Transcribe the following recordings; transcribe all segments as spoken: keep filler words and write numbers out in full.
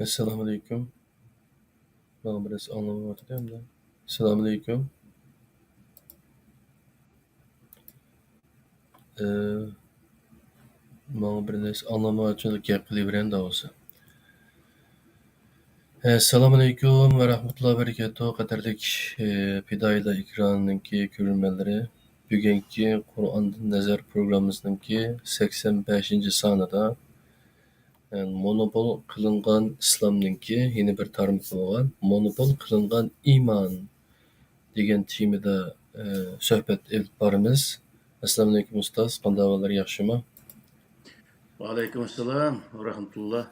ئەسسالامۇئەلەيكۇم. ماڭا بىرەرسى ئاڭلىمايۋاتىدۇ ئەمدى. ئەسسالامۇئەلەيكۇم. ئە، ماڭا بىر نەرسە ئاڭلانمىغان ئۈچۈن گەپ قىلىۋېرەن دەۋاتسا. ئەسسالامۇئەلەيكۇم ۋە رەھمەتۇللاھى ۋە بەرىكاتۇھ. قەدىرلىك، ئە، پىدائىيلار ئېكرانىنىڭكى كۆرۈرمەنلىرى، بۈگۈنكى قۇرئاندىن نەزەر پروگراممىسىنىڭكى سەكسەن بەشىنچى سانىدا، ئە، مونوپول قىلىنغان ئىسلامنىڭكى يەنە بىر تارمىقى بولغان مونوپول قىلىنغان ئىمان دېگەن تېمىدا، ئە، سۆھبەت ئېلىپ بارىمىز. ئەسسالامۇئەلەيكۇم ئۇستاز، قانداق ئەھۋاللار، ياخشىمۇ؟ ۋەئەلەيكۇم ئەسسالام ۋە رەھمەتۇللا.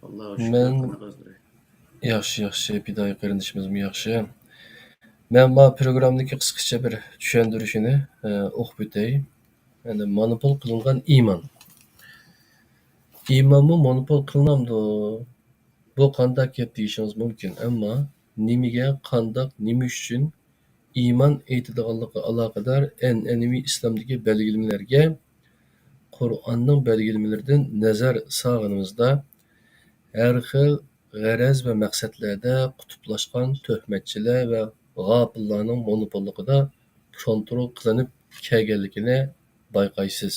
ئاللاغا شۈكۈر، مەن قانداق ھازىر؟ ياخشى، ياخشى، پىدائىي قېرىندىشىمىزمۇ ياخشى. مەن ما پروگراممىدىكى قىسقىچە بىر چۈشەندۈرۈشىنى، ئە، ئوقۇپ ئۆتەي. يەنى مونوپول قىلىنغان ئىمان. ئىمانمۇ مونوپول قىلىنامدۇ؟ بۇ قانداق گەپ دېيىشىڭىز مۇمكىن، ئەمما نېمىگە، قانداق، نېمە ئۈچۈن ئىمان ئېيتىدىغانلىقىغا ئالاقىدار ئەنئەنىۋى ئىسلامدىكى بەلگىلىمىلەرگە قۇرئاننىڭ بەلگىلىمىلىرىدىن نەزەر سالغىنىمىزدا، ھەر خىل غەرەز ۋە مەقسەتلەردە قۇتۇپلاشقان تۆھمەتچىلەر ۋە غاپىللارنىڭ مونوپوللۇقىدا كونترول قىلىنىپ كەلگەنلىكىنى بايقايسىز.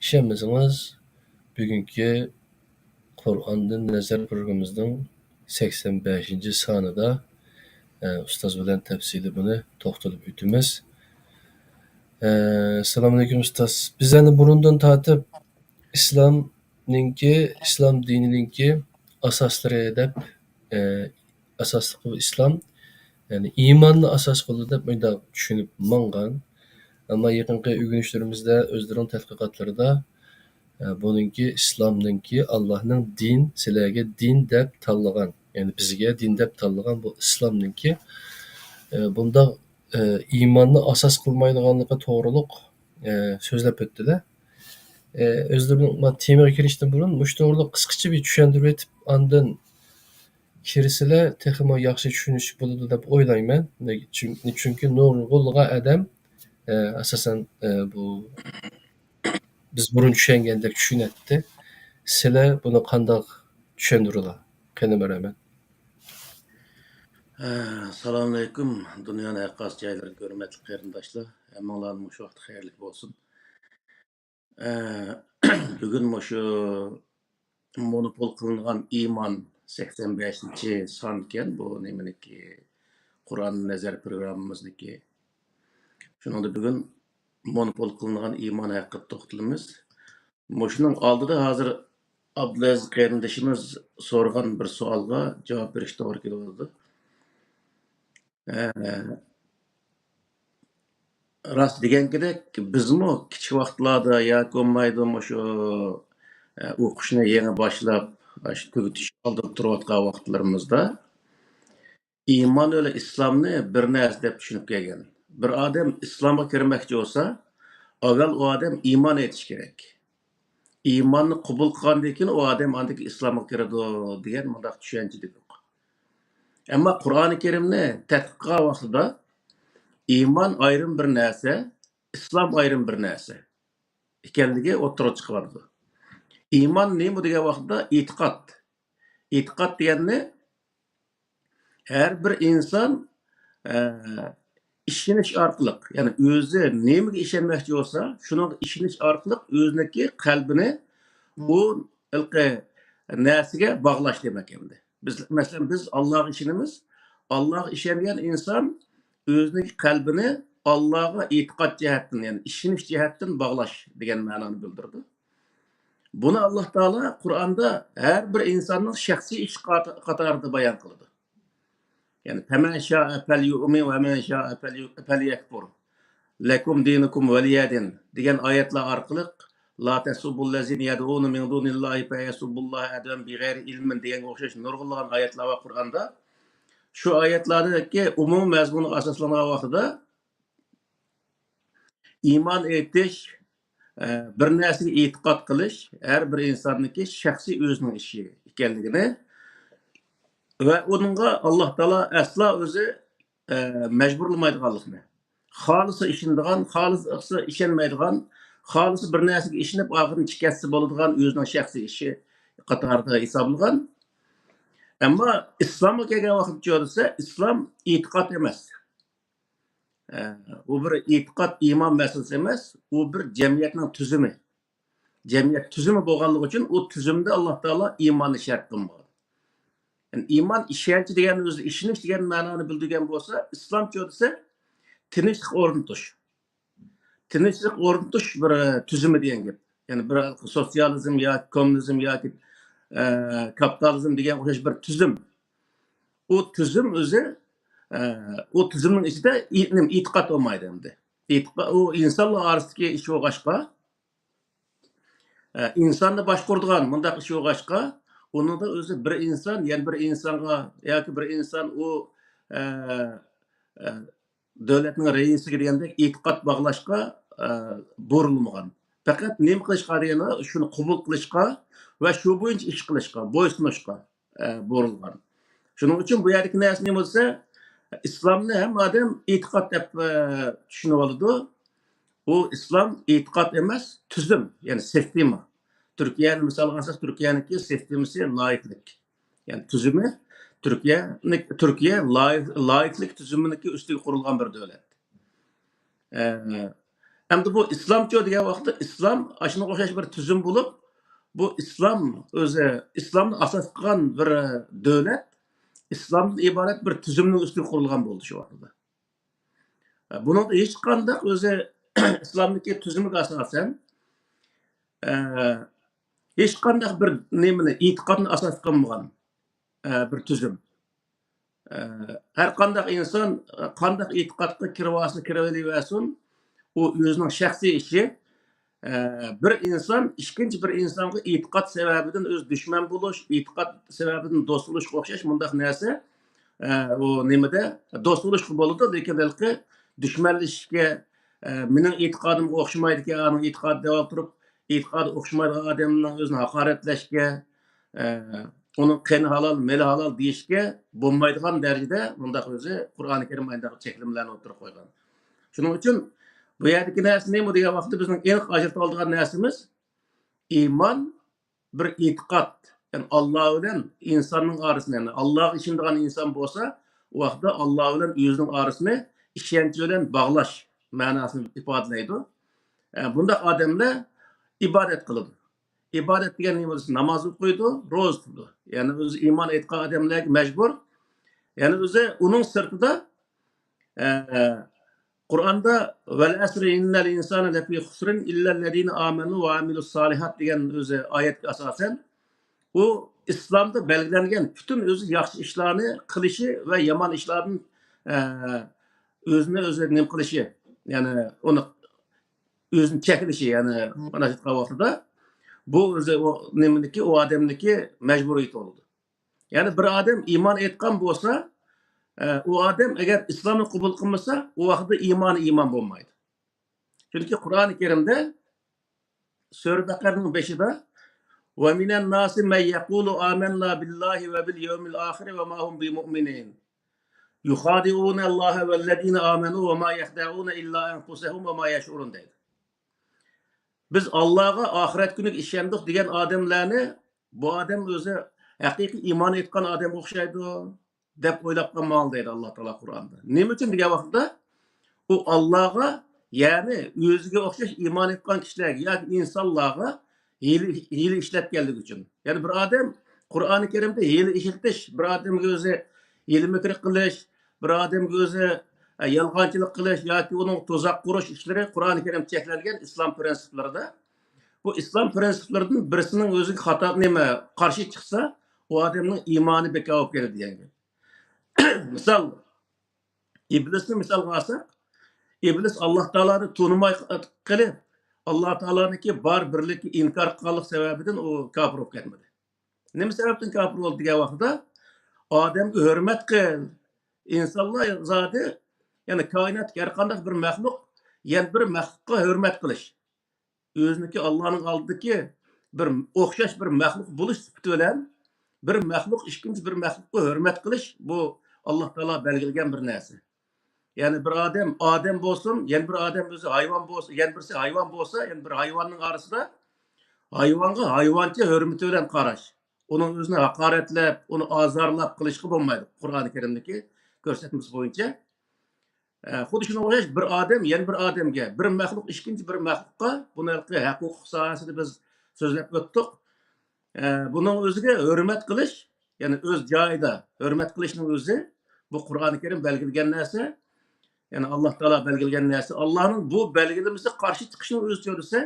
ئىشەنمىسىڭىز، بۈگۈنكى قۇرئاندىن نەزەر پروگراممىمىزنىڭ سەكسەن بەشىنچى سانىدا، ئە، ئۇستاز بىلەن تەپسىلىي بۇنى توختىلىپ ئۆتىمىز. ئە، ئەسسالامۇئەلەيكۇم ئۇستاز. بىز ئەنە بۇرۇندىن تارتىپ ئىسلامنىڭكى، ئىسلام دىنىنىڭكى ئاساسلىرى دەپ، ئە، ئاساسلىقى ئىسلام، يەنى ئىماننى ئاساس قىلىدۇ دەپ مۇنداق چۈشىنىپ ماڭغان. ئەمما يېقىنقى ئۆگىنىشلىرىمىزدە، ئۆزلىرىنىڭ تەتقىقاتلىرىدا، ئە، بۇنىڭكى ئىسلامنىڭكى، ئاللاھنىڭ دىن، سىلەرگە دىن دەپ تاللىغان، يەنى بىزگە دىن دەپ تاللىغان بۇ ئىسلامنىڭكى، ئە، بۇنداق، ئە، ئىماننى ئاساس قىلمايدىغانلىقى توغرۇلۇق، ئە، سۆزلەپ ئۆتتىلەر. ئە، ئۆزلىرىنىڭ ما تېمىغا كىرىشتىن بۇرۇن مۇشۇ توغرۇلۇق قىسقىچە بىر چۈشەندۈرۈۋېتىپ، ئاندىن كىرسىلەر تېخىمۇ ياخشى چۈشىنىش بولىدۇ دەپ ئويلايمەن. نېگە-، چۈن-، چۈنكى نۇرغۇنلىغان ئادەم، ئە، ئاساسەن، ئە، بۇ بىز بۇرۇن چۈشەنگەندەك چۈشىنەتتى. سىلەر بۇنى قانداق چۈشەندۈرىلا؟ قېنى، مەرھەمەت. ئە، سالامۇئەلەيكۇم، دۇنيانىڭ ھەر قايسى جايلىرىدىكى ھۆرمەتلىك قېرىنداشلار. ھەممىڭلارنىڭ مۇشۇ ۋاقتى خەيرلىك بولسۇن. ئە، بۈگۈن مۇشۇ مونوپول قىلىنغان ئىمان سەكسەن بەشىنچى سانكەن، بۇ نېمىنىكى، قۇرئان نەزەر پروگراممىمىزنىكى. شۇنىڭدا بۈگۈن مونوپول قىلىنغان ئىمان ھەققىدە توختىلىمىز. مۇشۇنىڭ ئالدىدا ھازىر ئابدۇلئەزىز قېرىندىشىمىز سورىغان بىر سوئالغا جاۋاب بېرىش توغرا كېلىۋاتىدۇ. ئە، راست دېگەنكىدەك، بىزمۇ كىچىك ۋاقىتلاردا ياكى بولمايدۇ مۇشۇ، ئە، ئوقۇشنى يېڭى باشلاپ، ئاشۇ تۈگىتىش ئالدىدا تۇرۇۋاتقان ۋاقىتلىرىمىزدا ئىمان بىلەن ئىسلامنى بىر نەرسە دەپ چۈشىنىپ كەلگەن. بىر ئادەم ئىسلامغا كىرمەكچى بولسا، ئاۋۋال ئۇ ئادەم ئىمان ئېيتىشى كېرەك. ئىماننى قوبۇل قىلغاندىن كېيىن ئۇ ئادەم ئاندىن كېيىن ئىسلامغا كىرىدۇ دېگەن مۇنداق چۈشەنچە يوق. ئەمما قۇرئانى كەرىمنى تەتقىق قىلغان ۋاقتىدا ئىمان ئايرىم بىر نەرسە، ئىسلام ئايرىم بىر نەرسە ئىكەنلىكى ئوتتۇرىغا چىقىۋاتىدۇ. ئىمان نېمە دېگەن ۋاقىتتا ئېتىقاد. ئېتىقاد دېگەننى ھەر بىر ئىنسان، ئە، ئىشىنىش ئارقىلىق، يەنى ئۆزى نېمىگە ئىشەنمەكچى بولسا، شۇنىڭغا ئىشىنىش ئارقىلىق ئۆزىنىڭكى قەلبىنى ئۇ ھېلىقى نەرسىگە باغلاش دېمەك ئەمدى. بىز، مەسىلەن، بىز ئاللاغا ئىشىنىمىز. ئاللاغا ئىشەنگەن ئىنسان ئۆزىنىڭكى قەلبىنى ئاللاغا ئېتىقاد جەھەتتىن، يەنى ئىشىنىش جەھەتتىن باغلاش دېگەن مەنانى بىلدۈرىدۇ. بۇنى ئاللا تائالا قۇرئاندا ھەر بىر ئىنساننىڭ شەخسىي ئىشى قات-، قاتارىدا بايان قىلىدۇ. يەنى، فَمَنْ شَاءَ فَلْيُؤْمِنْ وَمَنْ شَاءَ فَلْيَكْفُرْ، لَكُمْ دِينُكُمْ وَلِيَ دِينِ دېگەن ئايەتلەر ئارقىلىق، لَا تَسُبُّوا الَّذِينَ يَدْعُونَ مِنْ دُونِ اللَّهِ فَيَسُبُّوا اللَّهَ عَدُوًّا بِغَيْرِ عِلْمٍ دېگەنگە ئوخشاش نۇرغۇنلىغان ئايەتلەر بار قۇرئاندا. شۇ ئايەتلەردىكى ئومۇمىي مەزمۇنغا ئاساسلانغان ۋاقتىدا، ئىمان ئېيتىش، ئە، بىر نەرسىگە ئېتىقاد قىلىش ھەر بىر ئىنساننىڭكى شەخسىي ئۆزىنىڭ ئىشى ئىكەنلىكىنى ۋە ئۇنىڭغا ئاللا تائالا ئەسلا ئۆزى، ئە، مەجبۇرلىمايدىغانلىقىنى، خالىسا ئىشىنىدىغان، خالىسا ئىشەنمەيدىغان، خالىسا بىر نەرسىگە ئىشىنىپ ئاخىرىنى كەتسە بولىدىغان ئۆزىنىڭ شەخسىي ئىشى قاتارىدا ھېسابلىغان. ئەمما ئىسلامغا كەلگەن ۋاقىتچۇ دېسە، ئىسلام ئېتىقاد ئەمەس. ئە، ئۇ بىر ئېتىقاد، ئىمان مەسىلىسى ئەمەس، ئۇ بىر جەمئىيەتنىڭ تۈزۈمى. جەمئىيەت تۈزۈمى بولغانلىقى ئۈچۈن ئۇ تۈزۈمدە ئاللا تائالا ئىماننى شەرت قىلمىغان. يەنى ئىمان ئىشەنچ دېگەن ئۆزى ئىشىنىش دېگەن مەنانى بىلدۈرگەن بولسا، ئىسلامچۇ دېسە تىنچلىق ئورنىتىش. تىنچلىق ئورنىتىش بىر، ئە، تۈزۈمى دېگەن گەپ. يەنى بىر سوتسىيالىزم ياكى كوممۇنىزم ياكى، ئە، كاپىتالىزم دېگەن ئوخشاش بىر تۈزۈم. ئۇ تۈزۈم ئۆزى، ئە، ئۇ تۈزۈمنىڭ ئىچىدە ئېتىقاد بولمايدۇ ئەمدى. ئېتىقاد، ئۇ ئىنسانلار ئارىسىدىكى ئىش بولغاچقا، ئە، ئىنساننى باشقۇرىدىغان مۇنداق ئىش بولغاچقا، ئۇنىڭدا ئۆزى بىر ئىنسان يەنە بىر ئىنسانغا ياكى بىر ئىنسان ئۇ، ئە، ئە، دۆلەتنىڭ رەئىسىگە دېگەندەك ئېتىقاد باغلاشقا، ئە، بۇرۇلمىغان. پەقەت نېمە قىلىشقا دېگەندە، شۇنى قوبۇل قىلىشقا ۋە شۇ بويىچە ئىش قىلىشقا، بويسۇنۇشقا، ئە، بۇرۇلغان. شۇنىڭ ئۈچۈن بۇ يەردىكى نەرسە نېمە دېسە، ئىسلامنى ھەممە ئادەم ئېتىقاد دەپ، ئە، چۈشىنىۋالىدۇ. ئۇ ئىسلام ئېتىقاد ئەمەس، تۈزۈم، يەنى سىستېما. تۈركىيەنى مىسالغا ئالساق، تۈركىيەنىڭكى سىستېمىسى لايىكلىك. يەنى تۈزۈمى تۈركىيەنى، تۈركىيە لايىك، لايىكلىك تۈزۈمىنىڭكى ئۈستىگە قۇرۇلغان بىر دۆلەت. ئە، ئەمدى بۇ ئىسلامچۇ دېگەن ۋاقىتتا ئىسلام ئاشۇنىڭغا ئوخشاش بىر تۈزۈم بولۇپ، بۇ ئىسلام ئۆزى، ئىسلامنى ئاساس قىلغان بىر دۆلەت ئىسلامدىن ئىبارەت بىر تۈزۈمنىڭ ئۈستىگە قۇرۇلغان بولدى شۇ ۋاقىتتا. بۇنىڭدا ھېچقانداق ئۆزى ئىسلامدىكى تۈزۈمگە ئاساسەن، ئە، ھېچقانداق بىر نېمىنى، ئېتىقادنى ئاساس قىلمىغان، ئە، بىر تۈزۈم. ئە، ھەر قانداق ئىنسان، ئە، قانداق ئېتىقادقا كىرىۋالسا كىرىۋېلىۋەرسۇن، ئۇ ئۆزىنىڭ شەخسىي ئىشى. ئە، بىر ئىنسان ئىككىنچى بىر ئىنسانغا ئېتىقاد سەۋەبىدىن ئۆزى دۈشمەن بولۇش، ئېتىقاد سەۋەبىدىن دوست بولۇشقا ئوخشاش مۇنداق نەرسە، ئە، ئۇ نېمىدە دوست بولۇشقا بولىدۇ، لېكىن ھېلىقى دۈشمەنلىشىشكە، ئە، مېنىڭ ئېتىقادىمغا ئوخشىمايدىكەن، ئانىڭ ئېتىقادى دەۋاتۇرۇپ، ئېتىقادى ئوخشىمايدىغان ئادەمنىڭ ئۆزىنى ھاقارەتلەشكە، ئە، ئۇنىڭ قېنى ھالال، مېلى ھالال دېيىشكە بولمايدىغان دەرىجىدە بۇنداق ئۆزى قۇرئانى كەرىم ئاينداق چەكلىمىلەرنى ئوتتۇرىغا قويغان. شۇنىڭ ئۈچۈن بۇ يەردىكى نەرسە نېمە دېگەن ۋاقىتتا بىزنىڭ ئېنىق ئاجرىتىۋالىدىغان نەرسىمىز ئىمان بىر ئېتىقاد. يەنى ئاللا بىلەن ئىنساننىڭ ئارىسىنى، يەنى ئاللاغا ئىشىنىدىغان ئىنسان بولسا، ئۇ ۋاقىتتا ئاللا بىلەن ئۆزىنىڭ ئارىسىنى ئىشەنچ بىلەن باغلاش مەناسىنى ئىپادىلەيدۇ. ئە، بۇنداق ئادەملەر ئىبادەت قىلىدۇ. ئىبادەت دېگەن نېمە دېسە، ناماز ئوقۇيدۇ، روزا تۇتىدۇ. يەنى ئۆزى ئىمان ئېيتقان ئادەملەرگە مەجبۇر. يەنى ئۆزى ئۇنىڭ سىرتىدا، ئە، قۇرئاندا «ۋەل ئەسرى ئىننەل ئىنسانە لەفى خۇسرىن ئىللەللەزىنە ئامەنۇ ۋە ئامىلۇس سالىھات» دېگەن ئۆزى ئايەتكە ئاساسەن، ئۇ ئىسلامدا بەلگىلەنگەن پۈتۈن ئۆزى ياخشى ئىشلارنى قىلىشى ۋە يامان ئىشلاردىن، ئە، ئۆزىنى ئۆزى نېمە قىلىشى، يەنى ئۇنى ئۆزىنى چەكلىشى، يەنى مانا ئېيتقان ۋاقتىدا بۇ ئۆزى ئۇ نېمىنىكى، ئۇ ئادەمنىكى مەجبۇرىيىتى بولىدۇ. يەنى بىر ئادەم ئىمان ئېيتقان بولسا، ئە، ئۇ ئادەم ئەگەر ئىسلامنى قوبۇل قىلمىسا، ئۇ ۋاقىتتا ئىمانى ئىمان بولمايدۇ. چۈنكى قۇرئانى كەرىمدە سۈرە بەقەرىنىڭ بېشىدا، «ۋە مىنەن ناسى مەن يەقۇلۇ ئامەننا بىللاھى ۋە بىل يەۋمىل ئاخىرى ۋە ما ھۇم بىمۇئمىنىن. يۇخادىئۇنەللاھە ۋەللەزىنە ئامەنۇ ۋە ما يەخدەئۇنە ئىللا ئەنفۇسەھۇم ۋە ما يەشئۇرۇن» دەيدۇ. بىز ئاللاغا، ئاخىرەت كۈنىگە ئىشەندۇق دېگەن ئادەملەرنى، بۇ ئادەم ئۆزى ھەقىقىي ئىمان ئېيتقان ئادەمگە ئوخشايدۇ دەپ ئويلاپ قالماڭ دەيدۇ ئاللا تائالا قۇرئاندا. نېمە ئۈچۈن دېگەن ۋاقىتتا، ئۇ ئاللاغا، يەنى ئۆزىگە ئوخشاش ئىمان ئېيتقان كىشىلەرگە ياكى ئىنسانلارغا ھىيلە، ھىيلە ئىشلەتكەنلىكى ئۈچۈن. يەنى بىر ئادەم قۇرئانى كەرىمدە ھىيلە ئىشلىتىش، بىر ئادەمگە ئۆزى ھىيلە مىكىر قىلىش، بىر ئادەمگە ئۆزى، ئە، يالغانچىلىق قىلىش ياكى ئۇنىڭغا تۇزاق قۇرۇش ئىشلىرى قۇرئانى كەرىم چەكلەنگەن ئىسلام پىرىنسىپلىرىدا. بۇ ئىسلام پىرىنسىپلىرىدىن بىرسىنىڭ ئۆزىگە خاتا نېمە قارشى چىقسا، ئۇ ئادەمنىڭ ئىمانى بىكار بولۇپ كېتىدۇ دېگەن گەپ. مىسال، ئىبلىسنى مىسالغا ئالساق، ئىبلىس ئاللا تائالانى تونۇماي قېلىپ، ئاللا تائالانىڭكى بار بىرلىكىنى ئىنكار قىلغانلىق سەۋەبىدىن ئۇ كاپىر بولۇپ كەتمىدى. نېمە سەۋەبتىن كاپىر بولدى دېگەن ۋاقىتتا، ئادەمگە ھۆرمەت قىل. ئىنسانلار زادى، يەنى كائىناتتىكى ھەر قانداق بىر مەخلۇق، يەنە بىر مەخلۇققا ھۆرمەت قىلىش. ئۆزىنىڭكى ئاللانىڭ ئالدىدىكى بىر ئوخشاش بىر مەخلۇق بولۇش سۈپىتى بىلەن بىر مەخلۇق ئىككىنچى بىر مەخلۇققا ھۆرمەت قىلىش، بۇ ئاللا تائالا بەلگىلىگەن بىر نەرسە. يەنى بىر ئادەم ئادەم بولسۇن، يەنە بىر ئادەم ئۆزى ھايۋان بولسا، يەنە بىرسى ھايۋان بولسا، يەنە بىر ھايۋاننىڭ ئارىسىدا ھايۋانغا ھايۋانچە ھۆرمىتى بىلەن قاراش. ئۇنىڭ ئۆزىنى ھاقارەتلەپ، ئۇنى ئازارلاپ قىلىشقا بولمايدۇ، قۇرئانى كەرىمدىكى كۆرسەتمىسى بويىچە. ئە، خۇددى شۇنىڭغا ئوخشاش بىر ئادەم يەنە بىر ئادەمگە، بىر مەخلۇق ئىككىنچى بىر مەخلۇققا، بۇنى ھەققى ھوقۇق ساھەسىدە بىز سۆزلەپ ئۆتتۇق. ئە، بۇنىڭ ئۆزىگە ھۆرمەت قىلىش، يەنى ئۆز جايىدا ھۆرمەت قىلىشنىڭ ئۆزى، بۇ قۇرئانى كەرىم بەلگىلىگەن نەرسە، يەنى ئاللا تائالا بەلگىلىگەن نەرسە. ئاللانىڭ بۇ بەلگىلىمىسىگە قارشى چىقىشنىڭ ئۆزى دېسە،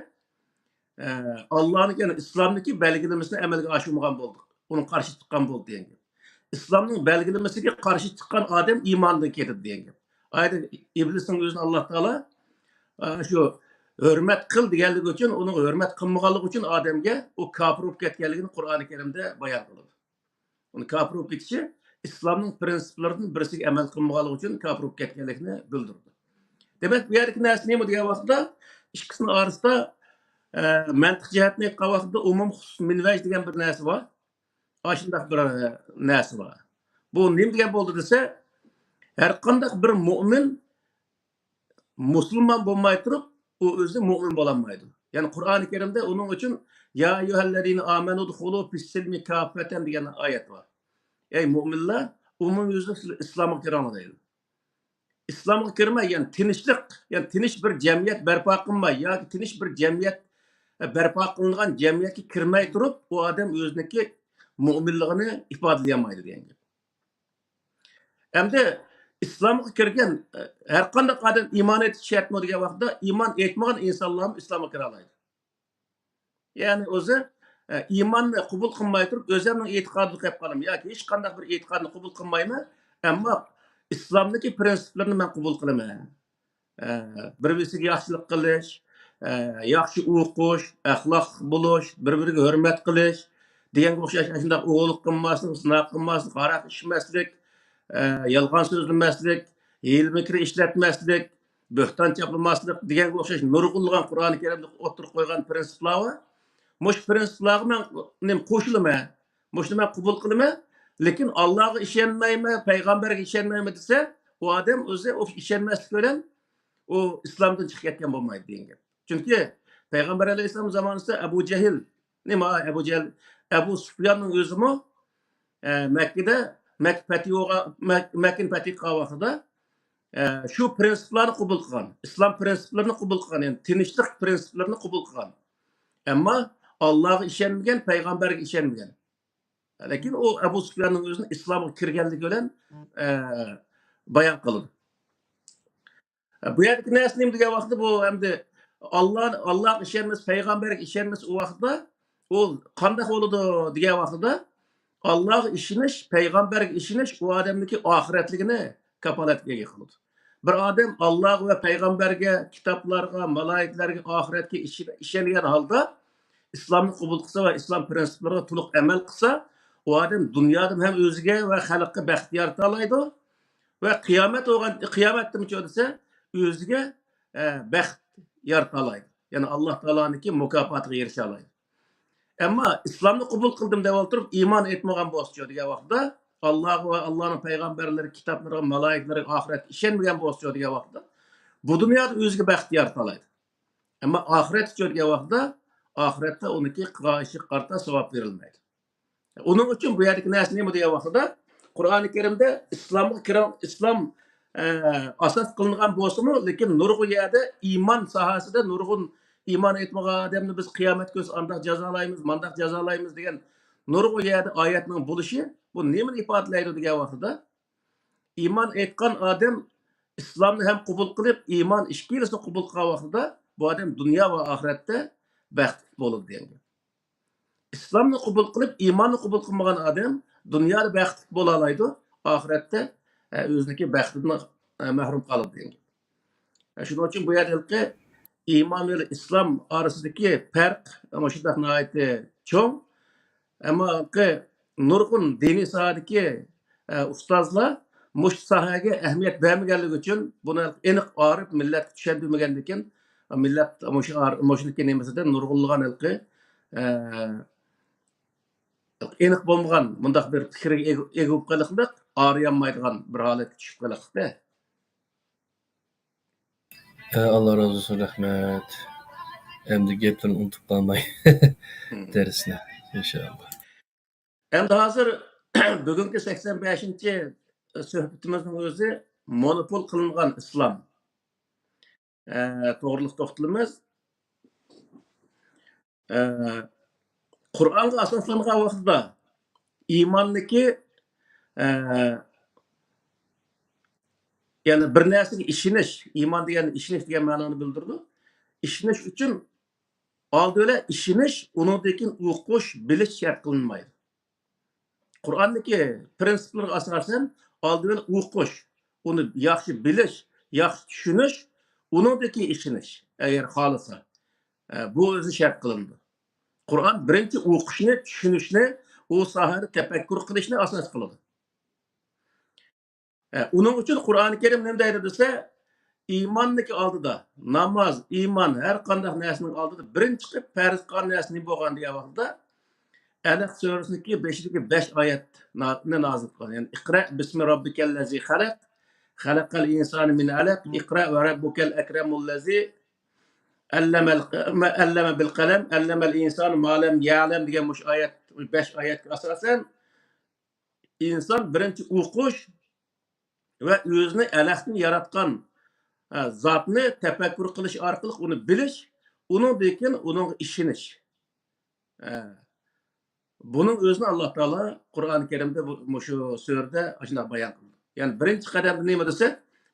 ئە، ئاللانىڭ، يەنى ئىسلامدىكى بەلگىلىمىسىنى ئەمەلگە ئاشۇرمىغان بولدى، ئۇنىڭ قارشى چىققان بولدى دېگەن گەپ. ئىسلامنىڭ بەلگىلىمىسىگە قارشى چىققان ئادەم ئىماندىن كېتىدۇ دېگەن گەپ. ئايدا ئىبلىسنىڭ ئۆزىنى ئاللا تائالا، ئە، شۇ ھۆرمەت قىل دېگەنلىكى ئۈچۈن، ئۇنىڭغا ھۆرمەت قىلمىغانلىقى ئۈچۈن ئادەمگە ئۇ كاپىر بولۇپ كەتكەنلىكىنى قۇرئانى كەرىمدە بايان قىلىدۇ. ئۇنى كاپىر بولۇپ كېتىشى ئىسلامنىڭ پرىنسىپلىرىدىن بىرسىگە ئەمەل قىلمىغانلىقى ئۈچۈن كاپىر بولۇپ كەتكەنلىكىنى بىلدۈرىدۇ. دېمەك، بۇ يەردىكى نەرسە نېمە دېگەن ۋاقىتتا، ئىككىسىنىڭ ئارىسىدا، ئە، مەنتىق جەھەتتىن ئېيتقان ۋاقىتتا ئومۇم خۇسۇس مىنۋەج دېگەن بىر نەرسە بار. ئاشۇنداق بىر، ئە، نەرسە بار. بۇ نېمە دېگەن بولدى دېسە، ھەرقانداق بىر مۇئمىن مۇسۇلمان بولماي تۇرۇپ، ئۇ ئۆزى مۇئمىن بولالمايدۇ. يەنى قۇرئانى كەرىمدە ئۇنىڭ ئۈچۈن يا ئەييۇھەللەزىنە ئامەنۇ دۇخۇلۇ فىسسىلمى كاففەتەن دېگەن ئايەت بار. ئەي مۇئمىنلار، ئومۇميۈزلۈك سىلەر ئىسلامغا كىرىڭلار دەيدۇ. ئىسلامغا كىرمەي، يەنى تىنچلىق، يەنى تىنچ بىر جەمئىيەت بەرپا قىلماي ياكى تىنچ بىر جەمئىيەت، بەرپا قىلىنغان جەمئىيەتكە كىرمەي تۇرۇپ، ئۇ ئادەم ئۆزىنىڭكى مۇئمىنلىقىنى ئىپادىلىيەلمەيدۇ دېگەن گەپ. ئەمدى ئىسلامغا كىرگەن، ئە، ھەرقانداق ئادەم ئىمان ئېيتىش شەرتمۇ دېگەن ۋاقىتتا، ئىمان ئېيتمىغان ئىنسانلارمۇ ئىسلامغا كىرالايدۇ. يەنى ئۆزى، ئە، ئىماننى قوبۇل قىلماي تۇرۇپ، ئۆزۈمنىڭ ئېتىقادىدا قېلىپ قالىمەن ياكى ھېچقانداق بىر ئېتىقادنى قوبۇل قىلمايمەن، ئەمما ئىسلامدىكى پرىنسىپلىرىنى مەن قوبۇل قىلىمەن. ئە، بىر-بىرسىگە ياخشىلىق قىلىش، ئە، ياخشى ئوقۇش، ئەخلاقلىق بولۇش، بىر-بىرىگە ھۆرمەت قىلىش دېگەنگە ئوخشاش، ئاشۇنداق ئوغرىلىق قىلماسلىق، زىنا قىلماسلىق، ھاراق ئىچمەسلىك، ئە، يالغان سۆزلىمەسلىك، ھىيلە-مىكىر ئىشلەتمەسلىك، بۆھتان چاپلىماسلىق دېگەنگە ئوخشاش نۇرغۇنلىغان قۇرئانى كەرىمدە ئوتتۇرىغا قويغان پرىنسىپلار بار. مۇشۇ پرىنسىپلارغا مەن نېمە قوشۇلىمەن؟ مۇشۇنى مەن قوبۇل قىلىمەن، لېكىن ئاللاغا ئىشەنمەيمەن، پەيغەمبەرگە ئىشەنمەيمەن دېسە، ئۇ ئادەم ئۆزى ئۇ ئىشەنمەسلىك بىلەن ئۇ ئىسلامدىن چىقىپ كەتكەن بولمايدۇ دېگەن گەپ. چۈنكى پەيغەمبەر ئەلەيھىسسالام زامانىسىدا ئەبۇ جەھىل، نېمە ئەبۇ جەھىل، ئەبۇ سۇفياننىڭ ئۆزىمۇ، ئە، مەككىدە، مەككە پەتھى بولغان، مەك-، مەككىنى پەتھى قىلغان ۋاقتىدا، ئە، شۇ پرىنسىپلارنى قوبۇل قىلغان، ئىسلام پرىنسىپلىرىنى قوبۇل قىلغان، يەنى تىنچلىق پرىنسىپلىرىنى قوبۇل قىلغان. ئەمما ئاللاغا ئىشەنمىگەن، پەيغەمبەرگە ئىشەنمىگەن. لېكىن ئۇ ئەبۇ سۇفياننىڭ ئۆزىنى ئىسلامغا كىرگەنلىكى بىلەن، ئە، بايان قىلىدۇ. بۇ يەردىكى نەرسە نېمە دېگەن ۋاقىتتا، بۇ ئەمدى ئاللا، ئاللاغا ئىشەنمىسە، پەيغەمبەرگە ئىشەنمىسە، ئۇ ۋاقىتتا ئۇ قانداق بولىدۇ دېگەن ۋاقتىدا، ئاللاغا ئىشىنىش، پەيغەمبەرگە ئىشىنىش ئۇ ئادەمنىڭكى ئاخىرەتلىكىنى كاپالەتكە ئىگە قىلىدۇ. بىر ئادەم ئاللاغا ۋە پەيغەمبەرگە، كىتابلارغا، مالايىكىلەرگە، ئاخىرەتكە ئىشىنە-، ئىشەنگەن ھالدا ئىسلامنى قوبۇل قىلسا ۋە ئىسلام پرىنسىپلىرىغا تولۇق ئەمەل قىلسا، ئۇ ئادەم دۇنيادا ھەم ئۆزىگە ۋە خەلققە بەخت يارىتالايدۇ ۋە قىيامەت بولغان، قىيامەتتىمۇ دېسە، ئۆزىگە، ئە، بەخت يارىتالايدۇ. يەنى ئاللا تائالانىڭكى مۇكاپاتىغا ئېرىشەلەيدۇ. ئەمما ئىسلامنى قوبۇل قىلدىم دەپ ئولتۇرۇپ، ئىمان ئېيتمىغان بولسىچۇ دېگەن ۋاقىتتا، ئاللاغا ۋە ئاللانىڭ پەيغەمبەرلىرى، كىتابلىرىغا، مالايىكىلەرگە، ئاخىرەتكە ئىشەنمىگەن بولسىچۇ دېگەن ۋاقىتتا، بۇ دۇنيادا ئۆزىگە بەخت يارىتالايدۇ. ئەمما ئاخىرەتكىچۇ دېگەن ۋاقىتتا، ئاخىرەتتە ئۇنىڭكى قىلغان ئىشىغا قارىتا ساۋاب بېرىلمەيدۇ. ئۇنىڭ ئۈچۈن بۇ يەردىكى نەرسە نېمە دېگەن ۋاقتىدا، قۇرئانى كەرىمدە ئىسلامغا كىرىڭ، ئىسلام، ئە، ئاساس قىلىنغان بولسىمۇ، لېكىن نۇرغۇن يەردە ئىمان ساھەسىدە نۇرغۇن ئىمان ئېيتمىغان ئادەمنى بىز قىيامەت كۈنى ئانداق جازالايمىز، مانداق جازالايمىز دېگەن نۇرغۇن يەردە ئايەتنىڭ بولۇشى، بۇ نېمىنى ئىپادىلەيدۇ دېگەن ۋاقتىدا، ئىمان ئېيتقان ئادەم ئىسلامنى ھەم قوبۇل قىلىپ، ئىمان ئىككىلىسىنى قوبۇل قىلغان ۋاقتىدا، بۇ ئادەم دۇنيا ۋە ئاخىرەتتە بەختلىك بولىدۇ دېگەن گەپ. ئىسلامنى قوبۇل قىلىپ، ئىماننى قوبۇل قىلمىغان ئادەم دۇنيادا بەختلىك بولالايدۇ، ئاخىرەتتە، ئە، ئۆزىنىڭكى بەختىدىن، ئە، مەھرۇم قالىدۇ دېگەن گەپ. ئە، شۇنىڭ ئۈچۈن بۇ يەردە ھېلىقى ئىمان بىلەن ئىسلام ئارىسىدىكى پەرق مۇشۇنداق ناھايىتى چوڭ. ئەمما ھېلىقى نۇرغۇن دىنىي ساھەدىكى، ئە، ئۇستازلار مۇشۇ ساھەگە ئەھمىيەت بەرمىگەنلىكى ئۈچۈن بۇنى ئېنىق ئارىپ مىللەتكە چۈشەندۈرمىگەندىكىن، مىللەت مۇشۇ ئار-، مۇشۇنىڭكى نېمىسىدە نۇرغۇنلىغان ھېلىقى، ئە، ئېنىق بولمىغان، مۇنداق بىر پىكىرگە ئىگە، ئىگە بولۇپ قېلىقلىق، ئارىيالمايدىغان بىر ھالەتكە چۈشۈپ قېلىقلىق-دە. ئە، ئاللا رازى بولسۇن، رەھمەت. ئەمدى گەپلىرىنى ئۇنتۇپ قالماي. دەرسنى، ئىنشائاللا. ئەمدى ھازىر بۈگۈنكى سەكسەن بەشىنچى سۆھبىتىمىزنىڭ ئۆزى مونوپول قىلىنغان ئىسلام، ئە، توغرىلىق توختىلىمىز. ئە، قۇرئانغا ئاساسلانغان ۋاقتىدا ئىماننىكى، ئە، يەنى بىر نەرسىگە ئىشىنىش، ئىمان دېگەن ئىشىنىش دېگەن مەنانى بىلدۈرىدۇ. ئىشىنىش ئۈچۈن ئالدى بىلەن ئىشىنىش، ئۇنىڭدىن كېيىن ئوقۇش، بىلىش شەرت قىلىنمايدۇ. قۇرئاندىكى پىرىنسىپلارغا ئاساسەن ئالدى بىلەن ئوقۇش، ئۇنى ياخشى بىلىش، ياخشى چۈشىنىش، ئۇنىڭدىن كېيىن ئىشىنىش، ئەگەر خالىسا. ئە، بۇ ئۆزى شەرت قىلىنىدۇ. قۇرئان بىرىنچى ئوقۇشنى، چۈشىنىشنى، ئۇ ساھەدە تەپەككۇر قىلىشنى ئاساس قىلىدۇ. ئە، ئۇنىڭ ئۈچۈن قۇرئانى كەرىم نېمە دەيدۇ دېسە، ئىماننىڭكى ئالدىدا، ناماز، ئىمان، ھەر قانداق نەرسىنىڭ ئالدىدا بىرىنچى چىقىپ پەرز قىلغان نەرسە نېمە بولغان دېگەن ۋاقىتتا، ئەلەق سۈرىسىنىڭكى بېشىدىكى بەش ئايەتنى نازىل قىلغان. يەنى، «ئىقرا بىسمى راببىكەللەزى خەلەق، خەلەقەل ئىنسانە مىن ئەلەق، ئىقرا ۋە رەببۇكەل ئەكرەمۇللەزى ئەللەمەل، ئەللەمە بىل قەلەم، ئەللەمەل ئىنسانە ما لەم يەلەم» دېگەن مۇشۇ ئايەت، بەش ئايەتكە ئاساسەن، ئىنسان بىرىنچى ئوقۇش ۋە ئۆزىنى ئەلەقتىن ياراتقان، ئە، زاتنى تەپەككۇر قىلىش ئارقىلىق ئۇنى بىلىش، ئۇنىڭدىن كېيىن ئۇنىڭغا ئىشىنىش. ئە، بۇنىڭ ئۆزىنى ئاللا تائالا قۇرئان كەرىمدە بۇ، مۇشۇ سۈرىدە ئاشۇنداق بايان قىلدى. يەنى بىرىنچى قەدەمدە نېمە دېسە،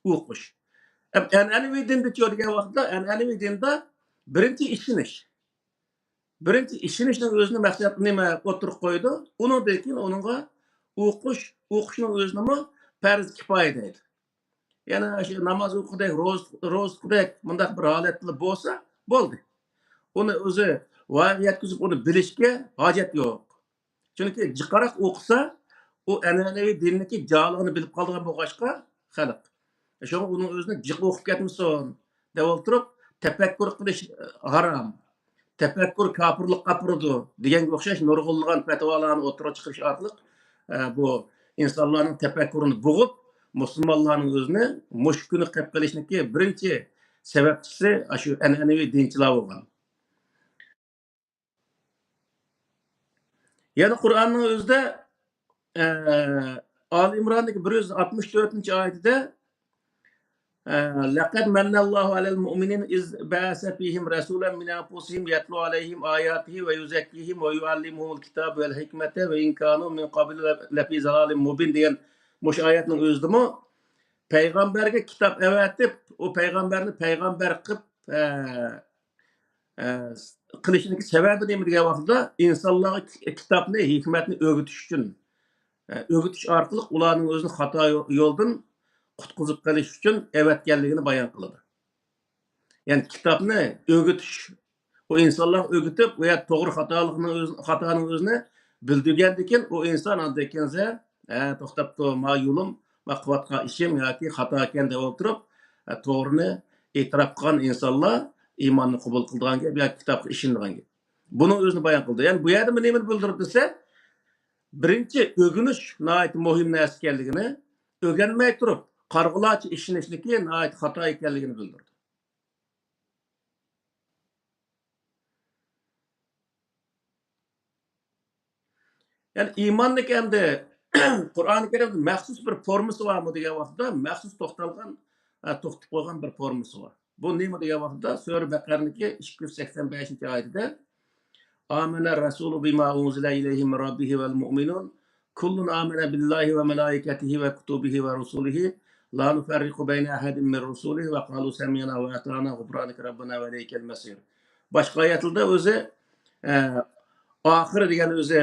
ئوقۇش. ئەم-، ئەنئەنىۋى دىندىچۇ دېگەن ۋاقىتتا، ئەنئەنىۋى دىندا بىرىنچى ئىشىنىش. بىرىنچى ئىشىنىشنىڭ ئۆزىنى مەقسەت نېمە ئوتتۇرىغا قويىدۇ. ئۇنىڭدىن كېيىن ئۇنىڭغا ئوقۇش، ئوقۇشنىڭ ئۆزىنىمۇ پەرز كىپايە دەيدۇ. يەنى شۇ ناماز ئوقۇغۇدەك، روزا، روزا تۇتقۇدەك مۇنداق بىر ھالەتلا بولسا بولدى. ئۇنى ئۆزى ۋايىغا يەتكۈزۈپ ئۇنى بىلىشكە ھاجەت يوق. چۈنكى جىقراق ئوقۇسا، ئۇ ئەنئەنىۋى دىننىڭكى جاھىللىقىنى بىلىپ قالىدىغان بولغاچقا خەلق. شۇڭا ئۇنىڭ ئۆزىنى جىق ئوقۇپ كەتمىسۇن دەپ ئولتۇرۇپ، تەپەككۇر قىلىش، ئە، ھارام، تەپەككۇر كاپىرلىققا ئاپىرىدۇ دېگەنگە ئوخشاش نۇرغۇنلىغان پەتىۋالارنى ئوتتۇرىغا چىقىرىش ئارقىلىق، ئە، بۇ ئىنسانلارنىڭ تەپەككۇرىنى بوغۇپ، مۇسۇلمانلارنىڭ ئۆزىنى مۇشۇ كۈنى قىلىپ قېلىشنىڭكى بىرىنچى سەۋەبچىسى ئاشۇ ئەنئەنىۋى دىنچىلار بولغان. يەنە قۇرئاننىڭ ئۆزىدە، ئە، ئالى ئىمراندىكى بىر يۈز ئاتمىش تۆتىنچى ئايىتىدە، ئە، «لەقەد مەننەللاھۇ ئەلەل مۇئمىنىن ئىز بەئەسە فىھىم رەسۇلەن مىن ئەنفۇسىھىم يەتلۇ ئەلەيھىم ئاياتىھى ۋە يۇزەككىھىم ۋە يۇئەللىمۇھۇمۇل كىتابە ۋەل ھىكمەتە ۋە ئىن كانۇ مىن قەبلۇ لەفى زەلالىن مۇبىن» دېگەن مۇشۇ ئايەتنىڭ ئۆزىدىمۇ پەيغەمبەرگە كىتاب ئەۋەتىپ، ئۇ پەيغەمبەرنى پەيغەمبەر قىلىپ، ئە، ئە، قىلىشنىڭ سەۋەبى نېمە دېگەن ۋاقىتتا، ئىنسانلارغا كى-، كىتابنى، ھېكمەتنى ئۆگىتىش ئۈچۈن، ئە، ئۆگىتىش ئارقىلىق ئۇلارنىڭ ئۆزىنى خاتا يو-، يولدىن قۇتقۇزۇپ قېلىش ئۈچۈن ئەۋەتكەنلىكىنى بايان قىلىدۇ. يەنى كىتابنى ئۆگىتىش، ئۇ ئىنسانلارغا ئۆگىتىپ، ئۇ يەر توغرا خاتالىقنىڭ ئۆز-، خاتانىڭ ئۆزىنى بىلدۈرگەندىن كېيىن، ئۇ ئىنسان ئاندىن كېيىن، ھە، توختاپتۇ، ما يولۇم، ما قىلىۋاتقان ئىشىم ياكى خاتا ئىكەن دەپ ئولتۇرۇپ، ئە، توغرىنى ئېتىراپ قىلغان ئىنسانلار ئىماننى قوبۇل قىلىدىغان گەپ ياكى كىتابقا ئىشىنىدىغان گەپ. بۇنىڭ ئۆزىنى بايان قىلدى. يەنى بۇ يەردە نېمىنى بىلدۈردى دېسە، بىرىنچى، ئۆگىنىش ناھايىتى مۇھىم نەرسە ئىكەنلىكىنى، ئۆگەنمەي تۇرۇپ قارىغۇلارچە ئىشىنىشنىڭكى ناھايىتى خاتا ئىكەنلىكىنى بىلدۈردى. يەنى ئىماننىڭكى ئەمدى قۇرئانى كەرىمدە مەخسۇس بىر فورمىسى بارمۇ دېگەن ۋاقىتتا، مەخسۇس توختالغان، ئە، توختىتىپ قويغان بىر فورمىسى بار. بۇ نېمە دېگەن ۋاقىتتا، سۈرە بەقەرىنىڭكى ئىككى يۈز سەكسەن بەشىنچى ئايىتىدە، «آمەنە رەسۇلۇ بىما ئۇنزىلە ئىلەيھى مىن رەببىھى ۋەل مۇئمىنۇن، كۇللۇن ئامەنە بىللاھى ۋە مەلائىكەتىھى ۋە كۇتۇبىھى ۋە رۇسۇلىھى، لا نۇفەررىقۇ بەينە ئەھەدىن مىن رۇسۇلىھى ۋە قالۇ سەمىئنا ۋە ئەتائنا غۇفرانەكە رەببەنا ۋە ئىلەيكەل مەسىر.» باشقا ئايەتلەردە ئۆزى، ئە، ئاخىرى دېگەن ئۆزى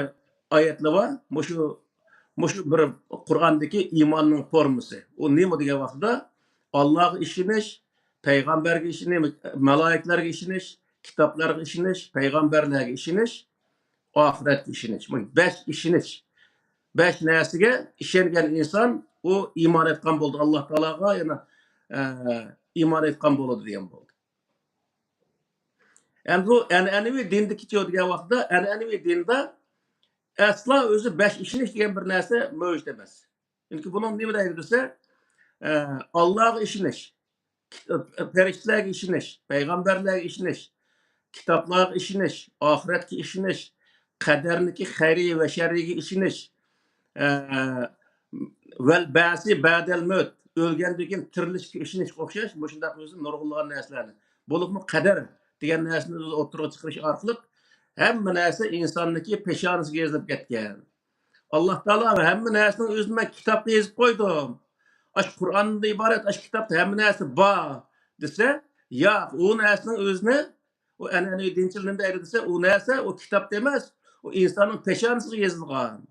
ئايەتلەر بار. مۇشۇ، مۇشۇ بىر قۇرئاندىكى ئىماننىڭ فورمىسى. ئۇ نېمە دېگەن ۋاقتىدا، ئاللاغا ئىشىنىش، پەيغەمبەرگە ئىشىنىش، مالايىكىلەرگە ئىشىنىش، كىتابلارغا ئىشىنىش، پەيغەمبەرلەرگە ئىشىنىش، ئاخىرەتكە ئىشىنىش. بۇ بەش ئىشىنىش. بەش نەرسىگە ئىشەنگەن ئىنسان ئۇ ئىمان ئېيتقان بولدى. ئاللا تائالاغا يەنە، ئە، ئىمان ئېيتقان بولىدۇ دېگەن بولدى. ئەمدى بۇ ئەنئەنىۋى دىندىكىچۇ دېگەن ۋاقىتتا، ئەنئەنىۋى دىندا ئەسلا ئۆزى بەش ئىشىنىش دېگەن بىر نەرسە مەۋجۇت ئەمەس. چۈنكى بۇنىڭ نېمە دەيدۇ دېسە، ئە، ئاللاغا ئىشىنىش، پەرىشتىلەرگە ئىشىنىش، پەيغەمبەرلەرگە ئىشىنىش، كىتابلارغا ئىشىنىش، ئاخىرەتكە ئىشىنىش، قەدەرنىكى خەيرى ۋە شەررىگە ئىشىنىش، ئە، ۋەل بەسى بەدەل مۆت، ئۆلگەندىن كېيىن تىرىلىشكە ئىشىنىشكە ئوخشاش مۇشۇنداق ئۆزى نۇرغۇنلىغان نەرسىلەرنى، بولۇپمۇ قەدەر دېگەن نەرسىنى ئۆزى ئوتتۇرىغا چىقىرىش ئارقىلىق ھەممە نەرسە ئىنساننىڭكى پېشانىسىگە يېزىلىپ كەتكەن. ئاللا تائالا ھەممە نەرسىنىڭ ئۆزىنى مەن كىتابقا يېزىپ قويدۇم. ئاشۇ قۇرئاندىن ئىبارەت، ئاشۇ كىتابتا ھەممە نەرسە بار دېسە، ياق، ئۇ نەرسىنىڭ ئۆزىنى، ئۇ ئەنئەنىۋى دىنچىلار نېمە دەيدۇ دېسە، ئۇ نەرسە، ئۇ كىتابتا ئەمەس، ئۇ ئىنساننىڭ پېشانىسىغا يېزىلغان،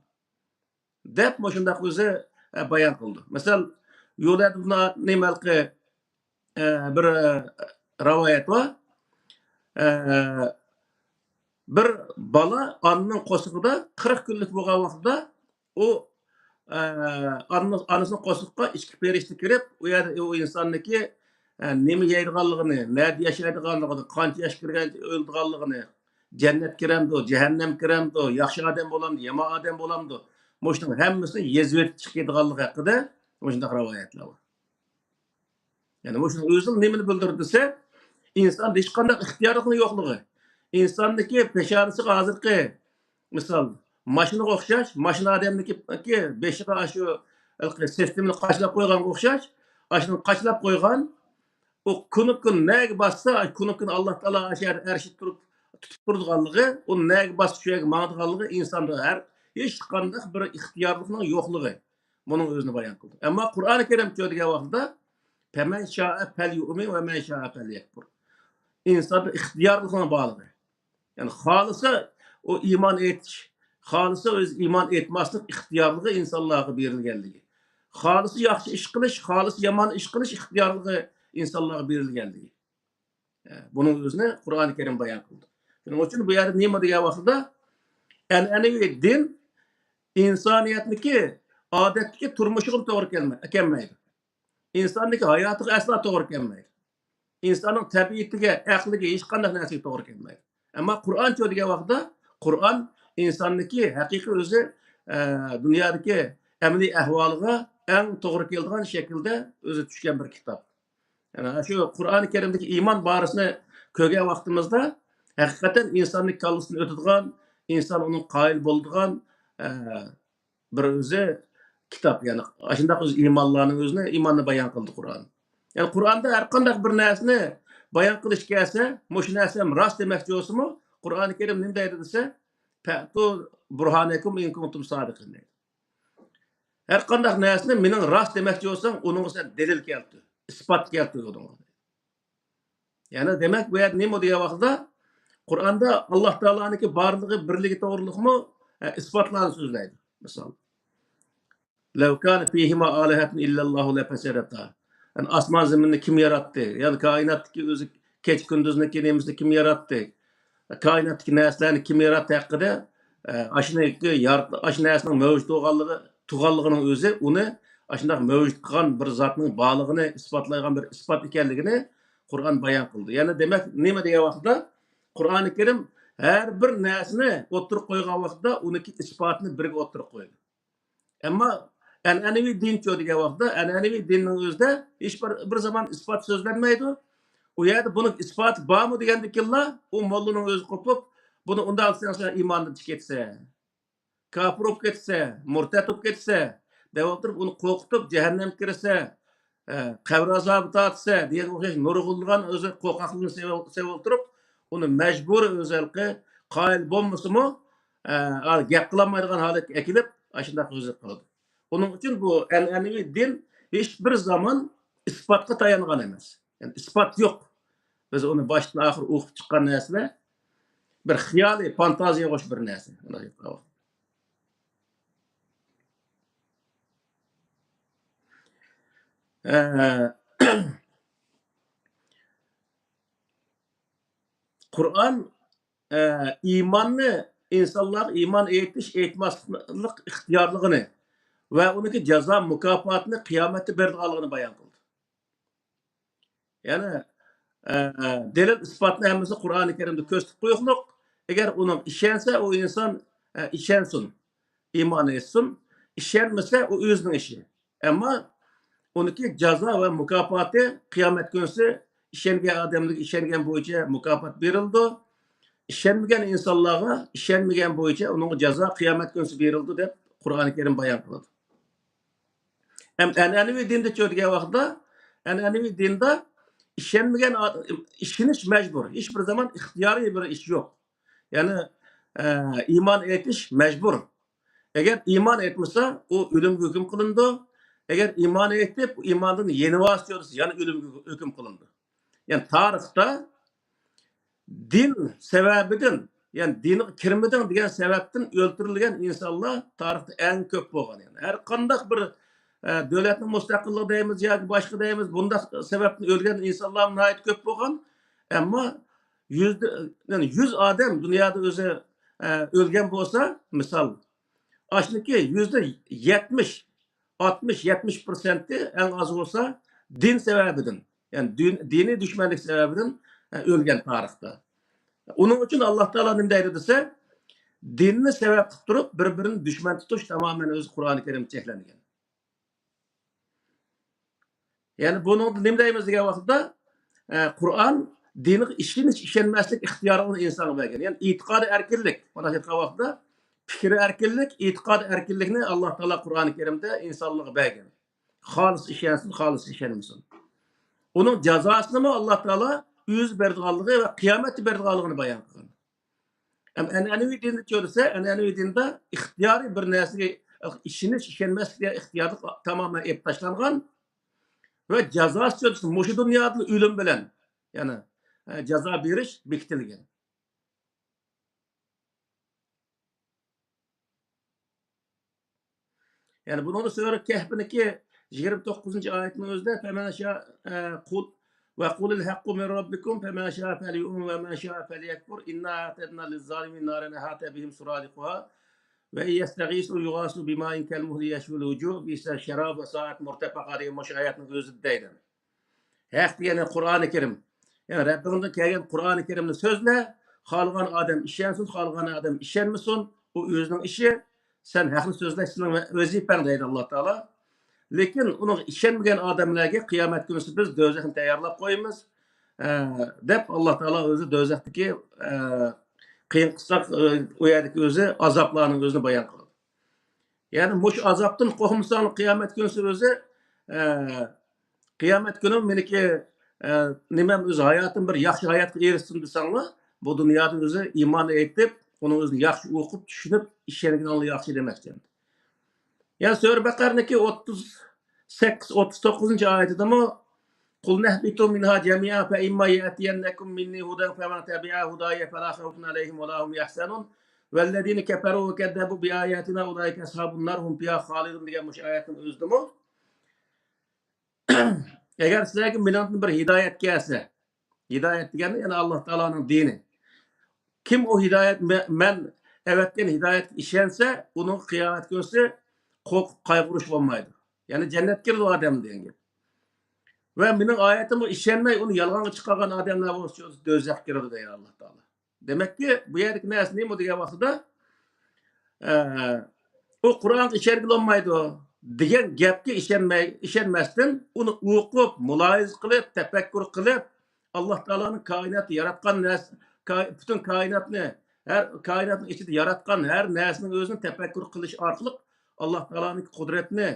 دەپ مۇشۇنداق ئۆزى، ئە، بايان قىلدى. مىسال، يۇلەد ئىبن نېمە ھېلىقى، ئە، بىر، ئە، رىۋايەت بار. ئە، بىر بالا ئانىنىڭ قورسىقىدا قىرىق كۈنلۈك بولغان ۋاقتىدا ئۇ، ئە، ئانىنىڭ، ئانىسىنىڭ قورسىقىغا ئىككى پەرىشتە كىرىپ، ئۇ يەردە ئۇ ئىنساننىڭكى، ئە، نېمە يەيدىغانلىقىنى، نەدە ياشايدىغانلىقىنى، قانچە ياشقا كىرگەنچە ئۆلىدىغانلىقىنى، جەننەت كىرەمدۇ، جەھەننەم كىرەمدۇ، ياخشى ئادەم بولامدۇ، يامان ئادەم بولامدۇ، مۇشۇنىڭ ھەممىسىنى يېزىۋېتىپ چىقىدىغانلىقى ھەققىدە مۇشۇنداق رىۋايەتلەر بار. يەنى مۇشۇنىڭ ئۆزىنىڭ نېمىنى بىلدۈرىدۇ دېسە، ئىنساندا ھېچقانداق ئىختىيارلىقنىڭ يوقلۇقى. ئىنساننىڭكى پېشانىسىغا ھازىرقى، مىسال، ماشىنىغا ئوخشاش، ماشىنا ئادەمنىڭكى بېشىغا ئاشۇ ھېلىقى سىستېمىنى قاچىلاپ قويغانغا ئوخشاش، ئاشۇنى قاچىلاپ قويغان، ئۇ كۇنۇپكىنى نەگە باسسا، ئاشۇ كۇنۇپكىنى ئاللا تائالا ئاشۇ يەردە ئەرشتە تۇرۇپ، تۇتۇپ تۇرىدىغانلىقى، ئۇ نەگە باسسا شۇ يەرگە ماڭىدىغانلىقى ئىنساندا ھەر ھېچقانداق بىر ئىختىيارلىقنىڭ يوقلۇقى. بۇنىڭ ئۆزىنى بايان قىلدى. ئەمما قۇرئانى كەرىمچۇ دېگەن ۋاقتىدا، فَمَنْ شَاءَ فَلْيُؤْمِنْ وَمَنْ شَاءَ فَلْيَكْفُرْ. ئىنساندا ئىختىيارلىقنىڭ بارلىقى. يەنى خالىسا ئۇ ئىمان ئېيتىش، خالىسا ئۆزى ئىمان ئېيتماسلىق ئىختىيارلىقى ئىنسانلارغا بېرىلگەنلىكى. خالىسا ياخشى ئىش قىلىش، خالىسا يامان ئىش قىلىش ئىختىيارلىقى ئىنسانلارغا بېرىلگەنلىكى. ئە، بۇنىڭ ئۆزىنى قۇرئانى كەرىم بايان قىلدى. شۇنىڭ ئۈچۈن بۇ يەردە نېمە دېگەن ۋاقتىدا، ئەنئەنىۋى دىن ئىنسانىيەتنىڭكى ئادەتتىكى تۇرمۇشىغىمۇ توغرا كەلمەي-، كەلمەيدۇ. ئىنساننىڭكى ھاياتىغا ئەسلا توغرا كەلمەيدۇ. ئىنساننىڭ تەبىئىتىگە، ئەقلىگە، ھېچقانداق نەرسىگە توغرا كەلمەيدۇ. ئەمما قۇرئانچۇ دېگەن ۋاقتىدا، قۇرئان ئىنساننىڭكى ھەقىقىي ئۆزى، ئە، دۇنيادىكى ئەمەلىي ئەھۋالىغا ئەڭ توغرا كېلىدىغان شەكىلدە ئۆزى چۈشكەن بىر كىتاب. يەنى شۇ قۇرئانى كەرىمدىكى ئىمان بارىسىنى كۆرگەن ۋاقتىمىزدا، ھەقىقەتەن ئىنساننىڭ كاللىسىدىن ئۆتىدىغان، ئىنسان ئۇنىڭغا قايىل بولىدىغان، ئە، بىر ئۆزى كىتاب. يەنى ئاشۇنداق ئۆزى ئىمانلارنىڭ ئۆزىنى، ئىماننى بايان قىلدى قۇرئان. يەنى قۇرئاندا ھەر قانداق بىر نەرسىنى بايان قىلىش كەلسە، مۇشۇ نەرسە ھەم راست دېمەكچى بولسىمۇ، قۇرئانى كەرىم نېمە دەيدۇ دېسە، فَأْتُوا بُرْهَانَكُمْ إِنْ كُنْتُمْ صَادِقِينَ دەيدۇ. ھەر قانداق نەرسىنى مېنىڭ راست دېمەكچى بولساڭ، ئۇنىڭغا سەن دەلىل كەلتۈر، ئىسپات كەلتۈر ئۇنىڭغا. يەنى دېمەك، بۇ يەردە نېمە دېگەن ۋاقتىدا، قۇرئاندا ئاللا تائالانىڭكى بارلىقى، بىرلىكى توغرۇلۇقمۇ، ئە، ئىسپاتلارنى سۆزلەيدۇ. مىسال، لَوْ كَانَ فِيهِمَا آلِهَةٌ إِلَّا اللَّهُ لَفَسَدَتَا. يەنى ئاسمان زېمىننى كىم ياراتتى؟ يەنى كائىناتتىكى ئۆزى كېچە كۈندۈزنىڭكى نېمىسىنى كىم ياراتتى؟ كائىناتتىكى نەرسىلەرنى كىم ياراتتى ھەققىدە، ئە، ئاشۇنى يارات-، ئاشۇ نەرسىنىڭ مەۋجۇت بولغانلىقى، تۇغانلىقىنىڭ ئۆزى ئۇنى ئاشۇنداق مەۋجۇت قىلغان بىر زاتنىڭ بارلىقىنى ئىسپاتلايدىغان بىر ئىسپات ئىكەنلىكىنى قۇرئان بايان قىلدى. يەنى دېمەك، نېمە دېگەن ۋاقىتتا، قۇرئانى كەرىم ھەر بىر نەرسىنى ئوتتۇرىغا قويغان ۋاقىتتا ئۇنىڭكى ئىسپاتىنى بىرگە ئوتتۇرىغا قويدى. ئەمما ئەنئەنىۋى دىنچۇ دېگەن ۋاقىتتا، ئەنئەنىۋى دىننىڭ ئۆزىدە ھېچ بىر، بىر زامان ئىسپات سۆزلەنمەيدۇ. ئۇ يەردە بۇنىڭ ئىسپاتى بارمۇ دېگەندىكىنلا، ئۇ موللىنىڭ ئۆزى قوپۇپ، بۇنى ئۇنداق دېسەڭ، سەن ئىماندىن چىقىپ كېتىسەن، كاپىر بولۇپ كېتىسەن، مۇرتەت بولۇپ كېتىسەن، دەۋاتۇرۇپ، ئۇنى قورقۇتۇپ، جەھەننەمگە كىرىسەن، ئە، قەبرە ئازابى تارتىسەن دېگەنگە ئوخشاش نۇرغۇنلىغان ئۆزى قورقاقلىقنى سېلىۋ-، سېلىۋالدۇرۇپ، ئۇنى مەجبۇرىي ئۆزى ھېلىقى قايىل بولمىسىمۇ، ئە، گەپ قىلالمايدىغان ھالەتكە ئەكېلىپ، ئاشۇنداق ئۆزى قىلىدۇ. ئۇنىڭ ئۈچۈن بۇ ئەنئەنىۋى دىن ھېچ بىر زامان ئىسپاتقا تايانغان ئەمەس. يەنى ئىسپات يوق. بىز ئۇنى باشتىن ئاخىر ئوقۇپ چىققان نەرسىلەر بىر خىيالىي، فانتازىيەگە ئوخشاش بىر نەرسە. ئە، قۇرئان، ئە، ئىماننى، ئىنسانلارغا ئىمان ئېيتىش، ئېيتماسلىق ئىختىيارلىقىنى ۋە ئۇنىڭكى جازا مۇكاپاتىنى قىيامەتتە بېرىدىغانلىقىنى بايان قىلدى. يەنى، ئە، دەلىل ئىسپاتنى ھەممىسى قۇرئانى كەرىمدە كۆرسىتىپ قويۇقلۇق. ئەگەر ئۇنىڭ ئىشەنسە، ئۇ ئىنسان، ئە، ئىشەنسۇن، ئىمان ئېيتسۇن. ئىشەنمىسە، ئۇ ئۆزىنىڭ ئىشى. ئەمما ئۇنىڭكى جازا ۋە مۇكاپاتى قىيامەت كۈنسى ئىشەنگەن ئادەملەرگە ئىشەنگەن بويىچە مۇكاپات بېرىلىدۇ. ئىشەنمىگەن ئىنسانلارغا ئىشەنمىگەن بويىچە ئۇنىڭغا جازا قىيامەت كۈنىسى بېرىلىدۇ دەپ قۇرئان كەرىم بايان قىلىدۇ. ھەم ئەنئەنىۋى دىندە چۆرىگەن ۋاقىتتا، ئەنئەنىۋى دىندا ئىشەنمىگەن ئا-، ئىشىنىش مەجبۇر. ھېچ بىر زامان ئىختىيارىي بىر ئىش يوق. يەنى، ئە، ئىمان ئېيتىش مەجبۇر. ئەگەر ئىمان ئېيتمىسا، ئۇ ئۆلۈمگە ھۆكۈم قىلىنىدۇ. ئەگەر ئىمان ئېيتىپ، ئىماندىن يېنىۋالسا، يەنە ئۆلۈمگە ھۆكۈم قىلىنىدۇ. يەنى تارىختا دىن سەۋەبىدىن، يەنى دىنغا كىرمىدىڭ دېگەن سەۋەبتىن ئۆلتۈرۈلگەن ئىنسانلار تارىختا ئەڭ كۆپ بولغان. يەنى ھەر قانداق بىر، ئە، دۆلەتنىڭ مۇستەقىللىقى دەيمىز ياكى باشقا دەيمىز، بۇنداق سەۋەبتىن ئۆلگەن ئىنسانلار ناھايىتى كۆپ بولغان. ئەمما يۈزدە، يەنى يۈز ئادەم دۇنيادا ئۆزى، ئە، ئۆلگەن بولسا، مىسال، ئاشۇنىڭكى يۈزدە يەتمىش، ئاتمىش، يەتمىش پىرسەنتى ئەڭ ئاز بولسا دىن سەۋەبىدىن، يەنى دىن، دىنىي دۈشمەنلىك سەۋەبىدىن، ئە، ئۆلگەن تارىختا. ئۇنىڭ ئۈچۈن ئاللا تائالا نېمە دەيدۇ دېسە، دىننى سەۋەب قىلىپ تۇرۇپ بىر-بىرىنى دۈشمەن تۇتۇش تامامەن ئۆزى قۇرئانى كەرىمدە چەكلەنگەن. يەنى بۇنىڭدا نېمە دەيمىز دېگەن ۋاقىتتا، ئە، قۇرئان دىنغا ئىشىنىش، ئىشەنمەسلىك ئىختىيارىنى ئىنسانغا بەرگەن. يەنى ئېتىقادى ئەركىنلىك. مانا شۇ ۋاقىتتا پىكرى ئەركىنلىك، ئېتىقادى ئەركىنلىكنى ئاللا تائالا قۇرئانى كەرىمدە ئىنسانلارغا بەرگەن. خالىس ئىشەنسۇن، خالىس ئىشەنمىسۇن. ئۇنىڭ جازاسىنىمۇ ئاللا تائالا ئۆزى بېرىدىغانلىقى ۋە قىيامەتتە بېرىدىغانلىقىنى بايان قىلغان. ئەم-، ئەنئەنىۋى دىندا چۆرىسە، ئەنئەنىۋى دىندا ئىختىيارىي بىر نەرسىگە ئىشىنىش، ئىشەنمەسلىك دېگەن ئىختىيارلىق تامامەن ئېلىپ تاشلانغان ۋە جازاسى چۆرىسە مۇشۇ دۇنيادا ئۆلۈم بىلەن، يەنى، ئە، جازا بېرىش بېكىتىلگەن. يەنى بۇنىڭدا سۈرە كەھپنىڭكى يىگىرمە توققۇزىنچى ئايەتنىڭ ئۆزىدە، فَمَنْ شَاءَ، ئە، قُلْ، وَقُلِ الْحَقُّ مِنْ رَبِّكُمْ فَمَنْ شَاءَ فَلْيُؤْمِنْ وَمَنْ شَاءَ فَلْيَكْفُرْ إِنَّا أَعْتَدْنَا لِلظَّالِمِينَ نَارًا أَحَاطَ بِهِمْ سُرَادِقُهَا وَإِنْ يَسْتَغِيثُوا يُغَاثُوا بِمَاءٍ كَالْمُهْلِ يَشْوِي الْوُجُوهَ بِئْسَ الشَّرَابُ وَسَاءَتْ مُرْتَفَقًا دېگەن مۇشۇ ئايەتنىڭ ئۆزىدە دەيدۇ. ھەق دېگەن قۇرئانى كەرىم. يەنى رەببىڭدىن كەلگەن قۇرئانى كەرىمنى سۆزلە. خالىغان ئادەم ئىشەنسۇن، خالىغان ئادەم ئىشەنمىسۇن. ئۇ ئۆزىنىڭ ئىشى. سەن ھەقنى سۆزلەش سېنىڭ ۋەزىپەڭ دەيدۇ ئاللا تائالا. لېكىن ئۇنىڭغا ئىشەنمىگەن ئادەملەرگە قىيامەت كۈنىسى بىز دوزاخنى تەييارلاپ قويىمىز، ئە، دەپ ئاللا تائالا ئۆزى دوزاختىكى، ئە، قىيىن قىسساق، ئە، ئۇ يەردىكى ئۆزى ئازابلارنىڭ ئۆزىنى بايان قىلىدۇ. يەنى مۇشۇ ئازابتىن قورقمىساڭ، قىيامەت كۈنىسى ئۆزى، ئە، قىيامەت كۈنى مېنىڭكى، ئە، نېمەم ئۆزى ھاياتىم بىر ياخشى ھاياتقا ئېرىشسۇن دېسەڭلار، بۇ دۇنيادا ئۆزى ئىمان ئېيتىپ، ئۇنىڭ ئۆزىنى ياخشى ئوقۇپ، چۈشىنىپ، ئىشەنگىنىڭلار ياخشى دېمەكچى. يەنى سۈرە بەقەرىنىڭكى ئوتتۇز سەككىز، ئوتتۇز توققۇزىنچى ئايىتىدىمۇ، قُلْنَا اهْبِطُوا مِنْهَا جَمِيعًا فَإِمَّا يَأْتِيَنَّكُمْ مِنِّي هُدًى فَمَنِ اتَّبَعَ هُدَايَ فَلَا خَوْفٌ عَلَيْهِمْ وَلَا هُمْ يَحْزَنُونَ وَالَّذِينَ كَفَرُوا وَكَذَّبُوا بِآيَاتِنَا أُولَٰئِكَ أَصْحَابُ النَّارِ هُمْ فِيهَا خَالِدُونَ دېگەن مۇشۇ ئايەتنىڭ ئۆزىدىمۇ، ئەگەر سىلەرگە مېنىڭدىن بىر ھىدايەت كەلسە، ھىدايەت دېگەننى يەنى ئاللا تائالانىڭ دىنى. كىم ئۇ ھىدايەت، مە-، مەن ئەۋەتكەن ھىدايەتكە ئىشەنسە، ئۇنىڭ قىيامەت كۈنىسى قورقۇپ قايغۇرۇش بولمايدۇ. يەنى جەننەتكە كىرىدۇ ئادەم دېگەن گەپ. ۋە مېنىڭ ئايەتىمگە ئىشەنمەي، ئۇنى يالغانغا چىقارغان ئادەملەر بولسا، دوزاخقا كىرىدۇ دەيدۇ ئاللا تائالا. دېمەككى، بۇ يەردىكى نەرسە نېمە دېگەن ۋاقتىدا، ئە، ئۇ قۇرئانغا ئىشەنگىلى بولمايدۇ دېگەن گەپكە ئىشەنمەي، ئىشەنمەستىن، ئۇنى ئوقۇپ، مۇلاھىزە قىلىپ، تەپەككۇر قىلىپ، ئاللا تائالانىڭ كائىناتتا ياراتقان نەرسە، كائ-، پۈتۈن كائىناتنى، ھەر كائىناتنىڭ ئىچىدە ياراتقان ھەر نەرسىنىڭ ئۆزىنى تەپەككۇر قىلىش ئارقىلىق ئاللا تائالانىڭ قۇدرەتنى،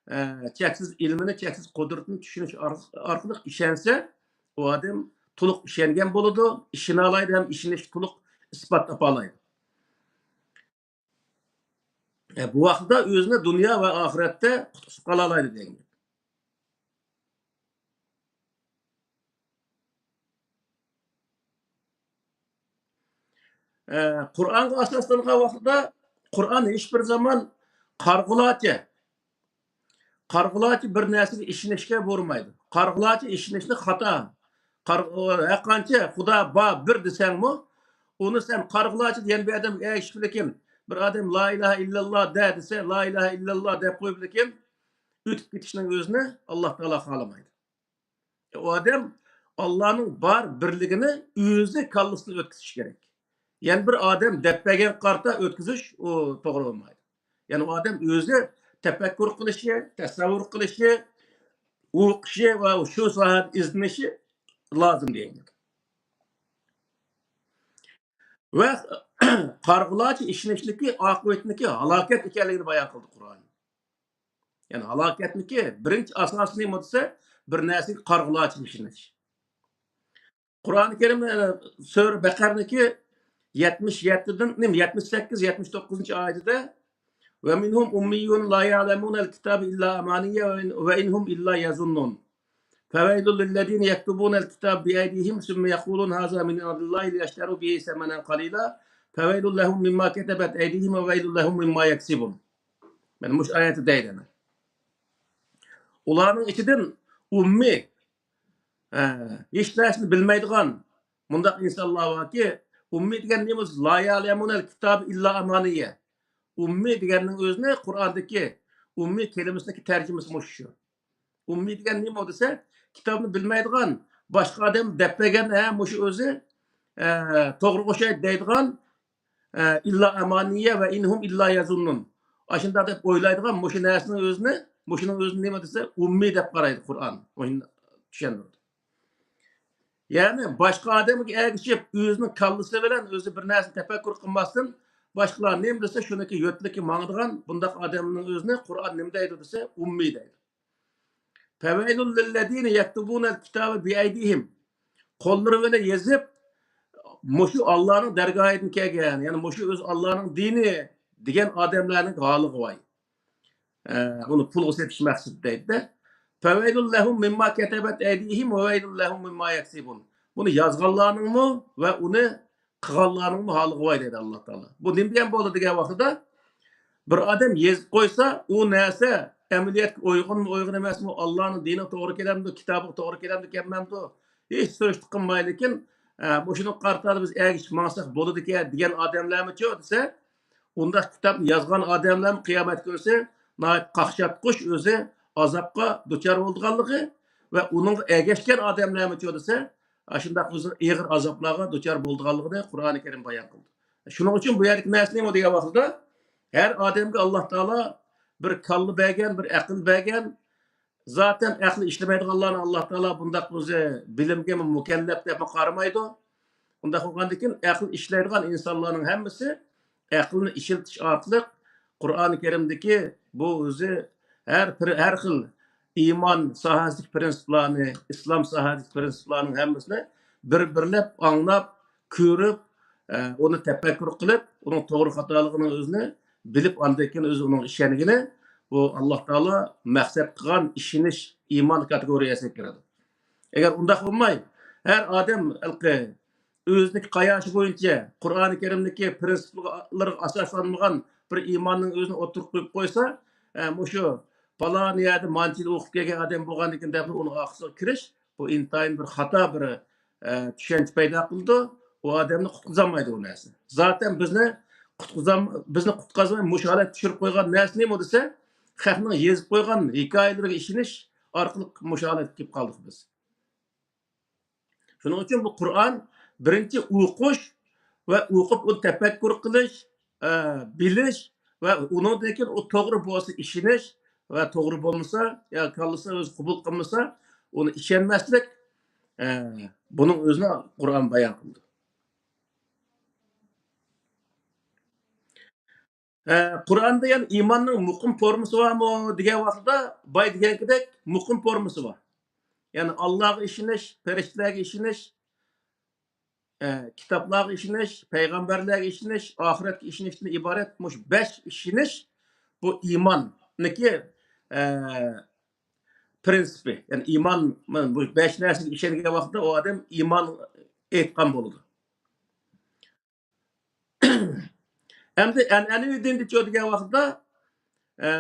ئە، چەكسىز ئىلمىنى، چەكسىز قۇدرىتىنى چۈشىنىش ئارق-، ئارقىلىق ئىشەنسە، ئۇ ئادەم تولۇق ئىشەنگەن بولىدۇ، ئىشىنالايدۇ ھەم ئىشىنىشكە تولۇق ئىسپات تاپالايدۇ. ئە، بۇ ۋاقىتتا ئۆزىنى دۇنيا ۋە ئاخىرەتتە قۇتقۇزۇپ قالالايدۇ دېگەن گەپ. ئە، قۇرئانغا ئاساسلانغان ۋاقتىدا قۇرئان ھېچ بىر زامان قارىغۇلارچە، قارىغۇلارچە بىر نەرسىگە ئىشىنىشكە بۇيرۇمايدۇ. قارىغۇلارچە ئىشىنىشنى خاتا. قار-، ھەرقانچە خۇدا بار، بىر دېسەڭمۇ، ئۇنى سەن قارىغۇلارچە يەنە بىر ئادەمگە ئەگىشىپ، لېكىن بىر ئادەم لا ئىلاھە ئىللاللا دە دېسە، لا ئىلاھە ئىللاللا دەپ قويۇپ، لېكىن ئۆتۈپ كېتىشنىڭ ئۆزىنى ئاللا تائالا خالىمايدۇ. ئۇ ئادەم ئاللانىڭ بار بىرلىكىنى ئۆزى كاللىسىدىن ئۆتكۈزۈش كېرەك. يەنە بىر ئادەم دەپ بەرگەنگە قارىتا ئۆتكۈزۈش، ئۇ توغرا بولمايدۇ. يەنى ئۇ ئادەم ئۆزى تەپەككۇر قىلىشى، تەسەۋۋۇر قىلىشى، ئوقۇشى ۋە شۇ ساھەدە ئىزدىنىشى لازىم دېگەن گەپ. ۋە قارىغۇلارچە ئىشىنىشنىكى ئاقىۋىتىنىكى ھالاكەت ئىكەنلىكىنى بايان قىلدى قۇرئان. يەنى ھالاكەتنىكى بىرىنچى ئاساسى نېمە دېسە، بىر نەرسىگە قارىغۇلارچە ئىشىنىش. قۇرئانى كەرىم، ئە، سۈرە بەقەرىنىڭكى يەتمىش يەتتىدىن، نېمە، يەتمىش سەككىز، يەتمىش توققۇزىنچى ئايىتىدە، «ومنهم أميون لا يعلمون الكتاب إلا أماني وإن، وإن هم إلا يظنون. فويل للذين يكتبون الكتاب بأيديهم ثم يقولون هذا من عند الله ليشتروا به ثمنا قليلا فويل لهم مما كتبت أيديهم وويل لهم مما يكسبون.» مانا مۇشۇ ئايەتتە دەيدۇ. ئۇلارنىڭ ئىچىدىن ئۇممىي، ھە، ھېچ نەرسىنى بىلمەيدىغان مۇنداق ئىنسانلار باركى، ئۇممىي دېگەن نېمە؟ لا يەلەمۇنەل كىتاب ئىللا ئامانىيە. ئۇممىي دېگەننىڭ ئۆزىنى قۇرئاندىكى ئۇممىي كەلىمىسىنىڭ تەرجىمىسى مۇشۇ. ئۇممىي دېگەن نېمە دېسە، كىتابنى بىلمەيدىغان، باشقا ئادەم دەپ بەرگەن، ھە، مۇشۇ ئۆزى، ئە، توغرا ئوخشايدۇ دەيدىغان، ئە، ئىللا ئامانىيە ۋە ئىنھۇم ئىللا يەزۇننۇن. ئاشۇنداق دەپ ئويلايدىغان مۇشۇ نەرسىنىڭ ئۆزىنى، مۇشۇنىڭ ئۆزىنى نېمە دېسە، ئۇممىي دەپ قارايدۇ قۇرئان. مۇشۇنى چۈشەندۈردى. يەنى باشقا ئادەمگە ئەگىشىپ، ئۆزىنىڭ كاللىسى بىلەن ئۆزى بىر نەرسىنى تەپەككۇر قىلماستىن، باشقىلار نېمە دېسە، شۇنىڭكى يۆتىلىكى ماڭىدىغان بۇنداق ئادەمنىڭ ئۆزىنى قۇرئان نېمە دەيدۇ دېسە، ئۇممىي دەيدۇ. فويل للذين يكتبون الكتاب بأيديهم. قوللىرى بىلەن يېزىپ، مۇشۇ ئاللانىڭ دەرگاھىدىن كەلگەن، يەنى مۇشۇ ئۆزى ئاللانىڭ دىنى دېگەن ئادەملەرنىڭ ھالىغا ۋاي. ئە، ئۇنى پۇلغا سېتىش مەقسىتىدە دەيدۇ. فويل لهم مما كتبت أيديهم وويل لهم مما يكسبون. بۇنى يازغانلارنىڭمۇ ۋە ئۇنى قىلغانلارنىڭمۇ ھالىغا ۋاي دەيدۇ ئاللا تائالا. بۇ نېمە دېگەن بولدى دېگەن ۋاقتىدا، بىر ئادەم يېزىپ قويسا، ئۇ نەرسە ئەمەلىيەتكە ئۇيغۇنمۇ، ئۇيغۇن ئەمەسمۇ، ئاللانىڭ دىنىغا توغرا كېلەمدۇ، كىتابىغا توغرا كېلەمدۇ، كەلمەمدۇ، ھېچ سۈرۈشتە قىلماي، لېكىن، ئە، مۇشۇنىڭغا قارىتا بىز ئەگىشىپ ماڭساق بولىدىكەن دېگەن ئادەملەرمىچۇ دېسە، ئۇنداق كىتابنى يازغان ئادەملەرمۇ قىيامەت كۈنىسى ناھايىتى قاقشاتقۇچ ئۆزى ئازابقا دۇچار بولىدىغانلىقى ۋە ئۇنىڭغا ئەگەشكەن ئادەملەرمۇچۇ دېسە، ئاشۇنداق ئۆزى ئېغىر ئازابلارغا دۇچار بولىدىغانلىقىنى قۇرئانى كەرىم بايان قىلدى. شۇنىڭ ئۈچۈن بۇ يەردىكى نەرسە نېمە دېگەن ۋاقتىدا، ھەر ئادەمگە ئاللا تائالا بىر كاللا بەرگەن، بىر ئەقىل بەرگەن. زاتەن ئەقلى ئىشلىمەيدىغانلارنى ئاللا تائالا بۇنداق ئۆزى بىلىمگە مۇكەللەپ دەپمۇ قارىمايدۇ. ئۇنداق بولغاندىكىن ئەقلى ئىشلەيدىغان ئىنسانلارنىڭ ھەممىسى ئەقلىنى ئىشلىتىش ئارقىلىق قۇرئانى كەرىمدىكى بۇ ئۆزى ھەر، ھەر خىل ئىمان ساھەسىدىكى پىرىنسىپلارنى، ئىسلام ساھەسىدىكى پىرىنسىپلارنىڭ ھەممىسىنى بىر-بىرلەپ ئاڭلاپ، كۆرۈپ، ئە، ئۇنى تەپەككۇر قىلىپ، ئۇنىڭ توغرا خاتالىقىنىڭ ئۆزىنى بىلىپ، ئاندىن كېيىن ئۆزى ئۇنىڭغا ئىشەنگىنى، بۇ ئاللا تائالا مەقسەت قىلغان ئىشىنىش ئىمان كاتېگورىيەسىگە كىرىدۇ. ئەگەر ئۇنداق بولماي، ھەر ئادەم ھېلىقى ئۆزىنىڭ قاياشى بويىچە قۇرئانى كەرىمدىكى پىرىنسىپلىرىغا ئاساسلانمىغان بىر ئىماننىڭ ئۆزىنى ئوتتۇرىغا قويۇپ قويسا، ئە، مۇشۇ پالان يەردە مانچە يىل ئوقۇپ كەلگەن ئادەم بولغاندىكىن دەپ ئۇنىڭ ئارقىسىغا كىرىش، بۇ ئىنتايىن بىر خاتا بىر، ئە، چۈشەنچە پەيدا قىلىدۇ. ئۇ ئادەمنى قۇتقۇزالمايدۇ ئۇ نەرسە. زاتەن بىزنى قۇتقۇزام-، بىزنى قۇتقۇزماي مۇشۇ ھالەتكە چۈشۈرۈپ قويغان نەرسە نېمە دېسە، خەقنىڭ يېزىپ قويغان ھېكايىلىرىگە ئىشىنىش ئارقىلىق مۇشۇ ھالەتكە كېلىپ قالدۇق بىز. شۇنىڭ ئۈچۈن بۇ قۇرئان بىرىنچى ئوقۇش ۋە ئوقۇپ ئۇنى تەپەككۇر قىلىش، ئە، بىلىش ۋە ئۇنىڭدىن كېيىن ئۇ توغرا بولسا ئىشىنىش ۋە توغرا بولمىسا يا كاللىسى ئۆزى قوبۇل قىلمىسا ئۇنى ئىشەنمەسلىك، ئە، بۇنىڭ ئۆزىنى قۇرئان بايان قىلدى. ئە، قۇرئاندا يەنە ئىماننىڭ مۇقىم فورمىسى بارمۇ دېگەن ۋاقىتتا، باي دېگەنكىدەك مۇقىم فورمىسى بار. يەنى ئاللاغا ئىشىنىش، پەرىشتىلەرگە ئىشىنىش، ئە، كىتابلارغا ئىشىنىش، پەيغەمبەرلەرگە ئىشىنىش، ئاخىرەتكە ئىشىنىشتىن ئىبارەت مۇشۇ بەش ئىشىنىش، بۇ ئىماننىكى، ئە، پىرىنسىپى. يەنى ئىمان، مانا بۇ بەش نەرسىگە ئىشەنگەن ۋاقىتتا ئۇ ئادەم ئىمان ئېيتقان بولىدۇ. ئەمدى ئەنئەنىۋى دىندىچۇ دېگەن ۋاقىتتا، ئە،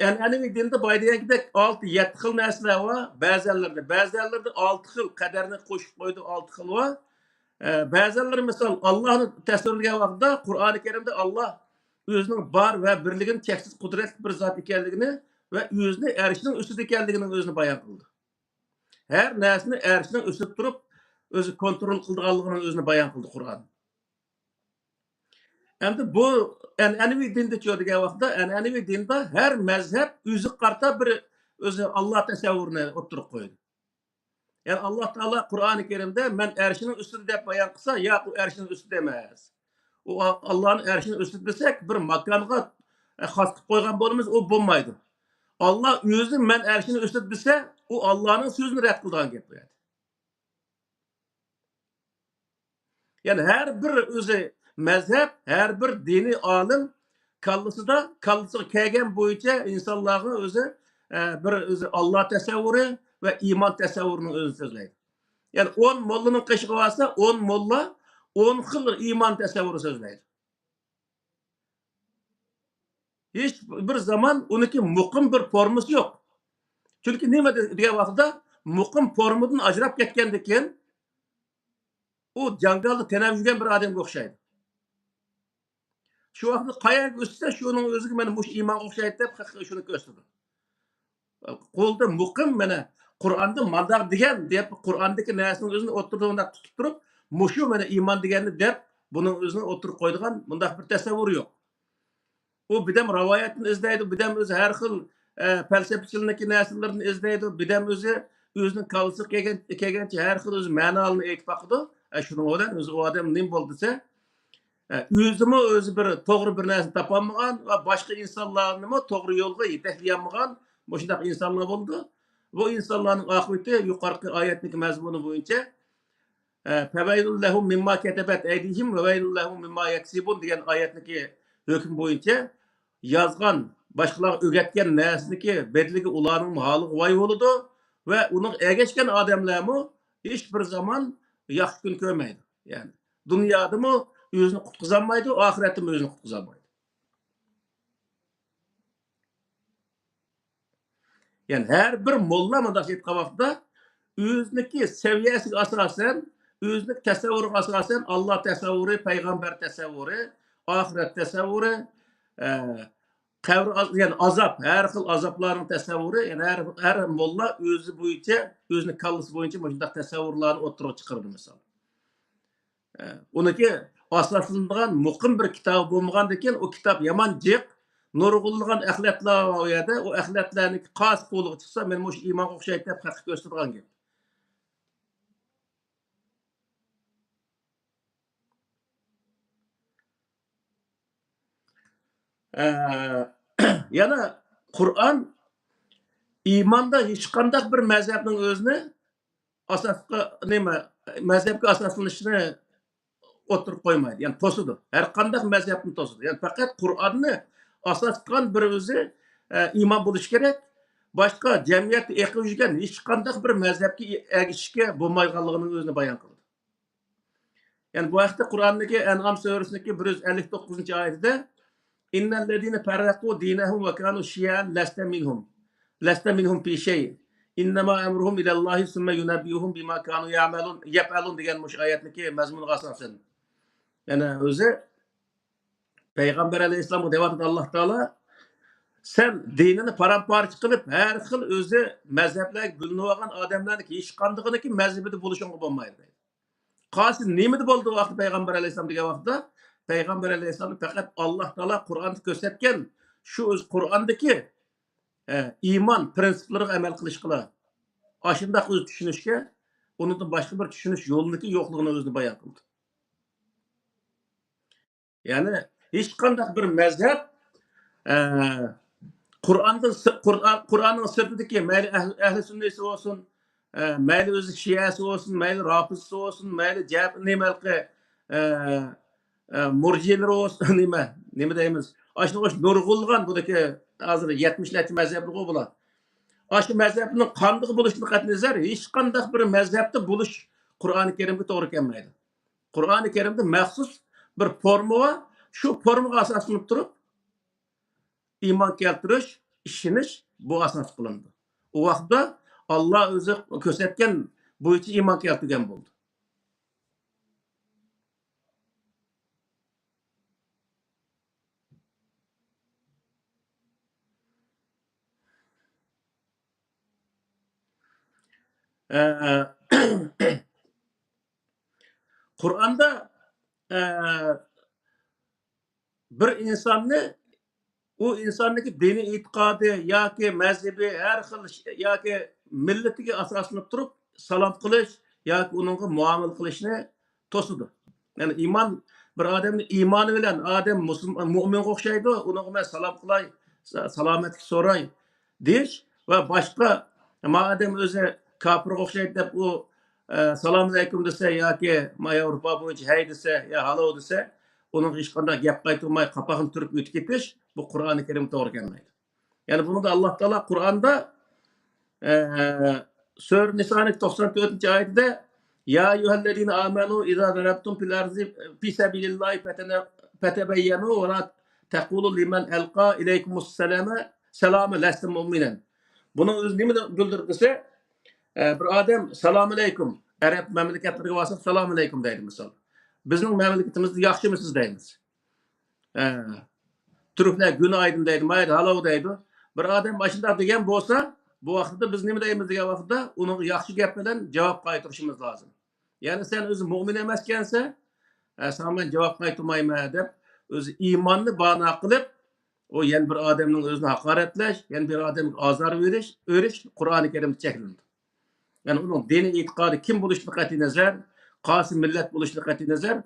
ئەنئەنىۋى دىندا باي دېگەنكىدەك ئالتە، يەتتە خىل نەرسىلەر بار. بەزەنلىرىدە، بەزەنلىرىدە ئالتە خىل قەدەرنى قوشۇپ قويىدۇ، ئالتە خىل بار. ئە، بەزەنلىرى مىسال ئاللاھنى تەسۋىرلىگەن ۋاقتىدا قۇرئانى كەرىمدە ئاللاھ ئۆزىنىڭ بار ۋە بىرلىكىنى، چەكسىز قۇدرەتلىك بىر زات ئىكەنلىكىنى ۋە ئۆزىنى ئەرشنىڭ ئۈستىدە ئىكەنلىكىنىڭ ئۆزىنى بايان قىلدى. ھەر نەرسىنى ئەرشنىڭ ئۈستىدە تۇرۇپ ئۆزى كونترول قىلىدىغانلىقىنىڭ ئۆزىنى بايان قىلدى قۇرئان. ئەمدى بۇ ئەنئەنىۋى دىندىچۇ دېگەن ۋاقىتتا، ئەنئەنىۋى دىندا ھەر مەزھەپ ئۆزىگە قارىتا بىر ئۆزى ئاللا تەسەۋۋۇرىنى ئوتتۇرىغا قويىدۇ. يەنى ئاللا تائالا قۇرئانى كەرىمدە مەن ئەرشىنىڭ ئۈستىدە دەپ بايان قىلسا، ياق، ئۇ ئەرشىنىڭ ئۈستىدە ئەمەس. ئۇ ئا-، ئاللانىڭ ئەرشىنىڭ ئۈستىدە دېسەك، بىر ماكانغا، ئە، خاس قىلىپ قويغان بولىمىز، ئۇ بولمايدۇ. ئاللا ئۆزى مەن ئەرشىنىڭ ئۈستىدە دېسە، ئۇ ئاللانىڭ سۆزىنى رەت قىلىدىغان گەپ بۇ يەردە. يەنى ھەر بىر ئۆزى مەزھەپ، ھەر بىر دىنىي ئالىم كاللىسىدا، كاللىسىغا كەلگەن بويىچە ئىنسانلارغا ئۆزى، ئە، بىر ئۆزى ئاللا تەسەۋۋۇرى ۋە ئىمان تەسەۋۋۇرىنىڭ ئۆزىنى سۆزلەيدۇ. يەنى ئون موللىنىڭ قېشىغا بارسا، ئون موللا ئون خىل ئىمان تەسەۋۋۇرى سۆزلەيدۇ. ھېچ بىر زامان ئۇنىڭكى مۇقىم بىر فورمىسى يوق. چۈنكى نېمە دېگەن ۋاقىتتا مۇقىم فورمىدىن ئاجراپ كەتكەندىن كېيىن، ئۇ جاڭگالدا تېنەپ يۈرگەن بىر ئادەمگە ئوخشايدۇ. شۇ ۋاقىتتا قايەرگە ئۆتسە، شۇنىڭ ئۆزىگە مانا مۇشۇ ئىمانغا ئوخشايدۇ دەپ، خەققە شۇنى كۆرسىتىدۇ. قولدا مۇقىم، مانا، قۇرئاندا مانداق دېگەن دەپ، قۇرئاندىكى نەرسىنىڭ ئۆزىنى ئوتتۇرىدا مۇنداق تۇتۇپ تۇرۇپ، مۇشۇ مانا ئىمان دېگەننى دەپ، بۇنىڭ ئۆزىنى ئوتتۇرىغا قويىدىغان مۇنداق بىر تەسەۋۋۇر يوق. ئۇ بىردەم رىۋايەتنى ئىزدەيدۇ، بىردەم ئۆزى ھەر خىل، ئە، پەلسەپىچىلەرنىڭكى نەرسىلىرىنى ئىزدەيدۇ، بىردەم ئۆزى ئۆزىنىڭ كاللىسىغا كەلگەن، كەلگەنچە ھەر خىل ئۆزى مەنالىرىنى ئېيتىپ باقىدۇ. ئە، شۇنىڭ بىلەن ئۆزى ئۇ ئادەم نېمە بولدى دېسە، ئە، ئۆزىمۇ ئۆزى بىر توغرا بىر نەرسىنى تاپالمىغان ۋە باشقا ئىنسانلارنىمۇ توغرا يولغا يېتەكلىيەلمىگەن مۇشۇنداق ئىنسانلار بولىدۇ. بۇ ئىنسانلارنىڭ ئاقىۋىتى يۇقىرىقى ئايەتنىڭكى مەزمۇنى بويىچە، ئە، فَوَيْلٌ لَهُمْ مِمَّا كَتَبَتْ أَيْدِيهِمْ وَوَيْلٌ لَهُمْ مِمَّا يَكْسِبُونَ دېگەن ئايەتنىكى ھۆكمى بويىچە يازغان، باشقىلارغا ئۆگەتكەن نەرسىنىڭكى بەدىلىگە ئۇلارنىڭمۇ ھالىغا ۋاي بولىدۇ ۋە ئۇنىڭغا ئەگەشكەن ئادەملەرمۇ ھېچ بىر زامان ياخشى كۈن كۆرمەيدۇ. يەنى دۇنيادىمۇ ئۆزىنى قۇتقۇزالمايدۇ، ئاخىرەتتىمۇ ئۆزىنى قۇتقۇزالمايدۇ. يەنى ھەر بىر موللا مۇنداق ئېيتقان ۋاقتىدا ئۆزىنىڭكى سەۋىيەسىگە ئاساسەن، ئۆزىنىڭ تەسەۋۋۇرىغا ئاساسەن، ئاللا تەسەۋۋۇرى، پەيغەمبەر تەسەۋۋۇرى، ئاخىرەت تەسەۋۋۇرى، ئە، قەبرە ئاز-، يەنى ئازاب، ھەر خىل ئازابلارنىڭ تەسەۋۋۇرى، يەنى ھەر، ھەر موللا ئۆزى بويىچە، ئۆزىنىڭ كاللىسى بويىچە مۇشۇنداق تەسەۋۋۇرلارنى ئوتتۇرىغا چىقىرىدۇ، مىسال. ئۇنىڭكى ئاساسلىنىدىغان مۇقىم بىر كىتابى بولمىغاندىكىن، ئۇ كىتاب يامان جىق، نۇرغۇنلىغان ئەخلەتلەر بار ئۇ يەردە. ئۇ ئەخلەتلەرنىڭكى قايسى قولىغا چىقسا، مەن مۇشۇ ئىمانغا ئوخشايدۇ دەپ خەققە كۆرسىتىدىغان گەپ. ئە، يەنە قۇرئان ئىماندا ھېچقانداق بىر مەزھەپنىڭ ئۆزىنى ئاساسقا، نېمە، مەزھەپكە ئاساسلىنىشنى ئوتتۇرىغا قويمايدۇ. يەنى توسىدۇ. ھەر قانداق مەزھەپنى توسىدۇ. يەنى پەقەت قۇرئاننى ئاساس قىلغان بىر ئۆزى، ئە، ئىمان بولۇشى كېرەك. باشقا جەمئىيەتتە ئېقىپ يۈرگەن ھېچقانداق بىر مەزھەپكە ئەگىشىشكە بولمايدىغانلىقىنىڭ ئۆزىنى بايان قىلىدۇ. يەنى بۇ ھەقتە قۇرئاندىكى ئەنئام سۈرىسىدىكى بىر يۈز ئەللىك توققۇزىنچى ئايىتىدە، إِنَّ الَّذِينَ فَرَّقُوا دِينَهُمْ وَكَانُوا شِيَعًا لَّسْتَ مِنْهُمْ، لَّسْتَ مِنْهُمْ فِي شَيْءٍ، إِنَّمَا أَمْرُهُمْ إِلَى اللَّهِ ثُمَّ يُنَبِّئُهُمْ بِمَا كَانُوا يَعْمَلُونَ، يَفْعَلُونَ دېگەن مۇشۇ ئايەتنىكى مەزمۇنىغا ئاساسەن. يەنى ئۆزى پەيغەمبەر ئەلەيھىسسالامغا دەۋاتىدۇ ئاللا تائالا، سەن دىنىنى پارام-پارچە قىلىپ، ھەر خىل ئۆزى مەزھەپلەرگە بۆلۈنۈۋالغان ئادەملەرنىڭ ھېچقاندىقىنىڭكى مەزھىپىدە بولۇشۇڭغا بولمايدۇ دەيدۇ. قالسا نېمىدە بولدى ۋاقتى پەيغەمبەر ئەلەيھىسسالام دېگەن ۋاقىتتا، پەيغەمبەر ئەلەيھىسسالامنى پەقەت ئاللا تائالا قۇرئاندا كۆرسەتكەن، شۇ ئۆزى قۇرئاندىكى، ئە، ئىمان پىرىنسىپلىرىغا ئەمەل قىلىشقىلا، ئاشۇنداق ئۆزى چۈشىنىشكە، ئۇنىڭدىن باشقا بىر چۈشىنىش يولىنىڭكى يوقلۇقىنى ئۆزىنى بايان قىلدى. يەنى ھېچقانداق بىر مەزھەپ، ئە، قۇرئاندىن سىر-، قۇرئان، قۇرئاننىڭ سىرتىدىكى مەيلى ئەھلى، ئەھلى سۈننىسى بولسۇن، ئە، مەيلى ئۆزى شىئەسى بولسۇن، مەيلى رافىزىسى بولسۇن، مەيلى جەپ-، نېمە ھېلىقى، ئە، ئە، مۇرجىئىلىرى بولسۇن، نېمە، نېمە دەيمىز؟ ئاشۇنىڭغا ئوخشاش نۇرغۇنلىغان بۇنىڭكى ھازىر يەتمىش نەچچە مەزھەپلىرىغۇ بۇلار. ئاشۇ مەزھەپنىڭ قاندىقى بولۇشىدىن قەتئىينەزەر، ھېچقانداق بىر مەزھەپتە بولۇش قۇرئانى كەرىمگە توغرا كەلمەيدۇ. قۇرئانى كەرىمدە مەخسۇس بىر فورما بار، شۇ فورمىغا ئاساسلىنىپ تۇرۇپ، ئىمان كەلتۈرۈش، ئىشىنىش بۇ ئاساس قىلىنىدۇ. ئۇ ۋاقىتتا ئاللا ئۆزى كۆرسەتكەن بويىچە ئىمان كەلتۈرگەن بولىدۇ. ئە، قۇرئاندا، ئە، بىر ئىنساننى، ئۇ ئىنساننىڭكى دىنىي ئېتىقادى ياكى مەزھىپى، ھەر خىل ش-، ياكى مىللىتىگە ئاساسلىنىپ تۇرۇپ، سالام قىلىش ياكى ئۇنىڭغا مۇئامىلە قىلىشنى توسىدۇ. يەنى ئىمان، بىر ئادەمنىڭ ئىمانى بىلەن ئادەم مۇسۇلمان، مۆمىنگە ئوخشايدۇ، ئۇنىڭغا مەن سالام قىلاي، سا-، سالامەتلىك سوراي دېيىش ۋە باشقا، ما ئادەم ئۆزى كاپىرغا ئوخشايدۇ دەپ ئۇ، ئە، سالام ئەلەيكۇم دېسە ياكى ما ياۋروپا بويىچە ھەي دېسە يا ھالو دېسە، ئۇنىڭغا ھېچقانداق گەپ قايتۇرماي قاپاقنى تۈرۈپ ئۆتۈپ كېتىش، بۇ قۇرئانى كەرىمگە توغرا كەلمەيدۇ. يەنى بۇنىڭدا ئاللا تائالا قۇرئاندا، ئە، سۈرە نىسانىڭ توقسان تۆتىنچى ئايىتىدە، يا أيها الذين آمنوا إذا ضربتم في الأرض في سبيل الله فتن-، فتبينوا ولا تقولوا لمن ألقى إليكم السلام سلام لست مؤمنا. بۇنىڭ ئۆزى نېمىنى بىلدۈرىدۇ دېسە، ئە، بىر ئادەم سالام ئەلەيكۇم، ئەرەب مەملىكەتلىرىگە بارساق سالام ئەلەيكۇم دەيدۇ مىسال. بىزنىڭ مەملىكىتىمىزدە ياخشىمۇسىز دەيمىز. ئە، تۈركلەر گۈنئايدىن دەيدۇ، مايدا ھالو دەيدۇ. بىر ئادەم ئاشۇنداق دېگەن بولسا، بۇ ۋاقىتتا بىز نېمە دەيمىز دېگەن ۋاقىتتا، ئۇنىڭغا ياخشى گەپ بىلەن جاۋاب قايتۇرۇشىمىز لازىم. يەنى سەن ئۆزى مۆمىن ئەمەسكەنسەن، ئە، ساڭا مەن جاۋاب قايتۇرمايمەن دەپ، ئۆزى ئىماننى بانا قىلىپ، ئۇ يەنە بىر ئادەمنىڭ ئۆزىنى ھاقارەتلەش، يەنە بىر ئادەمگە ئازار بېرىش، بېرىش قۇرئانى كەرىمدە چەكلىنىدۇ. يەنى ئۇنىڭ دىنىي ئېتىقادى كىم بولۇشىدىن قەتئىينەزەر، قايسى مىللەت بولۇشىدىن قەتئىينەزەر،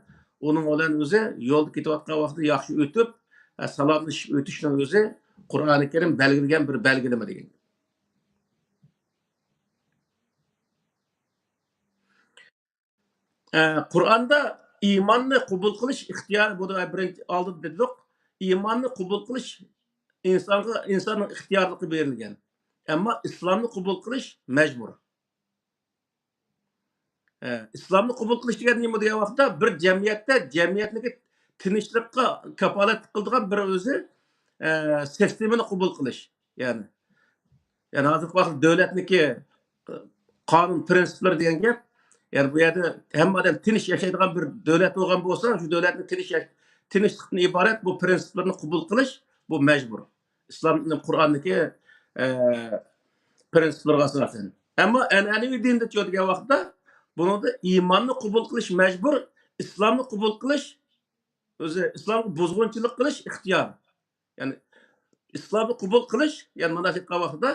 ئۇنىڭ بىلەن ئۆزى يولدا كېتىۋاتقان ۋاقتىدا ياخشى ئۆتۈپ، ئە، سالاملىشىپ ئۆتۈشنىڭ ئۆزى قۇرئانى كەرىم بەلگىلىگەن بىر بەلگىلىمە دېگەن. ئە، قۇرئاندا ئىماننى قوبۇل قىلىش ئىختىيارى، بۇنى بىرىنچى ئالدىدا دېدۇق. ئىماننى قوبۇل قىلىش ئىنسانغا، ئىنساننىڭ ئىختىيارلىقى بېرىلگەن. ئەمما ئىسلامنى قوبۇل قىلىش مەجبۇر. ئە، ئىسلامنى قوبۇل قىلىش دېگەن نېمە دېگەن ۋاقىتتا، بىر جەمئىيەتتە جەمئىيەتنىڭكى تىنچلىققا كاپالەتلىك قىلىدىغان بىر ئۆزى، ئە، سىستېمىنى قوبۇل قىلىش. يەنى، يەنى ھازىرقى ۋاقىتتا دۆلەتنىڭكى قانۇن پىرىنسىپلىرى دېگەن گەپ، يەنى بۇ يەردە ھەممە ئادەم تىنچ ياشايدىغان بىر دۆلەت بولغان بولسا، شۇ دۆلەتنىڭ تىنچ ياش-، تىنچلىقتىن ئىبارەت بۇ پىرىنسىپلىرىنى قوبۇل قىلىش، بۇ مەجبۇر. ئىسلام، قۇرئاندىكى، ئە، پىرىنسىپلىرىغا ئاساسەن. ئەمما ئەنئەنىۋى دىندا چۆتىگەن ۋاقىتتا بۇنىڭدا ئىماننى قوبۇل قىلىش مەجبۇر، ئىسلامنى قوبۇل قىلىش، ئۆزى ئىسلامغا بۇزغۇنچىلىق قىلىش ئىختىيار. يەنى ئىسلامنى قوبۇل قىلىش، يەنى مانا شۇ ۋاقتىدا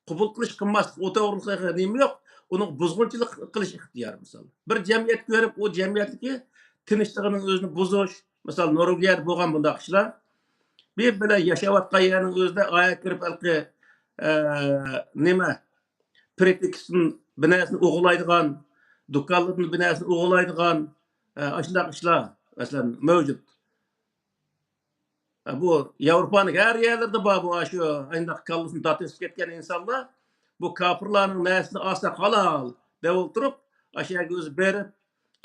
قوبۇل قىلىش، قىلماسلىق، ئۇ توغرىلىق نېمە يوق، ئۇنىڭ بۇزغۇنچىلىق قىلىش ئىختىيارى. مىسال، بىر جەمئىيەت كۆرۈپ، ئۇ جەمئىيەتتىكى تىنچلىقىنىڭ ئۆزىنى بۇزۇش، مىسال، نورۋېگىيەدە بولغان بۇنداق ئىشلار. بىر بىلەن ياشاۋاتقان يەرنىڭ ئۆزىدە ئايەت كىرىپ، ھېلىقى، ئە، نېمە، پرېتېكستتىن بىر نەرسىنى ئوغرىلايدىغان، دۇكانلاردىن بىر نەرسىنى ئوغرىلايدىغان، ئە، ئاشۇنداق ئىشلار، مەسىلەن، مەۋجۇت. بۇ ياۋروپانىڭ ھەر يەرلىرىدە بار بۇ، ئاشۇ ئاينداق كاللىسىنى دات ئېسىپ كەتكەن ئىنسانلار. بۇ كاپىرلارنىڭ نەرسىنى ئالساق ھالال دەپ ئولتۇرۇپ، ئاشۇ يەرگە ئۆزى بېرىپ،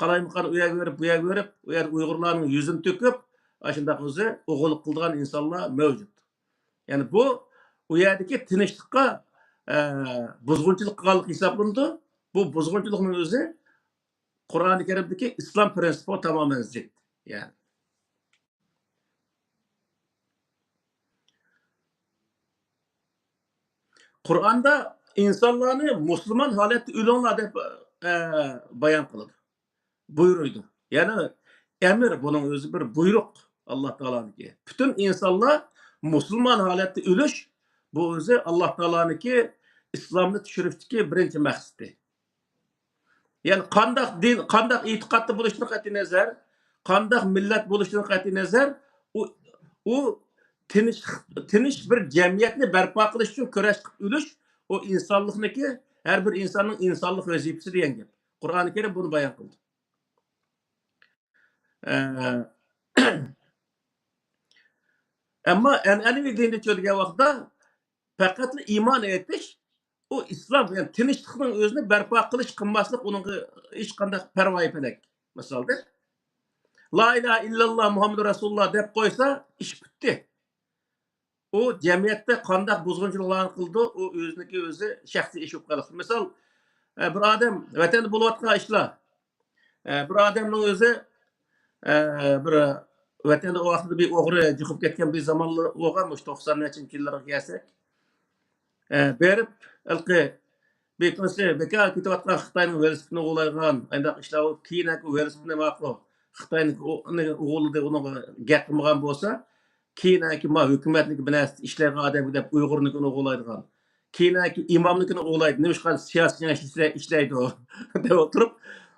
قالايمىقان ئۇ يەرگە بېرىپ، بۇ يەرگە بېرىپ، ئۇ يەردە ئۇيغۇرلارنىڭ يۈزىنى تۆكۈپ، ئاشۇنداق ئۆزى ئوغرىلىق قىلىدىغان ئىنسانلار مەۋجۇت. يەنى بۇ، ئۇ يەردىكى تىنچلىققا، ئە، بۇزغۇنچىلىق قىلغانلىق ھېسابلىنىدۇ. بۇ بۇزغۇنچىلىقنىڭ ئۆزى قۇرئانى كەرىمدىكى ئىسلام پىرىنسىپىغا تامامەن زىت. يەنى قۇرئاندا ئىنسانلارنى مۇسۇلمان ھالەتتە ئۆلۈڭلار دەپ، ئە، بايان قىلىدۇ، بۇيرۇيدۇ. يەنى ئەمىر، بۇنىڭ ئۆزى بىر بۇيرۇق ئاللا تائالانىڭكى. پۈتۈن ئىنسانلار مۇسۇلمان ھالەتتە ئۆلۈش، بۇ ئۆزى ئاللا تائالانىڭكى ئىسلامنى چۈشۈرۈشتىكى بىرىنچى مەقسىتى. يەنى قانداق دىن، قانداق ئېتىقادتا بولۇشىدىن قەتئىينەزەر، قانداق مىللەت بولۇشىدىن قەتئىينەزەر، ئۇ، ئۇ تىنچ، تىنچ بىر جەمئىيەتنى بەرپا قىلىش ئۈچۈن كۈرەش قىلىپ ئۆلۈش، ئۇ ئىنسانلىقنىڭكى، ھەر بىر ئىنساننىڭ ئىنسانلىق ۋەزىپىسى دېگەن گەپ. قۇرئانى كەرىم بۇنى بايان قىلدى. ئە، ئەمما ئەنئەنىۋى دىندا چۆتىگەن ۋاقىتتا پەقەتلا ئىمان ئېيتىش، ئۇ ئىسلام، يەنى تىنچلىقنىڭ ئۆزىنى بەرپا قىلىش، قىلماسلىق، ئۇنىڭغا ھېچقانداق پەرۋايى پەلەك. مىسالدا، لا ئىلاھە ئىللاللا مۇھەممەدۇر رەسۇلۇللا دەپ قويسا، ئىش پۈتتى. ئۇ جەمئىيەتتە قانداق بۇزغۇنچىلىقلارنى قىلىدۇ، ئۇ ئۆزىنىڭكى ئۆزى شەخسىي ئىش بولۇپ قالىدۇ. مىسال، ئە، بىر ئادەم ۋەتەندە بولۇۋاتقان ئىشلار، ئە، بىر ئادەمنىڭ ئۆزى، ئە، بىر ۋەتەندە ئۇ ۋاقىتتا بىر ئوغرى جۇقۇپ كەتكەن بىر زامانلار بولغان، مۇشۇ توقسان نەچچىنچى يىللارغا كەلسەك. ئە، بېرىپ، ھېلىقى بىر كۈنسى بىكار كېتىۋاتقان خىتاينىڭ ۋېلىسىپىتىنى ئوغرىلايدىغان، ئانداق ئىشلار بولۇپ، كېيىن ھەم ئۇ ۋېلىسىپىتنى ماقۇل، خىتاينىڭكى ئۇ-، ئۇنى ئوغرىلىدى، ئۇنىڭغا گەپ قىلمىغان بولسا، كېيىن ھەم ما ھۆكۈمەتنىڭكى بىر نەرسە ئىشلەيدىغان ئادەمگە دەپ ئۇيغۇرنىڭكىنى ئوغرىلايدىغان. كېيىنكى ئىماملىكىنى ئوغلايدۇ، نېمىشقا سىياسىي كېڭەش ئىشلەي-، ئىشلەيدۇ دەپ ئولتۇرۇپ،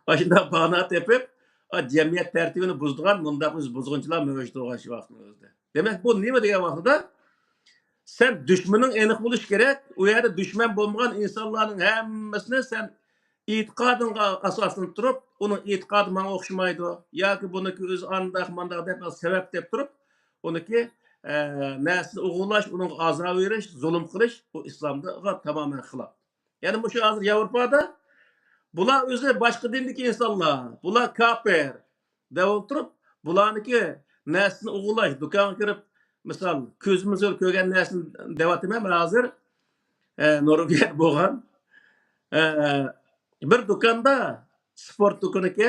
ئاشۇنداق باھانە تېپىپ، ئا، جەمئىيەت تەرتىپىنى بۇزىدىغان مۇنداق بىز بۇزغۇنچىلار مەۋجۇت بولغان شۇ ۋاقىتنىڭ ئۆزىدە. دېمەك، بۇ نېمە دېگەن ۋاقتىدا، سەن دۈشمىنىڭ ئېنىق بولۇشى كېرەك. ئۇ يەردە دۈشمەن بولمىغان ئىنسانلارنىڭ ھەممىسىنى سەن ئېتىقادىڭغا ئاساسلىنىپ تۇرۇپ، ئۇنىڭ ئېتىقادى ماڭا ئوخشىمايدۇ ياكى بۇنىڭكى ئۆزى ئانداق، مانداق دەپ سەۋەب دەپ تۇرۇپ، ئۇنىڭكى، ئە، نەرسىنى ئوغرىلاش، ئۇنىڭغا ئازار بېرىش، زۇلۇم قىلىش، بۇ ئىسلامغا تامامەن خىلاپ. يەنى مۇشۇ ھازىر ياۋروپادا بۇلار ئۆزى باشقا دىندىكى ئىنسانلار، بۇلار كاپىر دەپ ئولتۇرۇپ، بۇلارنىڭكى نەرسىسىنى ئوغرىلاش، دۇكانغا كىرىپ، مىسال، كۆزىمىز بىلەن كۆرگەن نەرسىنى دەۋاتىمەن مەن ھازىر. ئە، نورۋېگىيەدە بولغان. ئە، بىر دۇكاندا سپورت دۇكىنىكى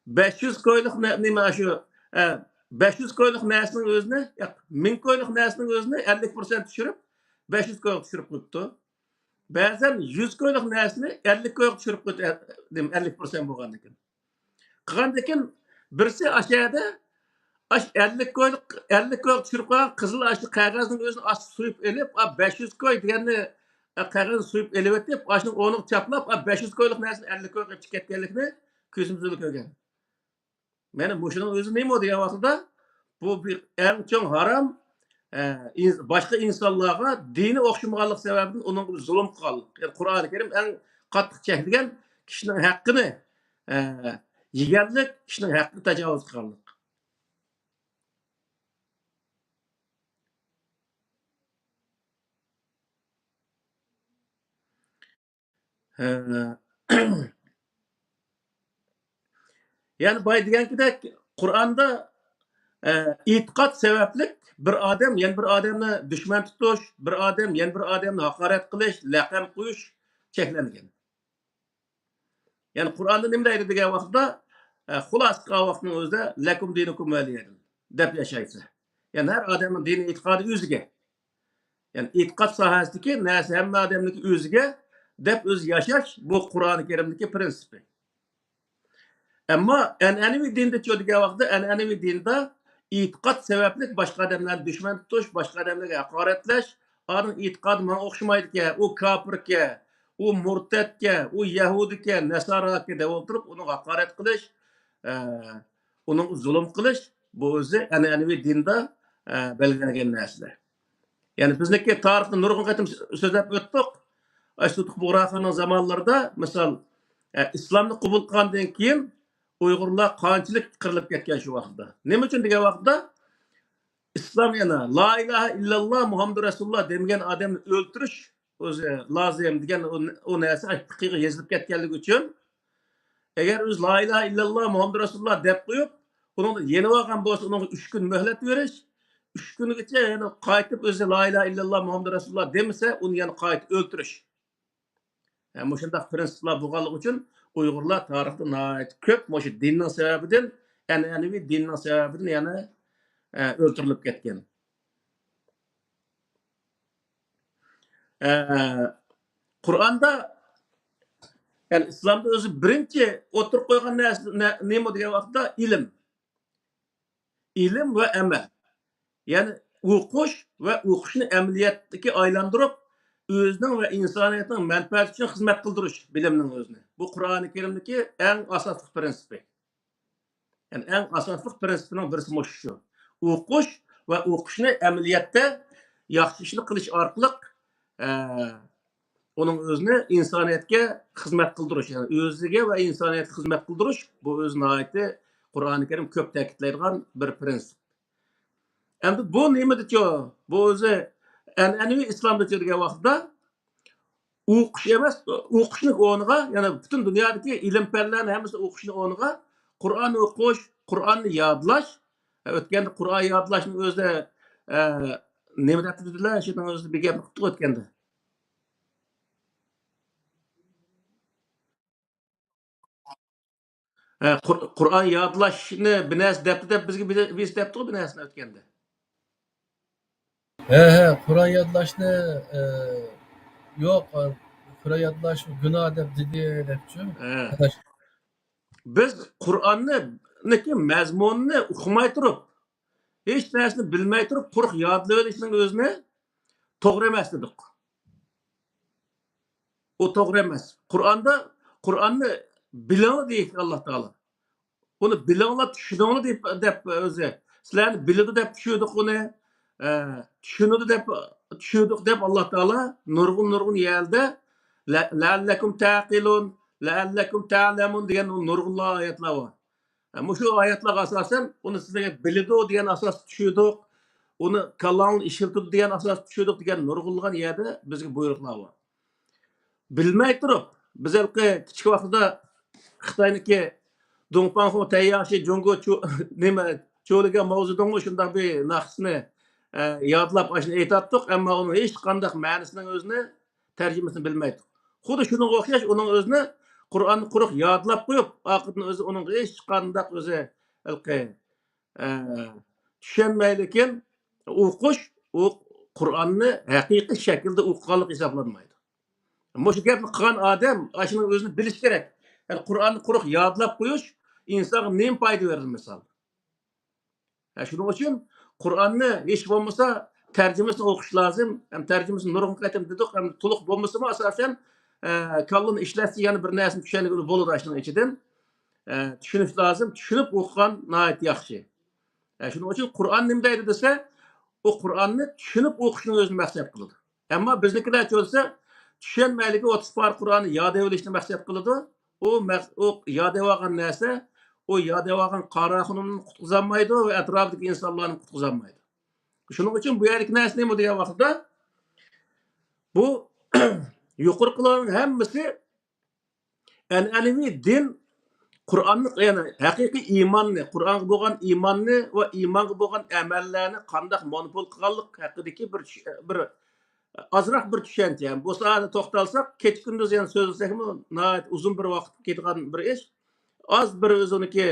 بەش يۈز كويلۇق نە-، نېمە شۇ، ئە، بەش يۈز كويلۇق نەرسىنىڭ ئۆزىنى، ياق، مىڭ كويلۇق نەرسىنىڭ ئۆزىنى ئەللىك پىرسەنت چۈشۈرۈپ، بەش يۈز كويغا چۈشۈرۈپ قويۇپتۇ. بەزەن يۈز كويلۇق نەرسىنى ئەللىك كويغا چۈشۈرۈپ قويدى، ئە، نېمە، ئەللىك پىرسەنت بولغاندىكىن. قىلغاندىكىن بىرسى ئاشۇ يەردە ئاش ئەللىك كوي، ئەللىك كويغا چۈشۈرۈپ قويغان قىزىل ئاشۇ قەغەزنىڭ ئۆزىنى ئاشۇ سويۇپ ئېلىپ، ئا، بەش يۈز كوي دېگەننى، ئا، قەغەزنى سويۇپ ئېلىۋېتىپ، ئاشۇنىڭ ئورنىغا چاپلاپ، ئا، بەش يۈز كويلۇق نەرسىنى ئەللىك كويغا ئېلىپ چىقىپ كەتكەنلىكىنى كۆزىمىز بىلەن كۆرگەن. مانا مۇشۇنىڭ ئۆزى نېمە دېگەن ۋاقتىدا، بۇ بىر ئەڭ چوڭ ھارام، ئە، ئىنس-، باشقا ئىنسانلارغا دىنى ئوخشىمىغانلىق سەۋەبىدىن ئۇنىڭغا زۇلۇم قىلغانلىق. يەنى قۇرئانى كەرىم ئەڭ قاتتىق چەكلىگەن كىشىنىڭ ھەققىنى، ئە، يېگەنلىك، كىشىنىڭ ھەققىگە تاجاۋۇز قىلغانلىق. ھە. يەنى بايا دېگەنكىدەك، قۇرئاندا، ئە، ئېتىقاد سەۋەبلىك بىر ئادەم يەنە بىر ئادەمنى دۈشمەن تۇتۇش، بىر ئادەم يەنە بىر ئادەمنى ھاقارەت قىلىش، لەقەم قويۇش چەكلەنگەن. يەنى قۇرئاندا نېمە دەيدۇ دېگەن ۋاقىتتا، ئە، خۇلاسە قىلغان ۋاقىتنىڭ ئۆزىدە «لەكۇم دىنۇكۇم ۋەلىيە دىن» دەپ ياشايسىز. يەنى ھەر ئادەمنىڭ دىنىي ئېتىقادى ئۆزىگە. يەنى ئېتىقاد ساھەسىدىكى نەرسە ھەممە ئادەمنىڭكى ئۆزىگە دەپ ئۆزى ياشاش، بۇ قۇرئانى كەرىمدىكى پرىنسىپى. ئەمما ئەنئەنىۋى دىندىچۇ دېگەن ۋاقىتتا، ئەنئەنىۋى دىندا ئېتىقاد سەۋەبلىك باشقا ئادەملەرنى دۈشمەن تۇتۇش، باشقا ئادەملەرگە ھاقارەتلەش، ئانىڭ ئېتىقادى ماڭا ئوخشىمايدىكەن، ئۇ كاپىركەن، ئۇ مۇرتەتكەن، ئۇ يەھۇدىيكەن، نەساراكەن دەپ ئولتۇرۇپ، ئۇنىڭغا ھاقارەت قىلىش، ئە، ئۇنىڭغا زۇلۇم قىلىش، بۇ ئۆزى ئەنئەنىۋى دىندا، ئە، بەلگىلەنگەن نەرسىلەر. يەنى بىزنىڭكى تارىختا نۇرغۇن قېتىم سۆزلەپ ئۆتتۇق. ئاشۇ سۇتۇق بۇغراخاننىڭ زامانلىرىدا، مىسال، ئە، ئىسلامنى قوبۇل قىلغاندىن كېيىن ئۇيغۇرلار قانچىلىك قىرىلىپ كەتكەن شۇ ۋاقىتتا. نېمە ئۈچۈن دېگەن ۋاقىتتا، ئىسلام يەنە لا ئىلاھە ئىللاللا مۇھەممەدۇر رەسۇلۇللا دېمىگەن ئادەمنى ئۆلتۈرۈش، ئۆزى لازىم دېگەن ئۇ، ئۇ نەرسە پىقىغا يېزىلىپ كەتكەنلىكى ئۈچۈن، ئەگەر ئۆزى لا ئىلاھە ئىللاللا مۇھەممەدۇر رەسۇلۇللا دەپ قويۇپ، ئۇنىڭدىن يېنىۋالغان بولسا، ئۇنىڭغا ئۈچ كۈن مۆھلەت بېرىش، ئۈچ كۈنگىچە يەنە قايتىپ ئۆزى لا ئىلاھە ئىللاللا مۇھەممەدۇر رەسۇلۇللا دېمىسە، ئۇنى يەنە قايتا ئۆلتۈرۈش. ھە، مۇشۇنداق پرىنسىپلار بولغانلىقى ئۈچۈن ئۇيغۇرلار تارىختا ناھايىتى كۆپ مۇشۇ دىننىڭ سەۋەبىدىن، ئەنئەنىۋى دىننىڭ سەۋەبىدىن يەنە، ئە، ئۆلتۈرۈلۈپ كەتكەن. ئە، قۇرئاندا، يەنى ئىسلامدا ئۆزى بىرىنچى ئوتتۇرىغا قويغان نەرسە نە-، نېمە دېگەن ۋاقىتتا ئىلىم. ئىلىم ۋە ئەمەل. يەنى ئوقۇش ۋە ئوقۇشنى ئەمەلىيەتتىكى ئايلاندۇرۇپ، ئۆزىنىڭ ۋە ئىنسانىيەتنىڭ مەنپەئەتى ئۈچۈن خىزمەت قىلدۇرۇش بىلىمنىڭ ئۆزىنى. بۇ قۇرئانى كەرىمدىكى ئەڭ ئاساسلىق پرىنسىپى. يەنى ئەڭ ئاساسلىق پرىنسىپىنىڭ بىرسى مۇشۇ شۇ. ئوقۇش ۋە ئوقۇشنى ئەمەلىيەتتە ياخشى ئىشنى قىلىش ئارقىلىق، ئە، ئۇنىڭ ئۆزىنى ئىنسانىيەتكە خىزمەت قىلدۇرۇش، يەنى ئۆزىگە ۋە ئىنسانىيەتكە خىزمەت قىلدۇرۇش، بۇ ئۆزى ناھايىتى قۇرئانى كەرىم كۆپ تەكىتلەيدىغان بىر پرىنسىپ. ئەمدى بۇ نېمىدىچۇ؟ بۇ ئۆزى ئەنئەنىۋى ئىسلامدىچۇ دېگەن ۋاقىتتا، ئوقۇش ئەمەس، ئوقۇشنىڭ ئورنىغا، يەنى پۈتۈن دۇنيادىكى ئىلىم پەنلەرنى ھەممىسىنى ئوقۇشنىڭ ئورنىغا قۇرئان ئوقۇش، قۇرئاننى يادلاش. ئۆتكەندە قۇرئان يادلاشنىڭ ئۆزىدە، ئە، نېمە دەپ دېدىلە؟ شۇنىڭ ئۆزىدە بىر گەپنى قىلدۇق ئۆتكەندە. ئە، قۇر-، قۇرئان يادلاشنى بىر نەرسە دەپتۇ دەپ بىزگە بىر، بىرسى دەپتۇغۇ بىر نەرسىنى ئۆتكەندە. ھە، ھە، قۇرئان يادلاشنى، ئە، يوق، قۇرئان يادلاش گۇناھ دەپ دېدى دەپچۇ. ھە. بىز قۇرئاننى، نىكى مەزمۇنىنى ئۇقماي تۇرۇپ، ھېچ نەرسىنى بىلمەي تۇرۇپ، قۇرۇق يادلىۋېلىشنىڭ ئۆزىنى توغرا ئەمەس دېدۇق. ئۇ توغرا ئەمەس. قۇرئاندا، قۇرئاننى بىلىڭلار دېيىشكەن ئاللا تائالا. ئۇنى بىلىڭلار، چۈشىنىڭلار دەپ، دەپ ئۆزى. سىلەرنى بىلىدۇ دەپ چۈشۈردۇق ئۇنى. ئە، چۈشىنىدۇ دەپ چۈشۈردۇق دەپ ئاللا تائالا نۇرغۇن، نۇرغۇن يەردە لە-، لەئەللەكۇم تەقىلۇن، لەئەللەكۇم تەلەمۇن دېگەن نۇرغۇنلىغان ئايەتلەر بار. ئە، مۇشۇ ئايەتلەرگە ئاساسەن ئۇنى سىلەرگە بىلىدۇ دېگەن ئاساستا چۈشۈردۇق. ئۇنى كاللاڭلارنى ئىشلىتىدۇ دېگەن ئاساستا چۈشۈردۇق دېگەن نۇرغۇنلىغان يەردە بىزگە بۇيرۇقلار بار. بىلمەي تۇرۇپ، بىز ھېلىقى كىچىك ۋاقتىدا خىتاينىڭكى دۇڭپاڭخۇ تەيياڭشى جۇڭگو چۇ-، نېمە، چۇلىگا ماۋزېدۇڭمۇ شۇنداق بىر ناخشىسىنى، ئە، يادلاپ ئاشۇنى ئېيتاتتۇق، ئەمما ئۇنىڭ ھېچقانداق مەنىسىنىڭ ئۆزىنى، تەرجىمىسىنى بىلمەيتتۇق. خۇددى شۇنىڭغا ئوخشاش ئۇنىڭ ئۆزىنى قۇرئاننى قۇرۇق يادلاپ قويۇپ، ئارقىدىن ئۆزى ئۇنىڭغا ھېچقانداق ئۆزى ھېلىقى ئە، چۈشەنمەيدىكەن، ئوقۇش، ئۇ قۇرئاننى ھەقىقىي شەكىلدە ئوقۇغانلىق ھېسابلانمايدۇ. مۇشۇ گەپنى قىلغان ئادەم ئاشۇنىڭ ئۆزىنى بىلىشى كېرەك. يەنى قۇرئاننى قۇرۇق يادلاپ قويۇش ئىنسانغا نېمە پايدا بېرىدۇ، مىسال؟ ھە، شۇنىڭ ئۈچۈن قۇرئاننى ھېچ بولمىسا تەرجىمىسىنى ئوقۇش لازىم. ھەم تەرجىمىسىنى نۇرغۇن قېتىم دېدۇق، ھەم تولۇق بولمىسىمۇ ئاساسەن، ئە، كاللىنى ئىشلەتسە يەنە بىر نەرسىنى چۈشەنگىلى بولىدۇ ئاشۇنىڭ ئىچىدىن. ئە، چۈشىنىش لازىم. چۈشىنىپ ئوقۇغان ناھايىتى ياخشى. ئە، شۇنىڭ ئۈچۈن قۇرئان نېمە دەيدۇ دېسە، ئۇ قۇرئاننى چۈشىنىپ ئوقۇشنى ئۆزىنى مەقسەت قىلىدۇ. ئەمما بىزنىڭكىلەرچە بولسا، چۈشەنمەيلىكى ئوتتۇز پارە قۇرئاننى يادلىۋېلىشنى مەقسەت قىلىدۇ. ئۇ مەق-، ئۇ يادلىۋالغان نەرسە، ئۇ يادلىۋالغان قارا خانىمنى قۇتقۇزالمايدۇ ۋە ئەتراپىدىكى ئىنسانلارنى قۇتقۇزالمايدۇ. شۇنىڭ ئۈچۈن بۇ يەردىكى نەرسە نېمە دېگەن ۋاقىتتا، بۇ يۇقىرىقىلارنىڭ ھەممىسى ئەنئەنىۋى دىن، قۇرئاننى، يەنى ھەقىقىي ئىماننى، قۇرئانغا بولغان ئىماننى ۋە ئىمانغا بولغان ئەمەللەرنى قانداق مونوپول قىلغانلىق ھەققىدىكى بىر چۈش-، بىر ئازراق بىر چۈشەنچە. بۇ ساھەدە توختالساق، كېچە-كۈندۈز يەنە سۆزلىسەكمۇ ناھايىتى ئۇزۇن بىر ۋاقىت كېتىدىغان بىر ئىش. ئاز بىر ئۆزىنىڭكى،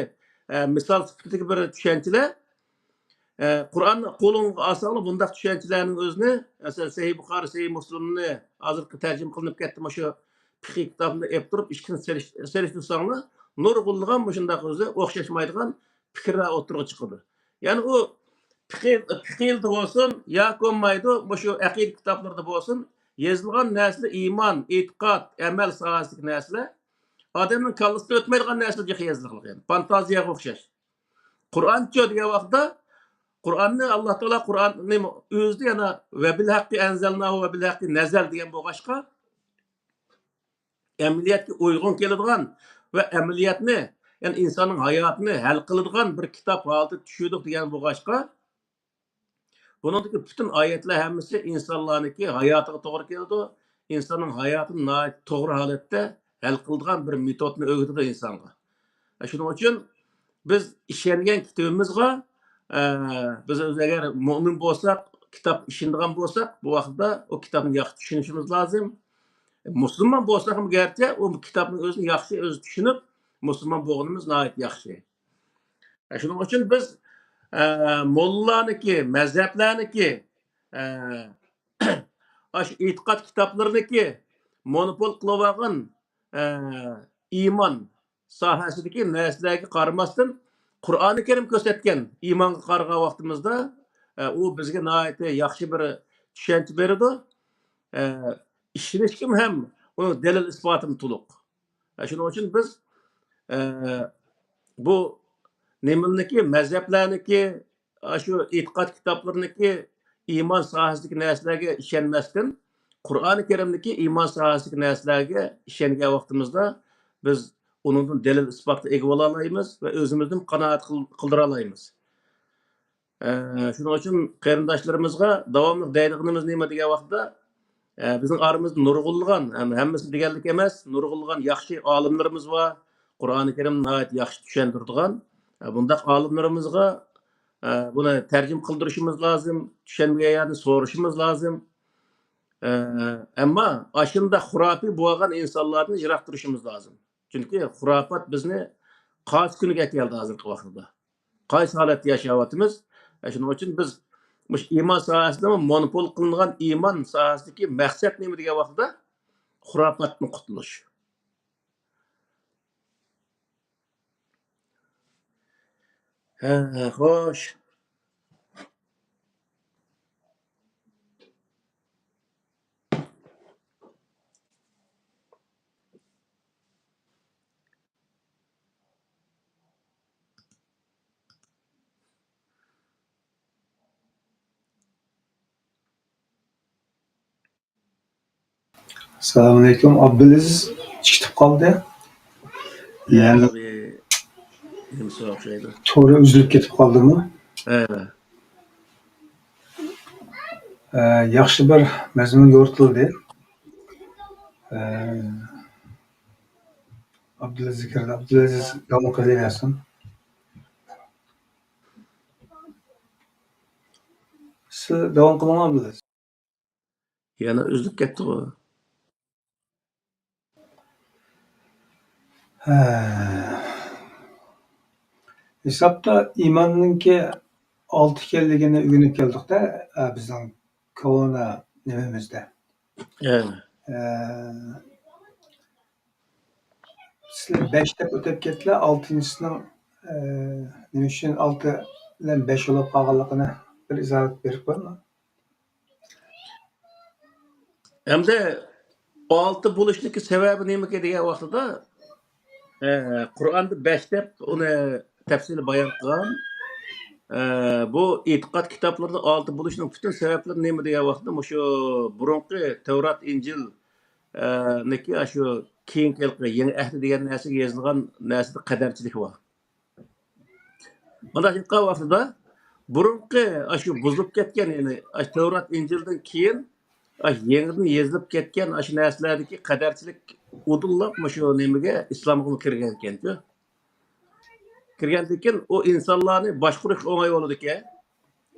ئە، مىسال سۈپىتىدىكى بىر چۈشەنچىلەر. ئە، قۇرئاننى قولۇڭغا ئالساڭلار، بۇنداق چۈشەنچىلەرنىڭ ئۆزىنى، مەسىلەن، سەھىھ بۇخارى، سەھىھ مۇسلىمنى، ھازىرقى تەرجىمە قىلىنىپ كەتتى، مۇشۇ پىقھىي كىتابنى ئېلىپ تۇرۇپ، ئىككىسىنى سېلىش-، سېلىشتۇرساڭلار، نۇرغۇنلىغان مۇشۇنداق ئۆزى ئوخشاشمايدىغان پىكىرلەر ئوتتۇرىغا چىقىدۇ. يەنى ئۇ پىقھىي، پىقھىيلىدا بولسۇن، ياكى بولمايدۇ، مۇشۇ ئەقىدە كىتابلىرىدا بولسۇن، يېزىلغان نەرسىلەر ئىمان، ئېتىقاد، ئەمەل ساھەسىدىكى نەرسىلەر ئادەمنىڭ كاللىسىدىن ئۆتمەيدىغان نەرسىلەر جىق يېزىلغان، يەنى فانتازىيەگە ئوخشاش. قۇرئانچۇ دېگەن ۋاقىتتا، قۇرئاننى ئاللا تائالا قۇرئاننى ئۆزىدە يەنە ۋە بىل ھەققى ئەنزەلناھۇ ۋە بىل ھەققى نەزەل دېگەن بولغاچقا، ئەمەلىيەتكە ئۇيغۇن كېلىدىغان ۋە ئەمەلىيەتنى، يەنى ئىنساننىڭ ھاياتىنى ھەل قىلىدىغان بىر كىتاب ھالىتىدە چۈشۈردۇق دېگەن بولغاچقا، بۇنىڭدىكى پۈتۈن ئايەتلەر ھەممىسى ئىنسانلارنىڭكى ھاياتىغا توغرا كېلىدۇ. ئىنساننىڭ ھاياتىنى ناھايىتى توغرا ھالەتتە ھەل قىلىدىغان بىر مېتودنى ئۆگىتىدۇ ئىنسانغا. شۇنىڭ ئۈچۈن بىز ئىشەنگەن كىتابىمىزغا، ئە، بىز ئۆزى ئەگەر مۆمىن بولساق، كىتابقا ئىشىنىدىغان بولساق، بۇ ۋاقىتتا ئۇ كىتابنى ياخشى چۈشىنىشىمىز لازىم. مۇسۇلمان بولساقمۇ گەرچە ئۇ كىتابنى ئۆزىنى ياخشى ئۆزى چۈشىنىپ، مۇسۇلمان بولغىنىمىز ناھايىتى ياخشى. ئە، شۇنىڭ ئۈچۈن بىز، ئە، موللىلارنىڭكى، مەزھەپلەرنىڭكى، ئە، ئاشۇ ئېتىقاد كىتابلىرىنىڭكى مونوپول قىلىۋالغان، ئە، ئىمان ساھەسىدىكى نەرسىلەرگە قارىماستىن، قۇرئانى كەرىم كۆرسەتكەن ئىمانغا قارىغان ۋاقتىمىزدا، ئە، ئۇ بىزگە ناھايىتى ياخشى بىر چۈشەنچە بېرىدۇ. ئە، ئىشىنىشكىمۇ ھەم ئۇنىڭ دەلىل ئىسپاتىمۇ تولۇق. ئە، شۇنىڭ ئۈچۈن بىز، ئە، بۇ نېمىلىكى، مەزھەپلەرنىكى، ئاشۇ ئېتىقاد كىتابلىرىنىڭكى ئىمان ساھەسىدىكى نەرسىلەرگە ئىشەنمەستىن، قۇرئانى كەرىمدىكى ئىمان ساھەسىدىكى نەرسىلەرگە ئىشەنگەن ۋاقتىمىزدا، بىز ئۇنىڭدىن دەلىل ئىسپاتقا ئىگە بولالايمىز ۋە ئۆزىمىزدىن قانائەت قىل-، قىلدۇرالايمىز. ئە، شۇنىڭ ئۈچۈن قېرىنداشلىرىمىزغا داۋاملىق دەيدىغىنىمىز نېمە دېگەن ۋاقىتتا، ئە، بىزنىڭ ئارىمىزدا نۇرغۇنلىغان، ھەم-، ھەممىسى دېگەنلىك ئەمەس، نۇرغۇنلىغان ياخشى ئالىملىرىمىز بار. قۇرئانى كەرىمنى ناھايىتى ياخشى چۈشەندۈرىدىغان. ئە، بۇنداق ئالىملىرىمىزغا، ئە، بۇنى تەرجىمە قىلدۇرۇشىمىز لازىم، چۈشەنمىگەن يەرنى سورىشىمىز لازىم. ئە، ئەمما ئاشۇنداق خۇراپىي بولغان ئىنسانلاردىن يىراق تۇرۇشىمىز لازىم. چۈنكى خۇراپات بىزنى قايسى كۈنگە ئەكەلدى ھازىرقى ۋاقىتتا؟ قايسى ھالەتتە ياشاۋاتىمىز؟ ئە، شۇنىڭ ئۈچۈن بىز مۇشۇ ئىمان ساھەسىدە مونوپول قىلىنغان ئىمان ساھەسىدىكى مەقسەت نېمە دېگەن ۋاقىتتا، خۇراپاتتىن قۇتۇلۇش. ھە، خوش. ئەسسالامۇئەلەيكۇم. ئابدۇلئەزىز چىقىپ قالدى. يەنى بىر نېمىسى ئوخشايدۇ. تورى ئۈزۈلۈپ كېتىپ قالدىمۇ؟ ھە. ئە، ياخشى بىر مەزمۇن يورۇتۇلدى. ئە، ئابدۇلئەزىز كىردى. ئابدۇلئەزىز داۋام قىلىۋەرسۇن. سىز داۋام قىلىڭ، ئابدۇلئەزىز. يەنە ئۈزۈلۈپ كەتتىغۇ. ھە. ھېسابتا ئىماننىڭكى ئالتە ئىكەنلىكىنى ئۆگىنىپ كەلدۇق-تە، ئە، بىزنىڭ كونا نېمىمىزدە. ھە. ئە، سىلەر بەش دەپ ئۆتۈپ كەتتىلەر، ئالتىنچىسىنىڭ، ئە، نېمە ئۈچۈن ئالتە بىلەن بەش بولۇپ قالغانلىقىنى بىر ئىزاھات بېرىپ قويۇڭلار. ئەمدى ئالتە بولۇشنىڭكى سەۋەبى نېمىكەن دېگەن ۋاقتىدا، ئە، قۇرئاندا بەش دەپ ئۇنى تەپسىلىي بايان قىلغان. ئە، بۇ ئېتىقاد كىتابلىرىدا ئالتە بولۇشنىڭ پۈتۈن سەۋەبلىرى نېمە دېگەن ۋاقتىدا، مۇشۇ بۇرۇنقى تەۋرات، ئىنجىل، ئە، نىكى، ئاشۇ كېيىنكى ھېلىقى يېڭى ئەھدى دېگەن نەرسىگە يېزىلغان نەرسىدە قەدەرچىلىك بار. مانا شۇنداق ۋاقتىدا بۇرۇنقى ئاشۇ بۇزۇلۇپ كەتكەن، يەنى ئاشۇ تەۋرات، ئىنجىلدىن كېيىن ئاشۇ يېڭىدىن يېزىلىپ كەتكەن ئاشۇ نەرسىلەردىكى قەدەرچىلىك ئۇدۇللاپ مۇشۇ نېمىگە، ئىسلامغىمۇ كىرگەنكەنچۇ. كىرگەندىن كېيىن ئۇ ئىنسانلارنى باشقۇرۇشقا ئوڭاي بولىدىكەن.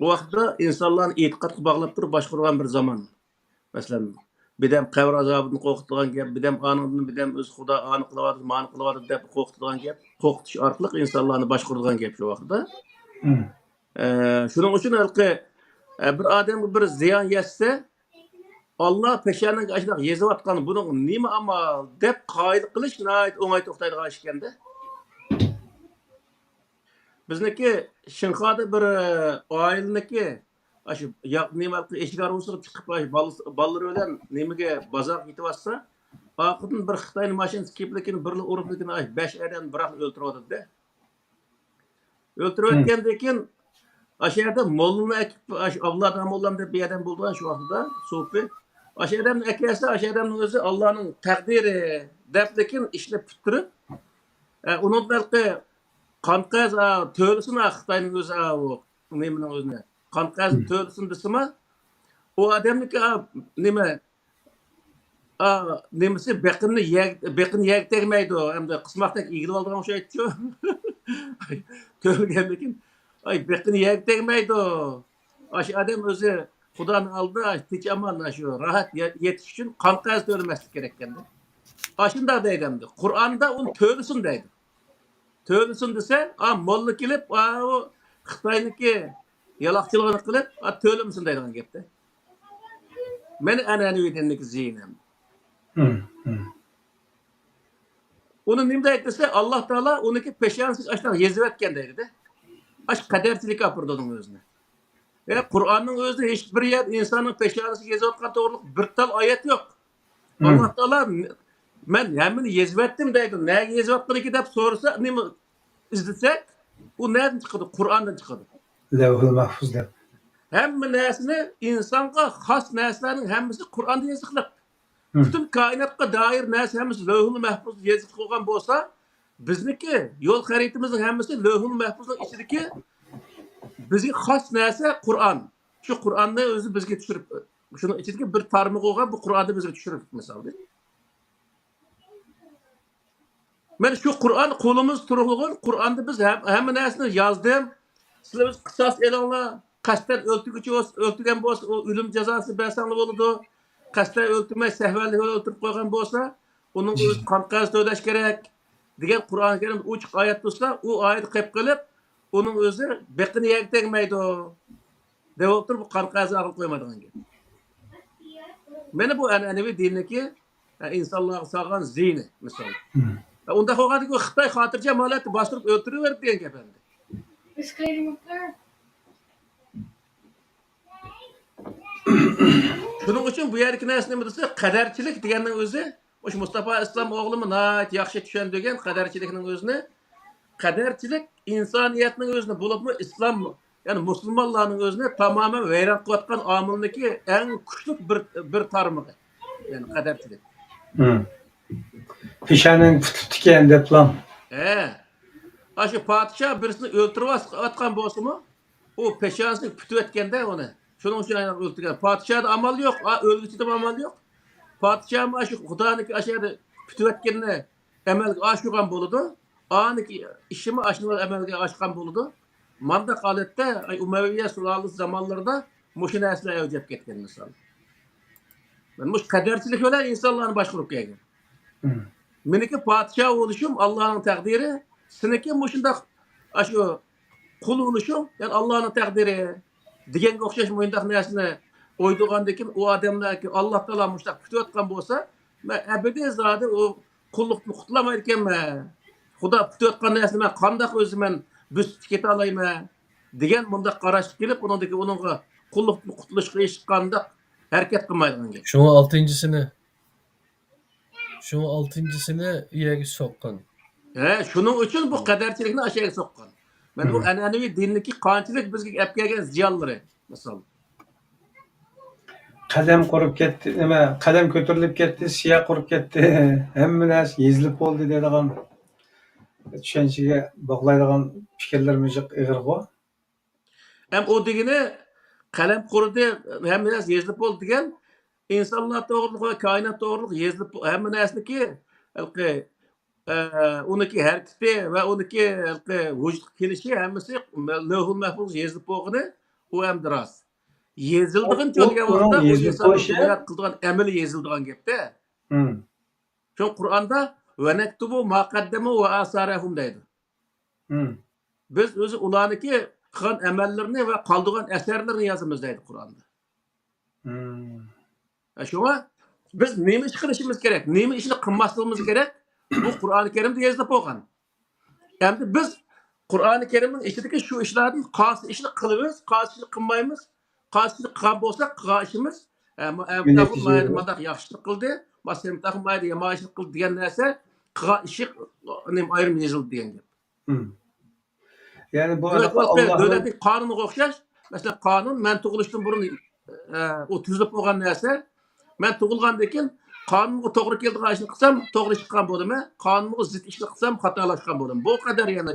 ئۇ ۋاقىتتا ئىنسانلارنى ئېتىقادقا باغلاپ تۇرۇپ باشقۇرغان بىر زامان. مەسىلەن، بىردەم قەبرە ئازابىدىن قورقۇتىدىغان گەپ، بىردەم ئانىڭدىن، بىردەم ئۆزى خۇدا ئانى قىلىۋاتىدۇ، مانى قىلىۋاتىدۇ دەپ قورقۇتىدىغان گەپ، قورقۇتۇش ئارقىلىق ئىنسانلارنى باشقۇرىدىغان گەپ شۇ ۋاقىتتا. مم. ئە، شۇنىڭ ئۈچۈن ھېلىقى، ئە، بىر ئادەمگە بىر زىيان يەتسە، ئاللا پېشانەڭگە ئاشۇنداق يېزىۋاتقان، بۇنىڭغا نېمە ئامال دەپ قايىل قىلىش ناھايىتى ئوڭاي توختايدىغان ئىش ئىكەندە. بىزنىڭكى شىنخادا بىر، ئە، ئائىلىنىڭكى ئاشۇ يا-، نېمە، ئېشىك ئارىسىغا چىقىپ، ئاشۇ بالىسى، بالىلىرى بىلەن نېمىگە، بازارغا كېتىۋاتسا، ئارقىدىن بىر خىتاينىڭ ماشىنىسى كېلىپ، لېكىن بىرلا ئۇرۇپ، لېكىن ئاشۇ بەش ئادەمنى بىراقلا ئۆلتۈرۈۋاتىدۇ-دە. ئۆلتۈرۈۋەتكەندىن كېيىن، ئاشۇ يەردە موللىنى ئەكىپ، ئاشۇ ئابلا داموللام دەپ بىر ئادەم بولىدىغان شۇ ۋاقتىدا، سوپى. ئاشۇ ئادەمنى ئەكەلسە، ئاشۇ ئادەمنىڭ ئۆزى ئاللانىڭ تەقدىرى دەپ، لېكىن ئىشنى پۈتتۈرۈپ، ئە، ئۇنىڭدىن ھېلىقى قانقەز، ئا، تۆلىسۇن، ئا، خىتاينىڭ ئۆزى، ئا، ئۇ نېمىنىڭ ئۆزىنى. قانقەز تۆلىسۇن دېسىما، ئۇ ئادەمنىڭكى، ئا، نېمە، ئا، نېمىسى، بېقىنى يەگ-، بېقىنى يەگە تەگمەيدۇ. ئەمدى قىسماقتەك ئىگىلىۋالىدىغان ئوخشايدۇ. تۆلىگەندىن كېيىن، ئاي، بېقىنى يەگە تەگمەيدۇ. ئاشۇ ئادەم ئۆزى خۇدانىڭ ئالدىدا تىنچ ئامان، شۇ راھەت يە-، يېتىش ئۈچۈن قانقەز تۆلىمەسلىك كېرەككەندە. ئاشۇنداق دەيدۇ ئەمدى. قۇرئاندا ئۇنى تۆلىسۇن دەيدۇ. تۆلىسۇن دېسە، ئا، موللا كېلىپ، ئا، ئۇ خىتاينىڭكى يالاقچىلىقىنى قىلىپ، ئا، تۆلىمىسۇن دەيدىغان گەپتە. مەن ئەنئەنىۋى دىننىڭكى زىيىنىم. مم، مم. ئۇنى نېمە دەيدۇ دېسە، ئاللا تائالا ئۇنىڭكى پېشانىسىگە ئاشۇنداق يېزىۋەتكەن دەيدۇ-دە. ئاشۇ قەدەرچىلىككە ئاپىرىدۇ ئۇنىڭ ئۆزىنى. يا، قۇرئاننىڭ ئۆزىدە ھېچ بىر يەردە ئىنساننىڭ پېشانىسىگە يېزىۋاتقان توغرىلىق بىر تال ئايەت يوق. مم. ئاللا تائالا، مەن ھەممىنى يېزىۋەتتىم دەيدۇ. نەگە يېزىۋاتقىنىكى دەپ سورىسا، نېمە ئىزدىسەك، ئۇ نەدىن چىقىدۇ؟ قۇرئاندىن چىقىدۇ. لەۋھۇل مەھفۇز دەپ. ھەممە نەرسىنى، ئىنسانغا خاس نەرسىلەرنىڭ ھەممىسى قۇرئاندا يېزىقلىق. مم. پۈتۈن كائىناتقا دائىر نەرسە ھەممىسى لەۋھۇل مەھفۇزدا يېزىقلىق بولغان بولسا، بىزنىڭكى يول خەرىتىمىزنىڭ ھەممىسى لەۋھۇل مەھفۇزنىڭ ئىچىدىكى بىزگە خاس نەرسە قۇرئان. شۇ قۇرئاننى ئۆزى بىزگە چۈشۈرۈپ، شۇنىڭ ئىچىدىكى بىر تارمىقى بولغان بۇ قۇرئاننى بىزگە چۈشۈرۈپ، مىسالدىن. مەن شۇ قۇرئان قولىمىزدا تۇرغىنى، قۇرئاندا بىز ھەم-، ھەممە نەرسىنى يازدىم. سىلەر ئۆز قىساس ئېلىڭلار. قەستەن ئۆلتۈرگۈچى بولسا، ئۆلتۈرگەن بولسا، ئۇ ئۆلۈم جازاسىنى بەرسەڭلار بولىدۇ. قەستەن ئۆلتۈرمەي، سەھۋەنلىك بىلەن ئۆلتۈرۈپ قويغان بولسا، ئۇنىڭغا ئۆزى قان قەرز تۆلەش كېرەك، دېگەن قۇرئان كەرىم ئوچۇق ئايەت تۇرسا، ئۇ ئايەت قېلىپ قېلىپ، ئۇنىڭ ئۆزى بېقىنى يەرگە تەگمەيدۇ، دەپ ئولتۇرۇپ، بۇ قان قەرزى ئاغرىپ قويمايدىغان گەپ. مانا بۇ ئەنئەنىۋى دىننىڭكى، ئە، ئىنسانلارغا سالغان زىيىنى، مىسال. مم. ئە، ئۇنداق بولغاندىكىن خىتاي خاتىرجەم ھالەتتە باستۇرۇپ ئۆلتۈرۈۋەردى دېگەن گەپ ئەمدى. شۇنىڭ ئۈچۈن بۇ يەردىكى نەرسە نېمە دېسە، قەدەرچىلىك دېگەننىڭ ئۆزى، مۇشۇ مۇستاپا ئىسلام ئوغلىمۇ ناھايىتى ياخشى چۈشەندۈرگەن قەدەرچىلىكنىڭ ئۆزىنى. قەدەرچىلىك ئىنسانىيەتنىڭ ئۆزىنى، بولۇپمۇ ئىسلام، يەنى مۇسۇلمانلارنىڭ ئۆزىنى تامامەن ۋەيران قىلىۋاتقان ئامىلنىڭكى ئەڭ كۈچلۈك بىر، بىر تارمىقى. يەنى قەدەرچىلىك. پېشانەڭ پۈتۈپتىكەن دەپلا. ھە. ئاشۇ پادىشاھ بىرسىنى ئۆلتۈرۈۋاتقان بولسىمۇ، ئۇ پېشانىسىنى پۈتۈۋەتكەندە ئۇنى. شۇنىڭ ئۈچۈن ئۇنى ئۆلتۈرگەن. پادىشاھتا ئامال يوق، ئا، ئۆلگۈچىدىمۇ ئامال يوق. پادىشاھمۇ ئاشۇ خۇدانىڭكى ئاشۇ يەردە پۈتۈۋەتكىنىنى ئەمەلگە ئاشۇرغان بولىدۇ. ئانىڭكى ئىشىمۇ ئاشۇنى ئەمەلگە ئاشقان بولىدۇ. مانداق ھالەتتە، ئاي، ئۇمەۋىيە سۇلالىسى زامانلىرىدا مۇشۇ نەرسىلەر ئەۋج ئېلىپ كەتكەن مىسال. مانا مۇشۇ قەدەرچىلىك بىلەن ئىنسانلارنى باشقۇرۇپ كەلگەن. مېنىڭكى پادىشاھ بولۇشۇم ئاللانىڭ تەقدىرى، سېنىڭكى مۇشۇنداق ئاشۇ قۇل بولۇشۇڭ يەنە ئاللانىڭ تەقدىرى دېگەنگە ئوخشاش مۇنداق نەرسىنى ئويلىغاندىن كېيىن، ئۇ ئادەملەركى ئاللا تائالا مۇشۇنداق پۈتۈۋاتقان بولسا، مەن ئەبەدىي زادى ئۇ قۇللۇقتىن قۇتۇلالمايدىكەنمەن. خۇدا پۈتۈۋاتقان نەرسىنى مەن قانداق ئۆزى مەن بۆسۈپ كېتەلەيمەن دېگەن مۇنداق قاراشقا كېلىپ، ئۇنىڭدىكى ئۇنىڭغا قۇللۇقتىن قۇتۇلۇشقا ھېچقانداق ھەرىكەت قىلمايدىغان گەپ. شۇڭا ئالتىنچىسىنى، شۇڭا ئالتىنچىسىنى ئۇ يەرگە سوققان. ھە، شۇنىڭ ئۈچۈن بۇ قەدەرچىلىكنى ئاشۇ يەرگە سوققان. مانا بۇ ئەنئەنىۋى دىندىكى قانچىلىك بىزگە ئەپ كەلگەن زىيانلىرى، مىسال. قەلەم قۇرۇپ كەتتى، نېمە، قەلەم كۆتۈرۈلۈپ كەتتى، سىيا قۇرۇپ كەتتى، ھەممە نەرسە يېزىلىپ بولدى دەيدىغان چۈشەنچىگە باغلايدىغان پىكىرلىرىمىز جىق ئېغىرغۇ. ھەم ئۇ دېگىنى قەلەم قۇرۇدى، ھەممە نەرسە يېزىلىپ بولدى دېگەن ئىنسانلار توغرۇلۇق ۋە كائىنات توغرۇلۇق يېزىلىپ، ھەممە نەرسىنىكى ھېلىقى، ئە، ئۇنىكى ھەرىكىتى ۋە ئۇنىكى ھېلىقى ۋۇجۇدقا كېلىشى ھەممىسى لەۋھۇل مەھفۇزغا يېزىلىپ بولغىنى ئۇ ئەمدى راست. يېزىلىدىغىنچۇ دېگەن ۋاقىتتا ئۇ ئىنساننىڭ بۇنىياد قىلىدىغان ئەمەلى يېزىلىدىغان گەپتە. شۇڭا قۇرئاندا ۋە نەكتۇبۇ ما قەددەمۇ ۋە ئاسارەھۇم دەيدۇ. بىز ئۆزى ئۇلارنىڭكى قىلغان ئەمەللىرىنى ۋە قالدۇرغان ئەسەرلىرىنى يازىمىز دەيدۇ قۇرئاندا. شۇڭا بىز نېمە ئىش قىلىشىمىز كېرەك، نېمە ئىشنى قىلماسلىقىمىز كېرەك، بۇ قۇرئانى كەرىمدە يېزىلىپ بولغان. ئەمدى بىز قۇرئانى كەرىمنىڭ ئىچىدىكى شۇ ئىشلاردىن قايسى ئىشنى قىلىمىز، قايسى ئىشنى قىلمايمىز، قايسى ئىشنى قىلغان بولساق قىلغان ئىشىمىز، مانداق ياخشىلىق قىلدى، ماسىمتاخ مايدا يامان ئىشنى قىلدى دېگەن نەرسە قىلغان ئىشى ئايرىم يېزىلدى دېگەن گەپ. يەنى بۇ دۆلەتنىڭ قانۇنىغا ئوخشاش. مەسىلەن، قانۇن مەن تۇغۇلۇشتىن بۇرۇن ئە، ئۇ تۈزۈلۈپ بولغان نەرسە. مەن تۇغۇلغاندىن كېيىن قانۇنغا توغرا كېلىدىغان ئىشنى قىلسام، توغرا ئىش قىلغان بولىمەن. قانۇنغا زىت ئىشنى قىلسام، خاتالاشقان بولىمەن. بۇ قەدەر يەنە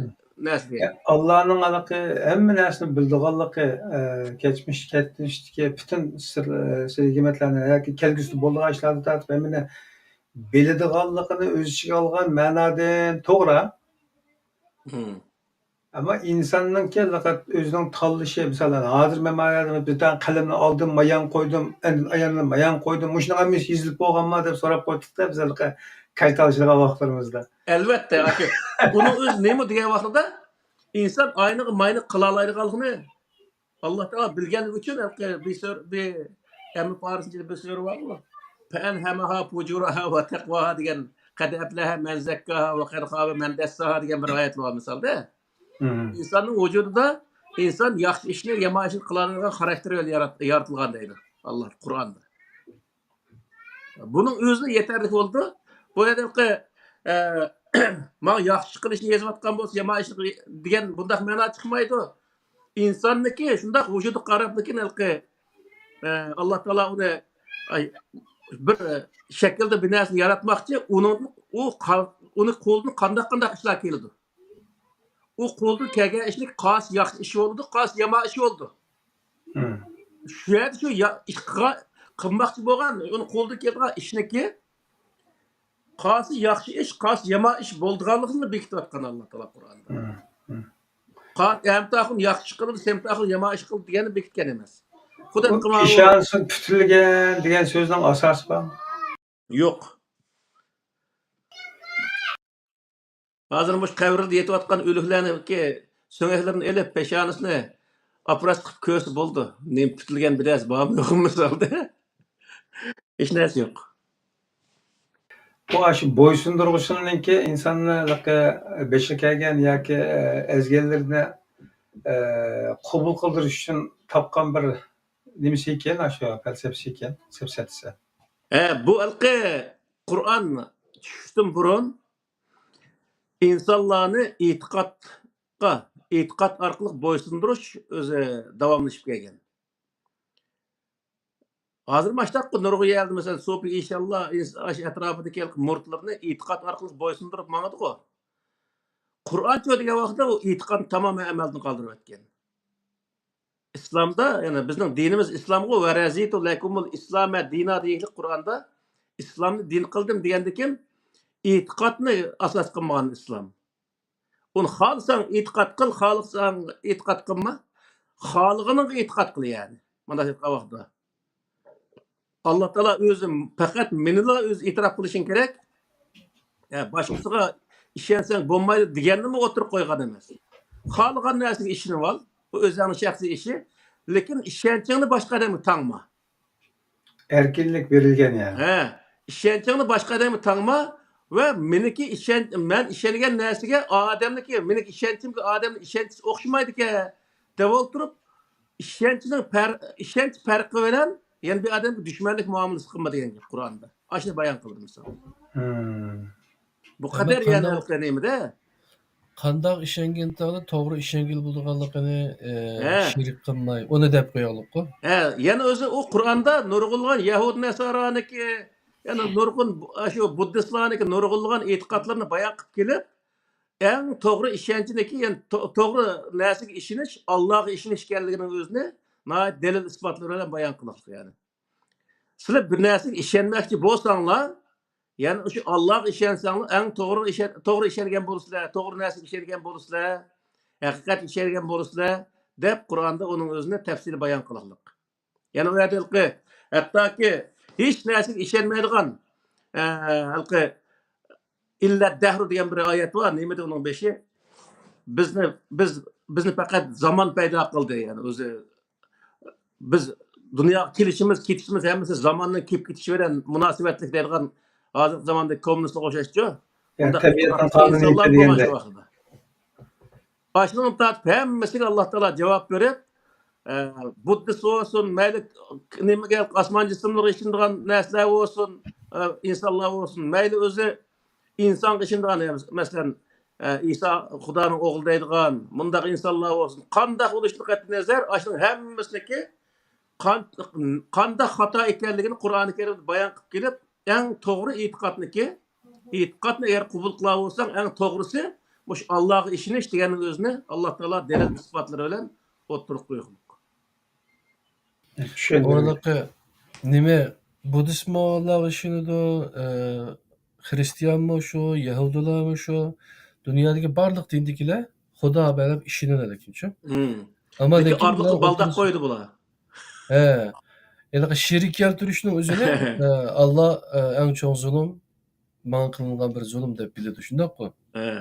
نەرسە. ئاللانىڭ ھېلىقى ھەممە نەرسىنى بىلىدىغانلىقى، ئە، كەچمىش، كەچمىشتىكى پۈتۈن سىر، ئە، سىر ھېكمەتلەرنى ياكى كەلگۈسىدە بولىدىغان ئىشلاردىن تارتىپ ھەممىنى بىلىدىغانلىقىنى ئۆز ئىچىگە ئالغان مەنادىن توغرا. ئەمما ئىنساننىڭكى پەقەت ئۆزىنىڭ تاللىشى، مىسالەن، ھازىر مەن مانا بىر دانە قەلەمنى ئالدىم، مايان قويدۇم، ئاندىن ئاياندىن مايان قويدۇم، مۇشۇنىڭ ھەممىسى يېزىلىپ بولغانما دەپ سوراپ قويدۇق-دە، بىز ھېلىقى كايتا ئالىشىدىغان ۋاقىتلىرىمىزدا. ئەلۋەتتە، ئاكا. ئۇنىڭ ئۆزى نېمە دېگەن ۋاقتىدا ئىنسان ئاينىغا ماينى قىلالايدىغانلىقىنى ئاللا تائالا بىلگەنلىكى ئۈچۈن، ھېلىقى بىر سۆر-، بىر ئەمما پارسچىدا بىر سۆرە بارغۇ. فەئەلھەمەھا فۇجۇرەھا ۋە تەقۋاھا دېگەن، قەد ئەفلەھە مەن زەككاھا ۋە قەد خابە مەن دەسساھا دېگەن بىر ئايەت بار مىسالدا. ئىنساننىڭ ۋۇجۇدىدا ئىنسان ياخشى ئىشنى، يامان ئىشنى قىلالايدىغان خاراكتېر بىلەن يارات-، يارىتىلغان دەيدۇ ئاللا قۇرئاندا. بۇنىڭ ئۆزى يېتەرلىك بولىدۇ. بۇ يەردە ھېلىقى، ئە، ماڭا ياخشى ئىش قىلىشنى يېزىۋاتقان بولسا، يامان ئىش دېگەن بۇنداق مەنا چىقمايدۇ. ئىنساننىڭكى شۇنداق ۋۇجۇدىغا قاراپلىكىن ھېلىقى، ئە، ئاللا تائالا ئۇنى، ئاي، بىر، ئە، شەكىلدە بىر نەرسىنى ياراتماقچى، ئۇنىڭ، ئۇ قا-، ئۇنى قولىدىن قانداق قانداق ئىشلار كېلىدۇ. ئۇ قولىدىن كەلگەن ئىشنى قايسى ياخشى ئىش بولىدۇ، قايسى يامان ئىش بولىدۇ. شۇ يەردە شۇ يا-، ئىش قىلغان، قىلماقچى بولغان، ئۇنى قولىدىن كېلىدىغان ئىشنىكى قايسى ياخشى ئىش، قايسى يامان ئىش بولىدىغانلىقىنى بېكىتىۋاتقان ئاللا تائالا قۇرئاندا. قا-، ئەمتاخۇن ياخشى ئىش قىلىدۇ، سەمتاخۇن يامان ئىش قىلىدۇ دېگەننى بېكىتكەن ئەمەس. خۇدا ئىشانسۇن پۈتۈلگەن دېگەن سۆزنىڭ ئاساسى بارمۇ؟ يوق. ھازىر مۇشۇ قەبرىدە يېتىۋاتقان ئۆلۈكلەرنىڭكى سۆڭەكلىرىنى ئېلىپ، پېشانىسىنى ئوپېراتسىيە قىلىپ كۆرسە بولىدۇ. نېمە پۈتۈلگەن بىر نەرسە بارمۇ يوقمۇ مىسالدا؟ ھېچ نەرسە يوق. بۇ ئاشۇ بويسۇندۇرغۇچىلىرىنىڭكى ئىنساننى بېشىغا كەلگەن ياكى ئەزگەنلىرىنى، ئە، قوبۇل قىلدۇرۇش ئۈچۈن تاپقان بىر نېمىسى ئىكەن، ئاشۇ پەلسەپىسى ئىكەن، سەپسەتىسى. ھە، بۇ ھېلىقى قۇرئان چۈشۈشتىن بۇرۇن ئىنسانلارنى ئېتىقادقا، ئېتىقاد ئارقىلىق بويسۇندۇرۇش ئۆزى داۋاملىشىپ كەلگەن. ھازىر ماشتاققۇ نۇرغۇن يەردە، مەسىلەن، سوپى ئىنشاللا ئەتراپىدىكى مۇرىتلىرىنى ئېتىقاد ئارقىلىق بويسۇندۇرۇپ ماڭىدىغۇ. قۇرئانچۇ دېگەن ۋاقىتتا ئۇ ئېتىقادنى تامامەن ئەمەلدىن قالدۇرۇۋەتكەن. ئىسلامدا، يەنى بىزنىڭ دىنىمىز ئىسلامغۇ، «ۋە رەزىتۇ لەكۇمۇل ئىسلامە دىنا» دېيىشلىك قۇرئاندا، «ئىسلامنى دىن قىلدىم» دېگەندىكىن، ئېتىقادنى ئاساس قىلمىغان ئىسلام. ئۇنى خالىساڭ ئېتىقاد قىل، خالىساڭ ئېتىقاد قىلما. خالىغىنىڭغا ئېتىقاد قىل، يەنى. مانا شۇ ۋاقىتتا. ئاللا تائالا ئۆزى پەقەت مېنىلا ئۆزى ئېتىراپ قىلىشىڭ كېرەك. ھە، باشقىسىغا ئىشەنسەڭ بولمايدۇ دېگەننىمۇ ئوتتۇرىغا قويغان ئەمەس. خالىغان نەرسىگە ئىشىنىۋال. بۇ ئۆزۈڭنىڭ شەخسىي ئىشى. لېكىن ئىشەنچىڭنى باشقا ئادەمگە تاڭما. ئەركىنلىك بېرىلگەن، يەنى. ھە، ئىشەنچىڭنى باشقا ئادەمگە تاڭما ۋە مېنىڭكى ئىشەن-، مەن ئىشەنگەن نەرسىگە ئادەمنىڭكى، مېنىڭ ئىشەنچىمگە ئادەمنىڭ ئىشەنچىسى ئوخشىمايدىكەن دەپ ئولتۇرۇپ، ئىشەنچنىڭ پەر-، ئىشەنچ پەرقى بىلەن يەنە بىر ئادەمگە دۈشمەنلىك مۇئامىلىسى قىلما دېگەن گەپ قۇرئاندا. ئاشۇنى بايان قىلدى مىسال. بۇ قەدەر يەنى ھېلىقى نېمىدە. قانداق ئىشەنگەنتىڭدا توغرا ئىشەنگىلى بولىدىغانلىقىنى، ئە، شېرىك قىلماي، ئۇنى دەپ قويايلىققۇ. ھە، يەنە ئۆزى ئۇ قۇرئاندا نۇرغۇنلىغان يەھۇد نەسارانىكى، يەنە نۇرغۇن ئاشۇ بۇددىستلارنىكى نۇرغۇنلىغان ئېتىقادلىرىنى بايان قىلىپ كېلىپ، ئەڭ توغرا ئىشەنچنىكى، يەنى تو-، توغرا نەرسىگە ئىشىنىش، ئاللاغا ئىشىنىش ئىكەنلىكىنىڭ ئۆزىنى ناھايىتى دەلىل ئىسپاتلىرى بىلەن بايان قىلغان، يەنى. سىلەر بىر نەرسىگە ئىشەنمەكچى بولساڭلار، يەنى شۇ ئاللاغا ئىشەنسەڭلار، ئەڭ توغرا ئىشەن-، توغرا ئىشەنگەن بولىسىلەر، توغرا نەرسىگە ئىشەنگەن بولىسىلەر، ھەقىقەتكە ئىشەنگەن بولىسىلەر، دەپ قۇرئاندا ئۇنىڭ ئۆزىنى تەپسىلىي بايان قىلغانلىق. يەنى ئۇ يەردە ھېلىقى، ھەتتاكى ھېچ نەرسىگە ئىشەنمەيدىغان، ئە، ھېلىقى «ئىللە دەھرۇ» دېگەن بىر ئايەت بار. نېمىدى ئۇنىڭ بېشى؟ بىزنى، بىز، بىزنى پەقەت زامان پەيدا قىلدى. يەنى ئۆزى بىز دۇنياغا كېلىشىمىز، كېتىشىمىز ھەممىسى زاماننىڭ كېلىپ كېتىشى بىلەن مۇناسىۋەتلىك دەيدىغان ھازىرقى زاماندىكى كوممۇنىستلارغا ئوخشاشچۇ. يەنى تەبىئەتنىڭ قانۇنىيىتى دېگەندەك. ئاشۇنىڭ تارتىپ ھەممىسىگە ئاللا تائالا جاۋاب بېرىپ، ئە، بۇددىست بولسۇن، مەيلى نېمىگە، ئاسمان جىسىملىرىغا ئىشىنىدىغان نەرسىلەر بولسۇن، ئە، ئىنسانلار بولسۇن، مەيلى ئۆزى ئىنسانغا ئىشىنىدىغان، مەسىلەن، ئە، ئىسا خۇدانىڭ ئوغلى دەيدىغان مۇنداق ئىنسانلار بولسۇن، قانداق بولۇشىدىن قەتئىينەزەر، ئاشۇنىڭ ھەممىسىنىڭكى قان-، قانداق خاتا ئىكەنلىكىنى قۇرئانى كەرىمدە بايان قىلىپ كېلىپ، ئەڭ توغرا ئېتىقادنىكى، ئېتىقادنى ئەگەر قوبۇل قىلالىساڭ، ئەڭ توغرىسى مۇشۇ ئاللاغا ئىشىنىش دېگەننىڭ ئۆزىنى ئاللا تائالا دەلىل ئىسپاتلىرى بىلەن ئوتتۇرىغا قويغان. چۈشەندۈرۈڭ. ئۇنىڭكى نېمە، بۇددىستمۇ ئاللاغا ئىشىنىدۇ، ئە، خرىستىيانمۇ شۇ، يەھۇدىيلارمۇ شۇ، دۇنيادىكى بارلىق دىندىكىلەر خۇدا بەرەپ ئىشىنىدۇ لېكىنچۇ. مم. ئەمما لېكىن لېكىن ئارىلىققا بۇلار بالداق ئوتتۇرىسى قويدى بۇلار. ھە. ھېلىقى شېرىك كەلتۈرۈشنىڭ ئۆزىنى، ئە، ئاللا، ئە، ئەڭ چوڭ زۇلۇم، ماڭا قىلىنغان بىر زۇلۇم دەپ بىلىدۇ، شۇنداققۇ؟ ھە.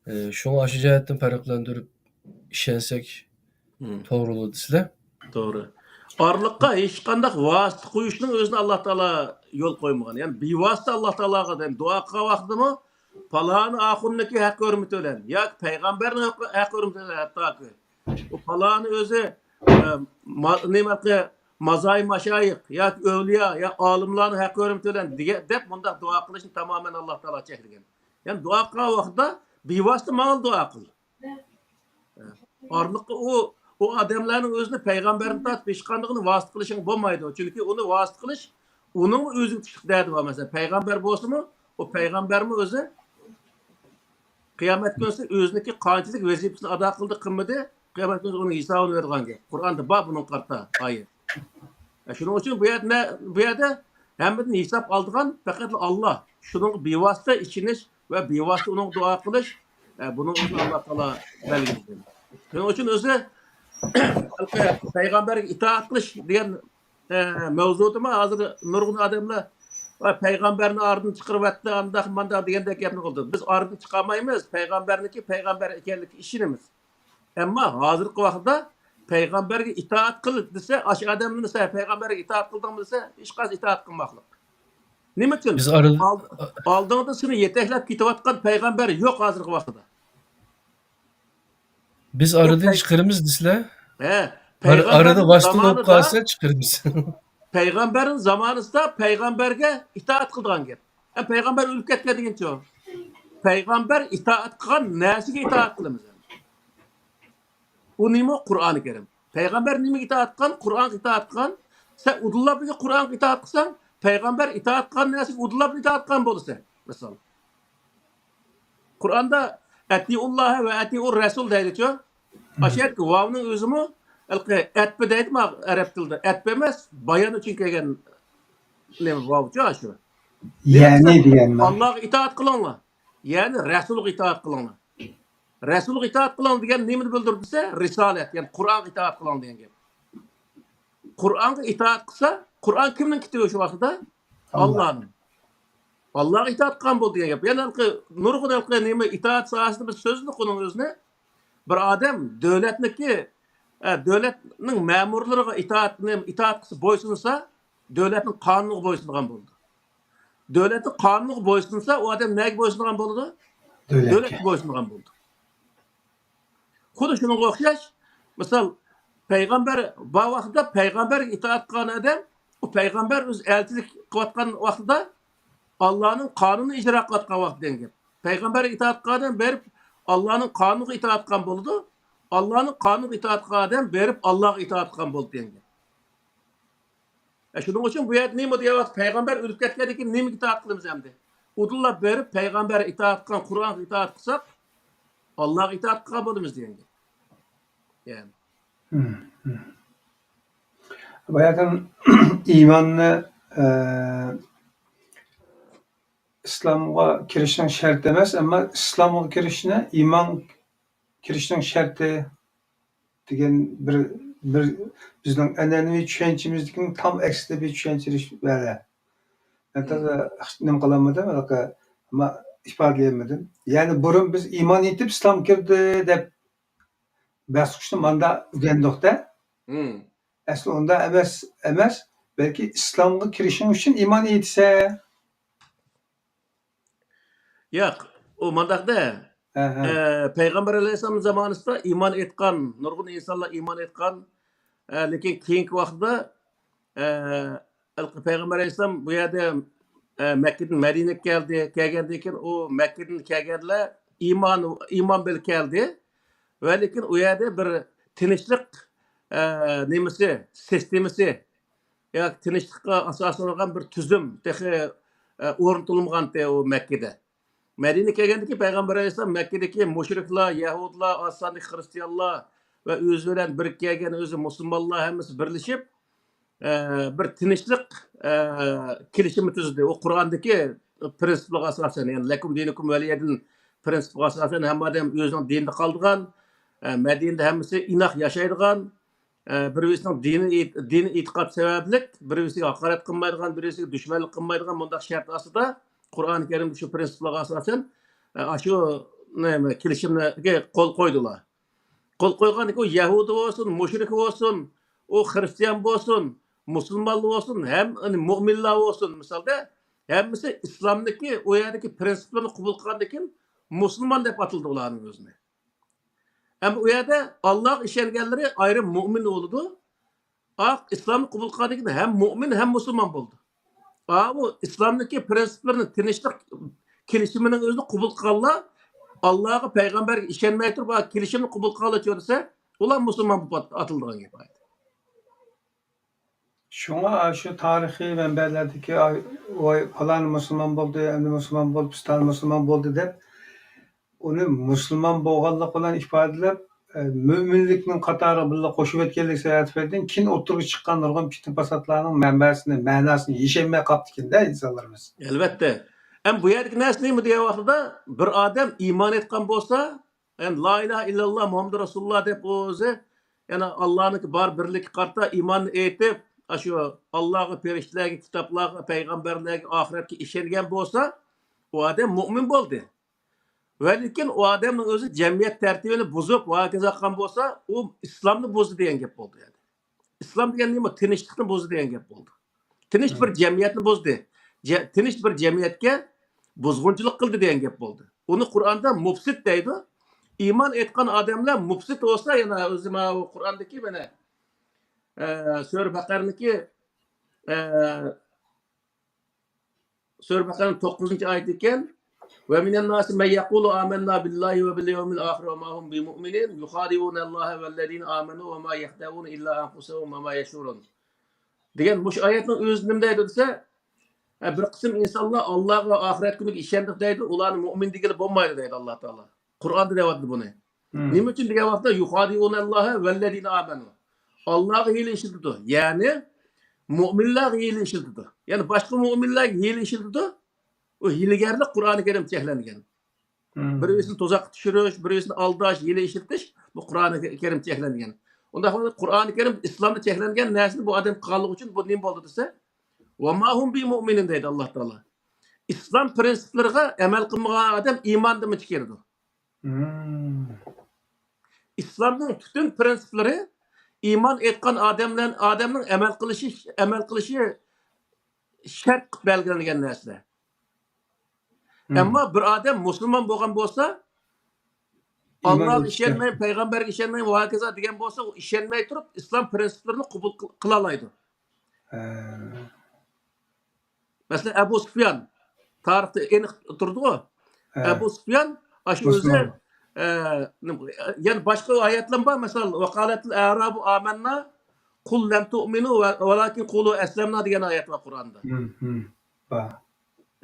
ئە، شۇڭا ئاشۇ جەھەتتىن پەرقلەندۈرۈپ ئىشەنسەك مم. توغرىلىدى سىلەر. توغرا. ئارىلىققا ھېچقانداق ۋاسىتە قويۇشنىڭ ئۆزىنى ئاللا تائالا يول قويمىغان. يەنى بىۋاسىتە ئاللا تائالاغا، يەنى دۇئا قىلغان ۋاقتىدىمۇ پالانى ئاخۇننىڭكى ھەق ھۆرمىتى بىلەن ياكى پەيغەمبەرنىڭ ھەق، ھەق ھۆرمىتى بىلەن ھەتتاكى ئۇ پالانى ئۆزى، ئە، ما-، نېمە ھەققى، مازاي ماشايىخ ياكى ئەۋلىيا يا ئالىملارنىڭ ھەق ھۆرمىتى بىلەن دېگە-، دەپ مۇنداق دۇئا قىلىشنى تامامەن ئاللا تائالا چەكلىگەن. يەنى دۇئا قىلغان ۋاقىتتا بىۋاسىتە ماڭا دۇئا قىل. ئارىلىققا ئۇ، ئۇ ئادەملەرنىڭ ئۆزىنى پەيغەمبەرنى تارتىپ ھېچقاندىقىنى ۋاسىتە قىلىشىڭ بولمايدۇ. چۈنكى ئۇنى ۋاسىتە قىلىش ئۇنىڭمۇ ئۆزىگە تۇشلۇق دەردى بار. مەسىلەن، پەيغەمبەر بولسىمۇ، ئۇ پەيغەمبەرمۇ ئۆزى قىيامەت كۈنىسى ئۆزىنىڭكى قانچىلىك ۋەزىپىسىنى ئادا قىلدى، قىلمىدى، قىيامەت كۈنىسى ئۇنىڭ ھېسابىنى بېرىدىغان گەپ. قۇرئاندا بار بۇنىڭغا قارىتا ئايەت. ئە، شۇنىڭ ئۈچۈن بۇ يەردە، بۇ يەردە ھەممىدىن ھېساب ئالىدىغان پەقەتلا ئاللا. شۇنىڭغا بىۋاسىتە ئىشىنىش ۋە بىۋاسىتە ئۇنىڭغا دۇئا قىلىش، ئە، بۇنىڭ ئۆزىنى ئاللا تائالا بەلگىلىگەن. شۇنىڭ ئۈچۈن ئۆزى پەيغەمبەرگە ئىتائەت قىلىش دېگەن، ئە، مەۋزۇدىمۇ ھازىر نۇرغۇن ئادەملەر، «ۋاي، پەيغەمبەرنى ئارىدىن چىقىرىۋەتتى، ئانداق، مانداق» دېگەندەك گەپنى قىلىدۇ. بىز ئارىدىن چىقالمايمىز، پەيغەمبەرنىڭكى پەيغەمبەر ئىكەنلىكىگە ئىشىنىمىز. ئەمما ھازىرقى ۋاقىتتا پەيغەمبەرگە ئىتائەت قىل دېسە، ئاشۇ ئادەمنى دېسە، پەيغەمبەرگە ئىتائەت قىلدىڭمۇ دېسە، ھېچقايسى ئىتائەت قىلماقلىق. نېمە ئۈچۈن؟ بىز ئارىدا ئال-، ئالدىڭدا سېنى يېتەكلەپ كېتىۋاتقان پەيغەمبەر يوق ھازىرقى ۋاقىتتا. بىز ئارىدىن چىقىرىمىز دېسىلە. ھە، ئار-، ئارىدا پەيغەمبەرنىڭ ۋاسىتە بولۇپ زامانىدا، قالسا چىقىرىمىز. پەيغەمبەرنىڭ زامانىسىدا پەيغەمبەرگە ئىتائەت قىلىدىغان گەپ. ھە، پەيغەمبەر ئۆلۈپ كەتكەندىن كېيىنچۇ؟ پەيغەمبەر ئىتائەت قىلغان نەرسىگە ئىتائەت قىلىمىز. ئۇ نېمە؟ قۇرئانى كەرىم. پەيغەمبەر نېمىگە ئىتائەت قىلغان؟ قۇرئانغا ئىتائەت قىلغان. سەن ئۇدۇللاپ بىر قۇرئانغا ئىتائەت قىلساڭ، پەيغەمبەر ئىتائەت قىلغان نەرسىگە ئۇدۇللاپ ئىتائەت قىلغان بولىسەن. مىسال، قۇرئاندا «ئەتىئۇللاھە ۋە ئەتىئۇر رەسۇل» دەيدىچۇ. ئاشۇ يەردىكى ۋاۋنىڭ ئۆزىمۇ ھېلىقى ئەتپە دەيدىما ئەرەب تىلىدا. ئەتپە ئەمەس، بايان ئۈچۈن كەلگەن نېمە ۋاۋچۇ ئاشۇ. يەنى دېگەن. ئاللاغا ئىتائەت قىلىڭلار. يەنى رەسۇلغا ئىتائەت قىلىڭلار. رەسۇلغا ئىتائەت قىلىڭ دېگەن نېمىنى بىلدۈرىدۇ دېسە، رىسالەت، يەنى قۇرئانغا ئىتائەت قىلىڭ دېگەن گەپ. قۇرئانغا ئىتائەت قىلسا، قۇرئان كىمنىڭ كىتابى شۇ ۋاقىتتا؟ ئاللا. ئاللانىڭ. ئاللاغا ئىتائەت قىلغان بولدى دېگەن گەپ. يەنە ھېلىقى نۇرغۇن ھېلىقى نېمە ئىتائەت ساھەسىدە بىز سۆزلىدۇق ئۇنىڭ ئۆزىنى. بىر ئادەم دۆلەتنىكى، ئە، دۆلەتنىڭ مەمۇرلىرىغا ئىتائەت، نېمە، ئىتائەت قىلسا، بويسۇنسا، دۆلەتنىڭ قانۇنىغا بويسۇنغان بولىدۇ. دۆلەتنىڭ قانۇنىغا بويسۇنسا، ئۇ ئادەم نەگە بويسۇنغان بولىدۇ؟ دۆلەتكە. دۆلەتكە بويسۇنغان بولىدۇ. خۇددى شۇنىڭغا ئوخشاش، مىسال، پەيغەمبەر بار ۋاقتىدا پەيغەمبەرگە ئىتائەت قىلغان ئادەم، ئۇ پەيغەمبەر ئۆزى ئەلچىلىك قىلىۋاتقان ۋاقتىدا ئاللانىڭ قانۇنىنى ئىجرا قىلىۋاتقان ۋاقتى دېگەن گەپ. پەيغەمبەرگە ئىتائەت قىلغان ئادەم بېرىپ ئاللانىڭ قانۇنىغا ئىتائەت قىلغان بولىدۇ. ئاللانىڭ قانۇنىغا ئىتائەت قىلغان ئادەم بېرىپ ئاللاغا ئىتائەت قىلغان بولىدۇ دېگەن گەپ. ئە، شۇنىڭ ئۈچۈن بۇ يەردە نېمە دېيەۋاتىدۇ؟ پەيغەمبەر ئۆلۈپ كەتكەندىن كېيىن نېمىگە ئىتائەت قىلىمىز ئەمدى؟ ئۇدۇللاپ بېرىپ پەيغەمبەرگە ئىتائەت قىلغان، قۇرئانغا ئىتائەت قىلساق، ئاللاغا ئىتائەت قىلغان بولىمىز دېگەن گەپ. يەنى. مم، مم. باياتىن ئىماننى، ئە، ئىسلامغا كىرىشنىڭ شەرتى ئەمەس، ئەمما ئىسلامغا كىرىشنى ئىمان كىرىشنىڭ شەرتى دېگەن بىر، بىر بىزنىڭ ئەنئەنىۋى چۈشەنچىمىزدىكىنىڭ تام ئەكسىدە بىر چۈشەنچىلىش بار. مەن تازا نېمە قىلالمىدىم، ھېلىقى، ئەمما ئىپادىلىيەلمىدىم. يەنى بۇرۇن بىز ئىمان ئېيتىپ ئىسلام كىردى دەپ بەس قىلىشنى ماندا ئۆگەندۇق-دە. مم. ئەسلى ئۇنداق ئەمەس، ئەمەس، بەلكى ئىسلامغا كىرىشىڭ ئۈچۈن ئىمان ئېيتىسەن. ياق، ئۇ مانداق-دە. ھە، ھە. ئە، پەيغەمبەر ئەلەيھىسسالام زامانىسىدا ئىمان ئېيتقان، نۇرغۇن ئىنسانلار ئىمان ئېيتقان. ئە، لېكىن كېيىنكى ۋاقىتتا، ئە، پەيغەمبەر ئەلەيھىسسالام بۇ يەردە، ئە، مەككىدىن مەدىنىگە كەلدى. كەلگەندىن كېيىن ئۇ مەككىدىن كەلگەنلەر ئىمان، ئىمان بىلەن كەلدى. ۋە لېكىن ئۇ يەردە بىر تىنچلىق، ئە، نېمىسى، سىستېمىسى، ياكى تىنچلىققا ئاساسلانغان بىر تۈزۈم تېخى، ئە، ئورنىتىلمىغانتى ئۇ مەككىدە. مەدىنىگە كەلگەندىن كېيىن پەيغەمبەر ئەلەيھىسسالام مەككىدىكى مۇشرىكلار، يەھۇدلار، ئاز ساندىكى خىرىستىيانلار ۋە ئۆزى بىلەن بىرگە كەلگەن ئۆزى مۇسۇلمانلار ھەممىسى بىرلىشىپ، ئە، بىر تىنچلىق، ئە، كېلىشىمى تۈزدى. ئۇ قۇرئاندىكى پىرىنسىپلارغا ئاساسەن، يەنى «لەكۇم دىنۇكۇم ۋەلىيەدىن» پىرىنسىپىغا ئاساسەن ھەممە ئادەم ئۆزىنىڭ دىنىدا قالىدىغان، ئە، مەدىنىدە ھەممىسى ئىناق ياشايدىغان، ئە، بىر-بىرسىنىڭ دىنى، دىنىي ئېتىقاد سەۋەبلىك بىر-بىرسىگە ھاقارەت قىلمايدىغان، بىر-بىرسىگە دۈشمەنلىك قىلمايدىغان مۇنداق شەرت ئاستىدا قۇرئانى كەرىمدە شۇ پىرىنسىپلارغا ئاساسەن، ئە، ئاشۇ نېمە، كېلىشىمگە قول قويدۇلار. قول قويغاندىكى ئۇ يەھۇدىي بولسۇن، مۇشرىك بولسۇن، ئۇ خىرىستىيان بولسۇن، مۇسۇلمانلار بولسۇن، ھەم، يەنى مۆمىنلار بولسۇن، مىسالدا ھەممىسى ئىسلامدىكى، ئۇ يەردىكى پىرىنسىپلارنى قوبۇل قىلغاندىن كېيىن مۇسۇلمان دەپ ئاتىلىدۇ ئۇلارنىڭ ئۆزىنى. ئەمما ئۇ يەردە ئاللاغا ئىشەنگەنلىرى ئايرىم مۆمىن بولىدۇ. ئاق ئىسلامنى قوبۇل قىلغاندىن كېيىن ھەم مۆمىن، ھەم مۇسۇلمان بولىدۇ. ئاۋۇ ئىسلامدىكى پىرىنسىپلىرىنى، تىنچلىق كېلىشىمىنىڭ ئۆزىنى قوبۇل قىلغانلار، ئاللاغا، پەيغەمبەرگە ئىشەنمەي تۇرۇپ، ئا، كېلىشىمنى قوبۇل قىلغانلارچۇ دېسە، ئۇلار مۇسۇلمان بولۇپ ئات-، ئاتىلىدىغان گەپ. شۇڭا شۇ تارىخىي مەنبەلەردىكى، ئاي، ۋاي، پالان مۇسۇلمان بولدى، ئەمدى مۇسۇلمان بولدى، پىستان مۇسۇلمان بولدى دەپ، ئۇنى مۇسۇلمان بولغانلىق بىلەن ئىپادىلەپ، ئە، مۆمىنلىكنىڭ قاتارىغا بىللە قوشۇپ ئۆتكەنلىك سەۋەبىدىن كېيىن ئوتتۇرىغا چىققان نۇرغۇن پىتنە پاساتلارنىڭ مەنبەسىنى، مەناسىنى يېشەلمەي قاپتىكەن-دە ئىنسانلىرىمىز. ئەلۋەتتە. ئەم بۇ يەردىكى نەرسە نېمە دېگەن ۋاقتىدا، بىر ئادەم ئىمان ئېيتقان بولسا، يەنى لا ئىلاھە ئىللاللا مۇھەممەد رەسۇلۇللا دەپ ئۇ ئۆزى، يەنى ئاللانىڭكى بار بىرلىككە قارىتا ئىماننى ئېيتىپ، ئاشۇ ئاللاغا، پەرىشتىلەرگە، كىتابلارغا، پەيغەمبەرلەرگە، ئاخىرەتكە ئىشەنگەن بولسا، ئۇ ئادەم مۆمىن بولدى. ۋە لېكىن ئۇ ئادەمنىڭ ئۆزى جەمئىيەت تەرتىپىنى بۇزۇپ، ۋاكىز قىلغان بولسا، ئۇ ئىسلامنى بۇزدى دېگەن گەپ بولدى يەنى. ئىسلام دېگەن نېمە؟ تىنچلىقنى بۇزدى دېگەن گەپ بولدى. تىنچ بىر جەمئىيەتنى بۇزدى. جە-، تىنچ بىر جەمئىيەتكە بۇزغۇنچىلىق قىلدى دېگەن گەپ بولدى. ئۇنى قۇرئاندا مۇپسىت دەيدۇ. ئىمان ئېيتقان ئادەملەر مۇپسىت بولسا، يەنە ئۆزى ماۋۇ قۇرئاندىكى مانا، ئە، سۈرە بەقەرىنىڭكى، ئە، سۈرە بەقەرىنىڭ توققۇزىنچى ئايىتى ئىكەن. ومن الناس من يقول آمنا بالله وباليوم الآخر وما هم بمؤمنين يخادعون الله والذين آمنوا وما يخدعون إلا أنفسهم وما يشعرون. دېگەن مۇشۇ ئايەتنىڭ ئۆزى نېمە دەيدۇ دېسە، ھە، بىر قىسىم ئىنسانلار ئاللاغا، ئاخىرەت كۈنىگە ئىشەندۇق دەيدۇ، ئۇلارنى مۇئمىن دېگىلى بولمايدۇ دەيدۇ ئاللا تائالا. قۇرئاندا دەۋاتىدۇ بۇنى. نېمە ئۈچۈن دېگەن ۋاقىتتا، يۇخادىئۇنەللاھە ۋەللەزىنە ئامەنۇ. ئاللاغا ھىيلە ئىشلىتىدۇ. يەنى مۇئمىنلارغا ھىيلە ئىشلىتىدۇ. يەنى باشقا مۇئمىنلارغا ھىيلە ئىشلىتىدۇ. ئۇ ھىيلىگەرلىك قۇرئانى كەرىمدە چەكلەنگەن. بىر بىرسىنى تۇزاققا چۈشۈرۈش، بىر بىرسىنى ئالداش، ھىيلە ئىشلىتىش، بۇ قۇرئانى كەرىمدە چەكلەنگەن. ئۇنداق بولغاندا قۇرئانى كەرىم ئىسلامدا چەكلەنگەن نەرسىنى بۇ ئادەم قىلغانلىقى ئۈچۈن بۇ نېمە بولدى دېسە، ۋەما ھۇم بىمۇئمىنىن دەيدۇ ئاللا تائالا. ئىسلام پىرىنسىپلىرىغا ئەمەل قىلمىغان ئادەم ئىماندىنمۇ چىقىرىدۇ. ئىسلامنىڭ پۈتۈن پىرىنسىپلىرى ئىمان ئېيتقان ئادەملەر، ئادەمنىڭ ئەمەل قىلىشى، ئەمەل قىلىشى شەرت قىلىپ بەلگىلەنگەن نەرسىلەر. ئەمما بىر ئادەم مۇسۇلمان بولغان بولسا، ئاللاغا ئىشەنمەي، پەيغەمبەرگە ئىشەنمەي، ۋە ھاكازا دېگەن بولسا، ئۇ ئىشەنمەي تۇرۇپ ئىسلام پىرىنسىپلىرىنى قوبۇل قىل-، قىلالايدۇ. مەسىلەن، ئەبۇ سۇفيان تارىختا ئېنىق تۇرىدىغۇ. ئەبۇ سۇفيان ئاشۇ ئۆزى، ئە، يەنە باشقا ئايەتلەر بار، مەسىلەن، ۋەقالەتىل ئەرابۇ ئامەننا قۇل لەم تۇئمىنۇ ۋە، ۋەلاكىن قۇلۇ ئەسلەمنا دېگەن ئايەت بار قۇرئاندا. بار.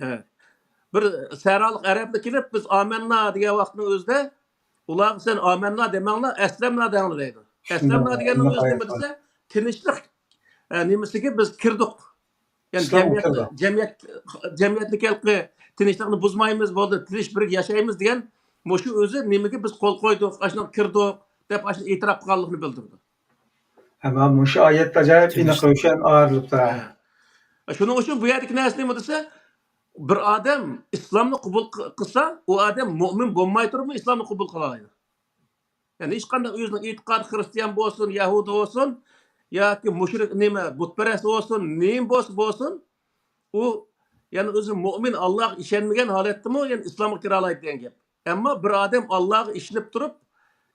ئە، بىر سەھرالىق ئەرەبلەر كېلىپ، بىز ئامەننا دېگەن ۋاقىتنىڭ ئۆزىدە ئۇلارغا سەن ئامەننا دېمەڭلار، ئەسلەمنا دەڭلار دەيدۇ. ئەسلەمنا دېگەننىڭ ئۆزى نېمە دېسە، تىنچلىق، ئە، نېمىسىگە بىز كىردۇق. يەنى جەمئىيەت، جەمئىيەت، جەمئىيەتنىڭ ھېلىقى تىنچلىقنى بۇزمايمىز، بولدى، تىنچ بىرگە ياشايمىز دېگەن مۇشۇ ئۆزى نېمىگە بىز قول قويدۇق، ئاشۇنىڭغا كىردۇق دەپ ئاشۇنى ئېتىراپ قىلغانلىقىنى بىلدۈرىدۇ. ئەمما مۇشۇ ئايەتتە ئاجايىپ ئېنىق روشەن ئايرىلىپتۇ. ھە. شۇنىڭ ئۈچۈن بۇ يەردىكى نەرسە نېمە دېسە، بىر ئادەم ئىسلامنى قوبۇل قىلسا، ئۇ ئادەم مۇئمىن بولماي تۇرۇپمۇ ئىسلامنى قوبۇل قىلالايدۇ. يەنى ھېچقانداق ئۆزىنىڭ ئېتىقادى خىرىستىيان بولسۇن، يەھۇدىي بولسۇن ياكى مۇشرىك، نېمە، بۇتپەرەس بولسۇن، نېمە بولسا بولسۇن، ئۇ يەنى ئۆزى مۇئمىن، ئاللاغا ئىشەنمىگەن ھالەتتىمۇ يەنى ئىسلامغا كىرالايدۇ دېگەن گەپ. ئەمما بىر ئادەم ئاللاغا ئىشىنىپ تۇرۇپ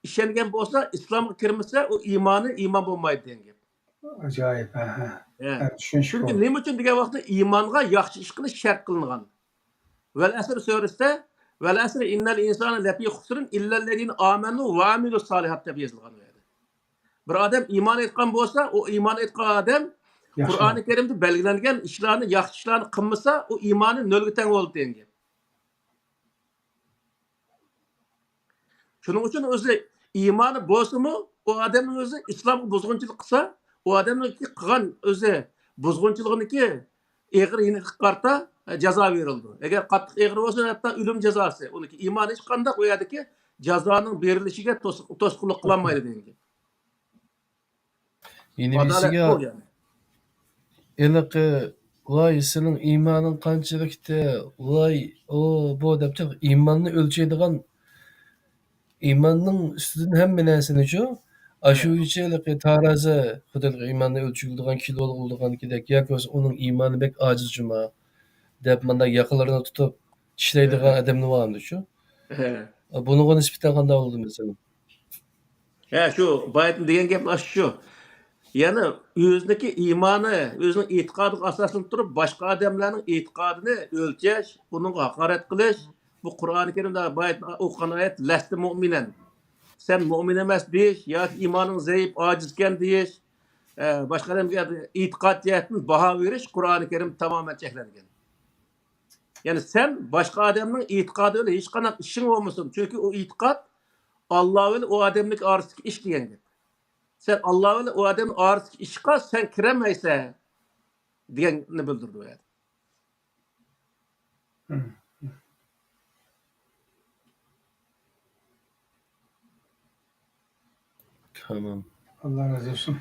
ئىشەنگەن بولسا، ئىسلامغا كىرمىسە، ئۇ ئىمانى ئىمان بولمايدۇ دېگەن گەپ. ئاجايىپ، ھە، ھە. ھە. چۈشىنىش چۈنكى نېمە ئۈچۈن دېگەن ۋاقىتتا ئىمانغا ياخشى ئىش قىلىش شەرت قىلىنغان. ۋەل ئەسر سۈرىسىدە، ۋەل ئەسر ئىننەل ئىنسانە لەفى خۇسرىن ئىللەللەزىنە ئامەنۇ ۋە ئامىلۇس سالىھات دەپ يېزىلغان ئۇ يەردە. بىر ئادەم ئىمان ئېيتقان بولسا، ئۇ ئىمان ئېيتقان ئادەم قۇرئانى كەرىمدە بەلگىلەنگەن ئىشلارنى، ياخشى ئىشلارنى قىلمىسا، ئۇ ئىمانى نۆلگە تەڭ بولىدۇ دېگەن گەپ. شۇنىڭ ئۈچۈن ئۆزى ئىمانى بولسىمۇ، ئۇ ئادەمنىڭ ئۆزى ئىسلامغا بۇزغۇنچىلىق قىلسا، ئۇ ئادەمنىڭكى قىلغان ئۆزى بۇزغۇنچىلىقىنىڭكى ئېغىرلىقىغا قارىتا جازا بېرىلىدۇ. ئەگەر قاتتىق ئېغىر بولسا، ھەتتا ئۆلۈم جازاسى. ئۇنىڭكى ئىمانى ھېچقانداق ئۇ يەردىكى جازانىڭ بېرىلىشىگە توس-، توسقۇنلۇق قىلالمايدۇ دېگەن گەپ. يەنە ئادالەت بىرسىگە بۇ يەنى. ھېلىقى، ۋاي، سېنىڭ ئىمانىڭ قانچىلىكتە، ۋاي، ئۇ، بۇ دەپ ئىماننى ئۆلچەيدىغان، ئىماننىڭ ئۈستىدىن ھەممە نەرسىنىچۇ، ئاشۇ ھە. ئاشۇگىچە ھېلىقى تارازا، خۇددى ئىماننى ئۆلچىگىلىدىغان، كىلو ئالغىلىدىغان كېدەك، ياكى بولمىسا ئۇنىڭ ئىمانى بەك ئاجىز جۇما، دەپ مانداق ياقىلىرىنى تۇتۇپ چىشلەيدىغان ھە. ئادەمنى بارمىدىچۇ؟ ھە. بۇنىڭغا نىسبەتەن قانداق بولىدۇ مەسىلەن؟ ھە، شۇ بايىتىن دېگەن گەپ ئاشۇ شۇ. يەنى ئۆزىنىڭكى ئىمانى، ئۆزىنىڭ ئېتىقادىغا ئاساسلىنىپ تۇرۇپ، باشقا ئادەملەرنىڭ ئېتىقادىنى ئۆلچەش، ئۇنىڭغا ھاقارەت قىلىش، بۇ قۇرئانى كەرىمدە بايىتىن ئوقۇغان ئايەت، لەستە مۇئمىنەن. سەن مۇئمىن ئەمەس دېيىش ياكى ئىمانىڭ زەئىپ، ئاجىزكەن دېيىش، ئە، باشقا ئادەمگە ئېتىقاد جەھەتتىن باھا بېرىش قۇرئانى كەرىمدە تامامەن چەكلەنگەن. يەنى سەن باشقا ئادەمنىڭ ئېتىقادى بىلەن ھېچقانداق ئىشىڭ بولمىسۇن، چۈنكى ئۇ ئېتىقاد ئاللا بىلەن ئۇ ئادەمنىڭ ئارىسىدىكى ئىش دېگەن گەپ. سەن ئاللا بىلەن ئۇ ئادەمنىڭ ئارىسىدىكى ئىشقا سەن كىرەلمەيسەن دېگەننى بىلدۈرىدۇ ئۇ يەردە. تامام. ئاللا رازى بولسۇن.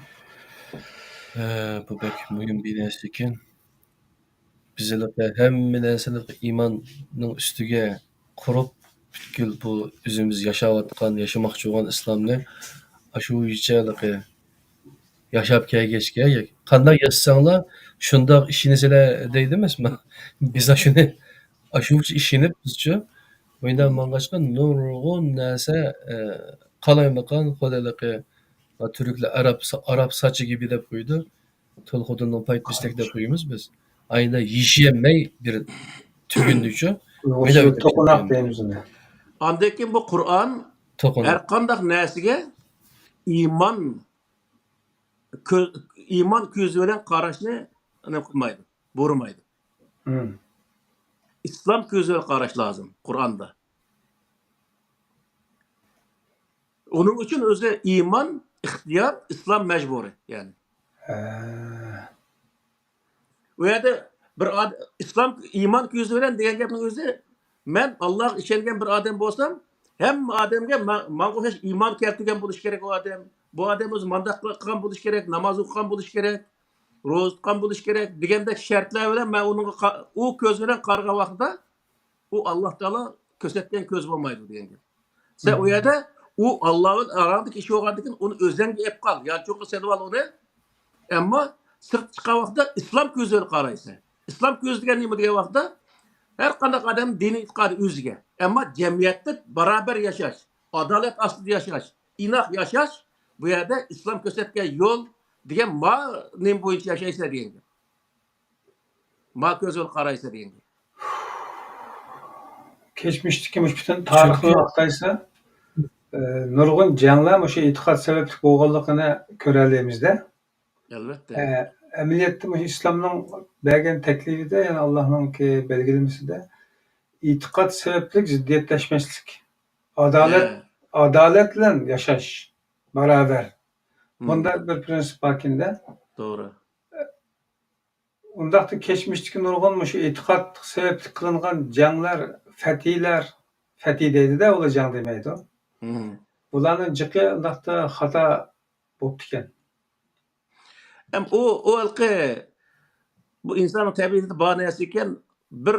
ھە، بۇ بەك مۇھىم بىر نەرسە ئىكەن. بىز ھېلىقى ھەممە نەرسىنى ئىماننىڭ ئۈستىگە قۇرۇپ، پۈتكۈل بۇ ئۆزىمىز ياشاۋاتقان، ياشىماقچى بولغان ئىسلامنى ئاشۇ بويىچە ھېلىقى ياشاپ كەلگەچكە، قانداق ياشىساڭلار، شۇنداق ئىشىنىسىلەر دەيدۇ ئەمەسمۇ؟ بىز ئاشۇنى، ئاشۇنچە ئىشىنىپ بىزچۇ، مۇنداق ماڭغاچقا نۇرغۇن نەرسە، ئە، قالايمىقان، خۇددى ھېلىقى تۈركلەر ئاراب، ئاراب ساچى گىبى دەپ قويىدۇ. تولخۇدۇننىڭ پايتبىستەك دەپ قويىمىز بىز. ئايدا يېشىيەلمەي بىر تۈگۈندىچۇ. ئۇيغۇرچە توقۇناق دەيمىز ئۇنى. ئاندىن كېيىن بۇ قۇرئان توقۇناق. ھەر قانداق نەرسىگە ئىمان كۆ-، ئىمان كۆزى بىلەن قاراشنى نېمە قىلمايدۇ، بۇرمايدۇ. مم. ئىسلام كۆزى بىلەن قاراش لازىم قۇرئاندا. ئۇنىڭ ئۈچۈن ئۆزى ئىمان ئىختىيار، ئىسلام مەجبۇرىي، يەنى. ھە. ئۇ يەردە بىر ئاد-، ئىسلام، ئىمان كۆزى بىلەن دېگەن گەپنىڭ ئۆزى، مەن ئاللاغا ئىشەنگەن بىر ئادەم بولسام، ھەممە ئادەمگە ما-، ماڭا ئوخشاش ئىمان كەلتۈرگەن بولۇشى كېرەك ئۇ ئادەم. بۇ ئادەم ئۆزى مانداق قىلغان بولۇشى كېرەك، ناماز ئوقۇغان بولۇشى كېرەك، روزا تۇتقان بولۇشى كېرەك دېگەندەك شەرتلەر بىلەن مەن ئۇنىڭغا قا-، ئۇ كۆز بىلەن قارىغان ۋاقتىدا، ئۇ ئاللا تائالا كۆرسەتكەن كۆز بولمايدۇ دېگەن گەپ. سەن ئۇ يەردە ئۇ ئاللا بىلەن ئاراڭدىكى ئىش بولغاندىكىن ئۇنى ئۆزۈڭگە ئېلىپ قال، يانچۇققا سېلىۋال ئۇنى. ئەمما سىرتقا چىققان ۋاقىتتا ئىسلام كۆزى بىلەن قارايسەن. ئىسلام كۆزى دېگەن نېمە دېگەن ۋاقىتتا، ھەر قانداق ئادەم دىنىي ئېتىقادى ئۆزىگە. ئەمما جەمئىيەتتە باراۋەر ياشاش، ئادالەت ئاستىدا ياشاش، ئىناق ياشاش، بۇ يەردە ئىسلام كۆرسەتكەن يول دېگەن ما نېمە بويىچە ياشايسەن دېگەن گەپ. ما كۆزى بىلەن قارايسەن دېگەن گەپ. كەچمىشتىكى مۇشۇ پۈتۈن تارىخنى چۈنكى ئاتلايسا، ئە، نۇرغۇن جەڭلەر مۇشۇ ئېتىقاد سەۋەبلىك بولغانلىقىنى كۆرەلەيمىز-دە. ئەلۋەتتە. ئە، ئەمەلىيەتتە مۇشۇ ئىسلامنىڭ بەرگەن تەكلىپىدە، يەنى ئاللانىڭكى بەلگىلىمىسىدە ئېتىقاد سەۋەبلىك زىددىيەتلەشمەسلىك، ئادالەت، ھە. ئادالەت بىلەن ياشاش، باراۋەر. مم. بۇنداق بىر پرىنسىپ باركەن-دە. توغرا. ئۇنداقتا كەچمىشتىكى نۇرغۇن مۇشۇ ئېتىقاد سەۋەبلىك قىلىنغان جەڭلەر، فەتھىيلەر، فەتھىي دەيدۇ-دە، ئۇلار جەڭ دېمەيدۇ. مم. بۇلارنىڭ جىقى ئۇنداقتا خاتا بوپتىكەن. ھەم ئۇ، ئۇ ھېلىقى بۇ ئىنساننىڭ تەبىئىتىدە بار نەرسە ئىكەن، بىر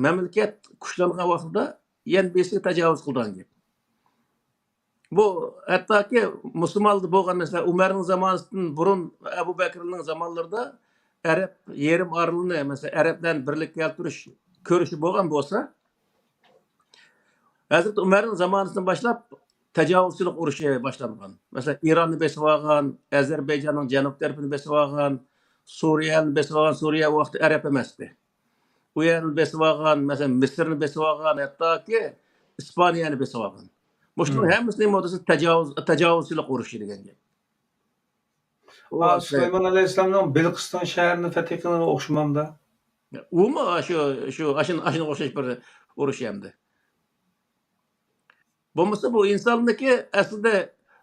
مەملىكەت كۈچلەنگەن ۋاقتىدا يەنە بىرسىگە تاجاۋۇز قىلىدىغان گەپ. بۇ ھەتتاكى مۇسۇلمانلاردا بولغان، مەسىلەن، ئۆمەرنىڭ زامانىسىدىن بۇرۇن ئەبۇ بەكرىنىڭ زامانلىرىدا ئەرەب يېرىم ئارىلىنى، مەسىلەن، ئەرەبلەرنى بىرلىككە كەلتۈرۈش كۈرىشى بولغان بولسا، ھەزرىتى ئۆمەرنىڭ زامانىسىدىن باشلاپ تاجاۋۇزچىلىق ئۇرۇشى باشلانغان. مەسىلەن، ئىراننى بېسىۋالغان، ئەزەربەيجاننىڭ جەنۇب تەرىپىنى بېسىۋالغان، سۈرىيەنى بېسىۋالغان، سۈرىيە ئۇ ۋاقىتتا ئەرەب ئەمەستى. ئۇ يەرنى بېسىۋالغان، مەسىلەن، مىسىرنى بېسىۋالغان، ھەتتاكى ئىسپانىيەنى بېسىۋالغان. مۇشۇنىڭ ھەممىسىنى نېمە دېسە، تاجاۋۇز، تاجاۋۇزچىلىق ئۇرۇشى دېگەن گەپ. ئۇ ئا، سۇلايمان ئەلەيھىسسالامنىڭ بىلقىستان شەھىرىنى فەتھى قىلغىنىغا ئوخشىمامدا؟ ئۇمۇ شۇ، شۇ، ئاشۇن-، ئاشۇنىڭغا ئوخشاش بىر ئۇرۇش ئەمدى. بولمىسا بۇ ئىنساننىڭكى ئەسلىدە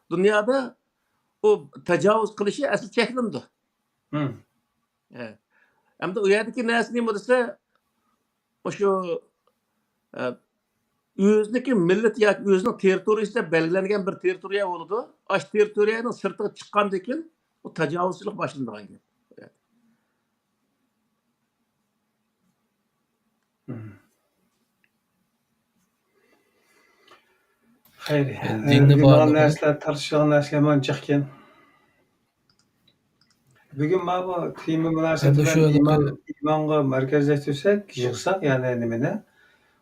دۇنيادا ئۇ تاجاۋۇز قىلىشى ئەسلى چەكلىنىدۇ. ھە. ئەمدى ئۇ يەردىكى نەرسە نېمە دېسە، مۇشۇ، ئە، ئۆزىنىڭكى مىللىتى ياكى ئۆزىنىڭ تېررىتورىيىسى دەپ بەلگىلەنگەن بىر تېررىتورىيە بولىدۇ. ئاشۇ تېررىتورىيەنىڭ سىرتىغا چىققاندىن كېيىن ئۇ تاجاۋۇزچىلىق باشلىنىدىغان گەپ. خەير. دىننى بۈگۈن بولغان نەرسىلەر، تارتىشىدىغان نەرسىلەر يامان جىقكەن. بۈگۈن مانا بۇ تېما مۇناسىۋىتى بىلەن ئىمان، ئىمانغا مەركەزلەشتۈرسەك، يىغساق، يەنى نېمىنى؟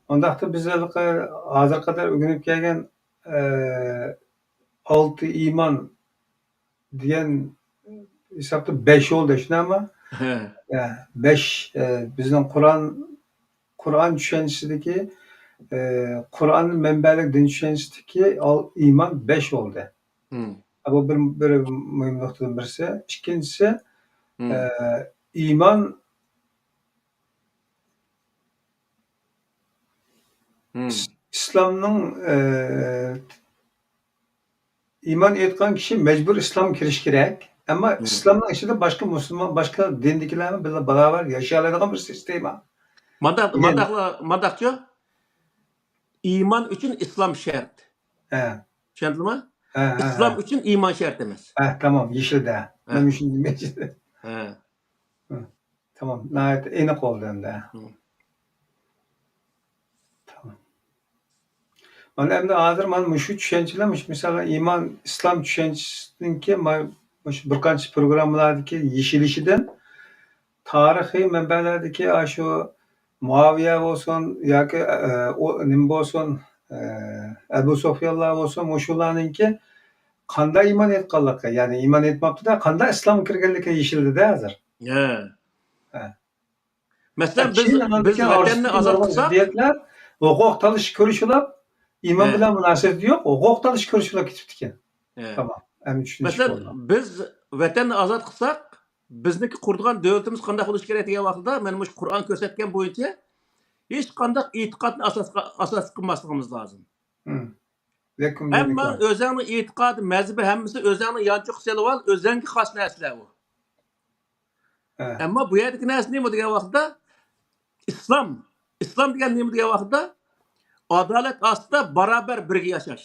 ئۇنداقتا بىز ھېلىقى ھازىرغا قەدەر ئۆگىنىپ كەلگەن، ئە، ئالتە ئىمان دېگەن ھېسابتا بەش بولدى، شۇنداقمۇ؟ ھە. ھە، بەش، ئە، بىزنىڭ قۇرئان، قۇرئان چۈشەنچىسىدىكى، ئە، قۇرئان مەنبەلىك دىن چۈشەنچىسىدىكى ئال-، ئىمان بەش بولدى. ھە، بۇ بىر، بىر مۇھىم نۇقتىدىن بىرسى. ئىككىنچىسى، ئە، ئىمان ئىس-، ئىسلامنىڭ، ئە، ئىمان ئېيتقان كىشى مەجبۇر ئىسلامغا كىرىشى كېرەك. ئەمما ئىسلامنىڭ ئىچىدە باشقا مۇسۇلمان، باشقا دىندىكىلەرمۇ بىللە باراۋەر ياشىيالايدىغان بىر سىستېما. مانداق، مانداقلا، مانداقچۇ؟ ئىمان ئۈچۈن ئىسلام شەرت. ھە. چۈشەندىڭلارمۇ؟ ھە، ھە، ئىسلام ئۈچۈن ئىمان شەرت ئەمەس. ھە، تامام، يېشىلدە. ھە. مەن مۇشۇنى دېمەكچى ئىدىم. ھە. تامام، ناھايىتى ئېنىق بولدى ئەمدى. تامام. مانا ئەمدى ھازىر مانا مۇشۇ چۈشەنچىلەر، مۇشۇ مىسالغا ئىمان، ئىسلام چۈشەنچىسىنىڭكى ما-، مۇشۇ بىر قانچە پروگراممىلاردىكى يېشىلىشىدىن تارىخىي مەنبەلەردىكى ئاشۇ مۇئاۋىيە بولسۇن ياكى، ئە، ئۇ نېمە بولسۇن، ئە، ئەبۇ سۇفيانلار بولسۇن، مۇشۇلارنىڭكى قانداق ئىمان ئېيتقانلىقى، يەنى ئىمان ئېيتماپتۇ-دە، قانداق ئىسلامغا كىرگەنلىكى يېشىلدى-دە ھازىر. ھە. ھە. مەسىلەن، بىز، كېيىن ئانىڭدىن بىز كېيىن ۋەتەننى ئارىسىدا ئازاد قىلساق، زىددىيەتلەر، ھوقۇق تالىشىش كۈرىشى بولاپ، ئىمان بىلەن مۇناسىۋىتى يوق، ھوقۇق تالىشىش كۈرىشى بولاپ كېتىپتىكەن. ھە. تامام. ئەمدى چۈشىنىشلىك بولدى. مەسىلەن، بىز ۋەتەننى ئازاد قىلساق، بىزنىڭكى قۇرىدىغان دۆلىتىمىز قانداق بولۇشى كېرەك دېگەن ۋاقتىدا، مەن مۇشۇ قۇرئان كۆرسەتكەن بويىچە ھېچقانداق ئېتىقادنى ئاساس، ئاساس قىلماسلىقىمىز لازىم. مم. لەكۇم ھەممە دىنىكۇم. ئۆزەڭنىڭ ئېتىقادى، مەزھىپى ھەممىسى ئۆزەڭنىڭ يانچۇققا سېلىۋال، ئۆزەڭگە خاس نەرسىلەر ئۇ. ھە. ئەمما بۇ يەردىكى نەرسە نېمە دېگەن ۋاقىتتا، ئىسلام. ئىسلام دېگەن نېمە دېگەن ۋاقىتتا، ئادالەت ئاستىدا باراۋەر بىرگە ياشاش.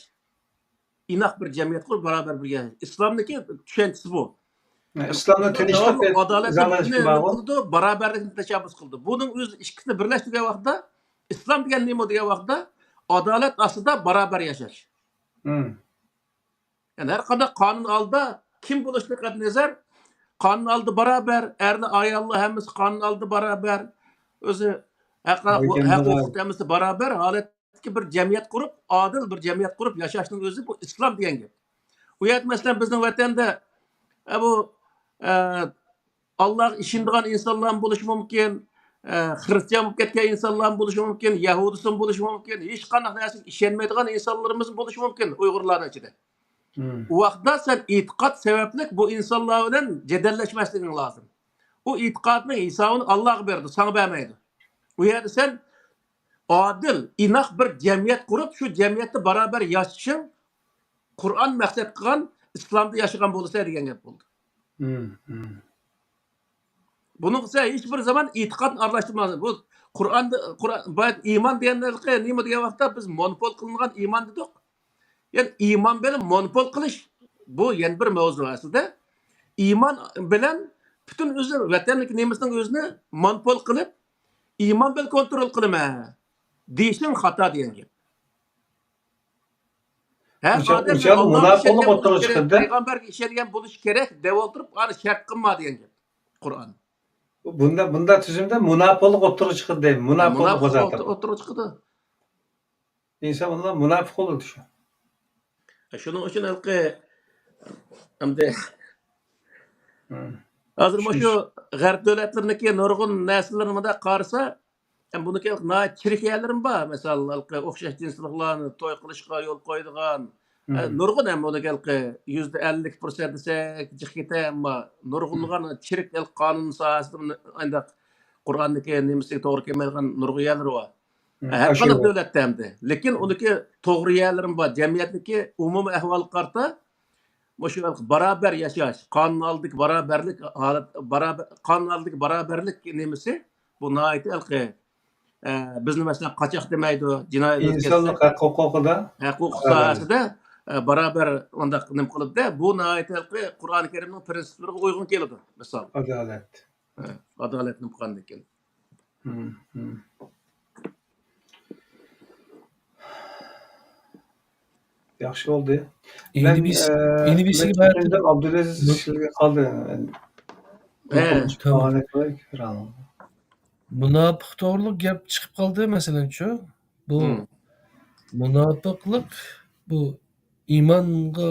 ئىناق بىر جەمئىيەت قۇرۇپ، باراۋەر بىرگە ياشاش. ئىسلامنىڭكى چۈشەنچىسى بۇ. ھە، ئىسلامنىڭ تىنچلىق ئادالەتنى بىزنى نېمە قىلىدۇ؟ باراۋەرلىكنى تەشەببۇس قىلىدۇ. بۇنىڭ ئۆزى ئىككىسىنى بىرلەشتۈرگەن ۋاقىتتا، ئىسلام دېگەن نېمە دېگەن ۋاقىتتا، ئادالەت ئاستىدا باراۋەر ياشاش. مم. يەنى ھەر قانداق قانۇن ئالدىدا كىم بولۇشىدىن قەتئىينەزەر، قانۇن ئالدىدا باراۋەر، ئەرلەر، ئاياللار ھەممىسى قانۇن ئالدىدا باراۋەر. ئۆزى ھەق، ھەق ھوقۇق ھەممىسى باراۋەر ھالەتتىكى بىر جەمئىيەت قۇرۇپ، ئادىل بىر جەمئىيەت قۇرۇپ ياشاشنىڭ ئۆزى بۇ ئىسلام دېگەن گەپ. ئۇ يەردە مەسىلەن بىزنىڭ ۋەتەندە، ئە، بۇ، ئە، ئاللاغا ئىشىنىدىغان ئىنسانلارمۇ بولۇشى مۇمكىن، ئە، خرىستىيان بولۇپ كەتكەن ئىنسانلارمۇ بولۇشى مۇمكىن، يەھۇدىيسىمۇ بولۇشى مۇمكىن، ھېچقانداق نەرسىگە ئىشەنمەيدىغان ئىنسانلىرىمىزمۇ بولۇشى مۇمكىن ئۇيغۇرلارنىڭ ئىچىدە. مم. ئۇ ۋاقىتتا سەن ئېتىقاد سەۋەبلىك بۇ ئىنسانلار بىلەن جېدەللەشمەسلىكىڭ لازىم. ئۇ ئېتىقادنىڭ ھېسابىنى ئاللاغا بېرىدۇ، ساڭا بەرمەيدۇ. ئۇ يەردە سەن ئادىل، ئىناق بىر جەمئىيەت قۇرۇپ، شۇ جەمئىيەتتە باراۋەر ياشىشىڭ، قۇرئان مەقسەت قىلغان، ئىسلامدا ياشىغان بولسا دېگەن گەپ بولدى. مم، مم. بۇنىڭغا سەن ھېچ بىر زامان ئېتىقادنى ئارىلاشتۇرمايسەن. بۇ قۇرئاندا، قۇرئان، بايا ئىمان دېگەندە نېمە دېگەن ۋاقىتتا بىز مونوپول قىلىنغان ئىمان دېدۇق. يەنى ئىمان بىلەن مونوپول قىلىش، بۇ يەنە بىر مەۋزۇ ئەسلىدە. ئىمان بىلەن پۈتۈن ئۆزى ۋەتەنلىك نېمىسىنىڭ ئۆزىنى مونوپول قىلىپ، ئىمان بىلەن كونترول قىلىمەن دېيىشىڭ خاتا دېگەن گەپ. ھەر ئادەم مۇناپىقلىق ئوتتۇرىغا چىقىدۇ. پەيغەمبەرگە ئىشەنگەن بولۇشى كېرەك دەپ ئولتۇرۇپ، ئانى شەرت قىلما دېگەن گەپ قۇرئان. بۇندا، بۇندا تۈزۈمدە مۇناپىقلىق ئوتتۇرىغا چىقىدۇ دەيمەن. مۇناپىقلىق ئوتتۇرىغا چىقىدۇ. ئىنسان ئۇلار مۇناپىق بولىدۇ شۇ. شۇنىڭ ئۈچۈن ھېلىقى ئەمدى ھازىر مۇشۇ غەرب دۆلەتلىرىنىڭكى نۇرغۇن نەرسىلىرىنى مۇنداق قارىسا، بۇنىڭكى ناھايىتى چىرىك يەرلىرىمۇ بار. مىسال، ھېلىقى ئوخشاش جىنسلىقلارنى توي قىلىشقا يول قويىدىغان، نۇرغۇن ھەم بۇنىڭكى ھېلىقى يۈزدە ئەللىك پىرسەنت دېسەك جىق كېتە، ئەمما نۇرغۇنلىغان چىرىك ھېلىقى قانۇن ساھەسىدە ئانداق قۇرئاندىكى نېمىسىگە توغرا كەلمەيدىغان نۇرغۇن يەرلىرى بار. ھەر قانداق دۆلەتتە ئەمدى. لېكىن ئۇنىڭكى توغرا يەرلىرىمۇ بار. جەمئىيەتنىڭكى ئومۇمىي ئەھۋالىغا قارىتا، مۇشۇ باراۋەر ياشاش، قانۇن ئالدىدىكى باراۋەرلىك ھالەت، باراۋەر، قانۇن ئالدىدىكى باراۋەرلىك نېمىسى، بۇ ناھايىتى ھېلىقى، ئە، بىزنى مەسىلەن قاچاق دېمەيدۇ، جىنايەت ئىنسانلىق ھەق ھوقۇقىدا، ھەق ھوقۇق ساھەسىدە، ئە، باراۋەر ئۇنداق نېمە قىلىدۇ. بۇ ناھايىتى ھېلىقى قۇرئانى كەرىمنىڭ پىرىنسىپلىرىغا ئۇيغۇن كېلىدۇ، مىسال. ئادالەت. ھە، ئادالەتنى ئۇققاندىن كېيىن. ھىم، ھىم. ياخشى بولدى. مەن، ئىنىبىس-، ئە، ئىنىبىسى مەن بار. ئابدۇلئەزىز مۇ-، سىزگە قالدى. ھە. تامام. مۇناپىق توغرۇلۇق گەپ چىقىپ قالدى، مەسىلەن، شۇ. بۇ مۇناپىقلىق، بۇ ئىمانغا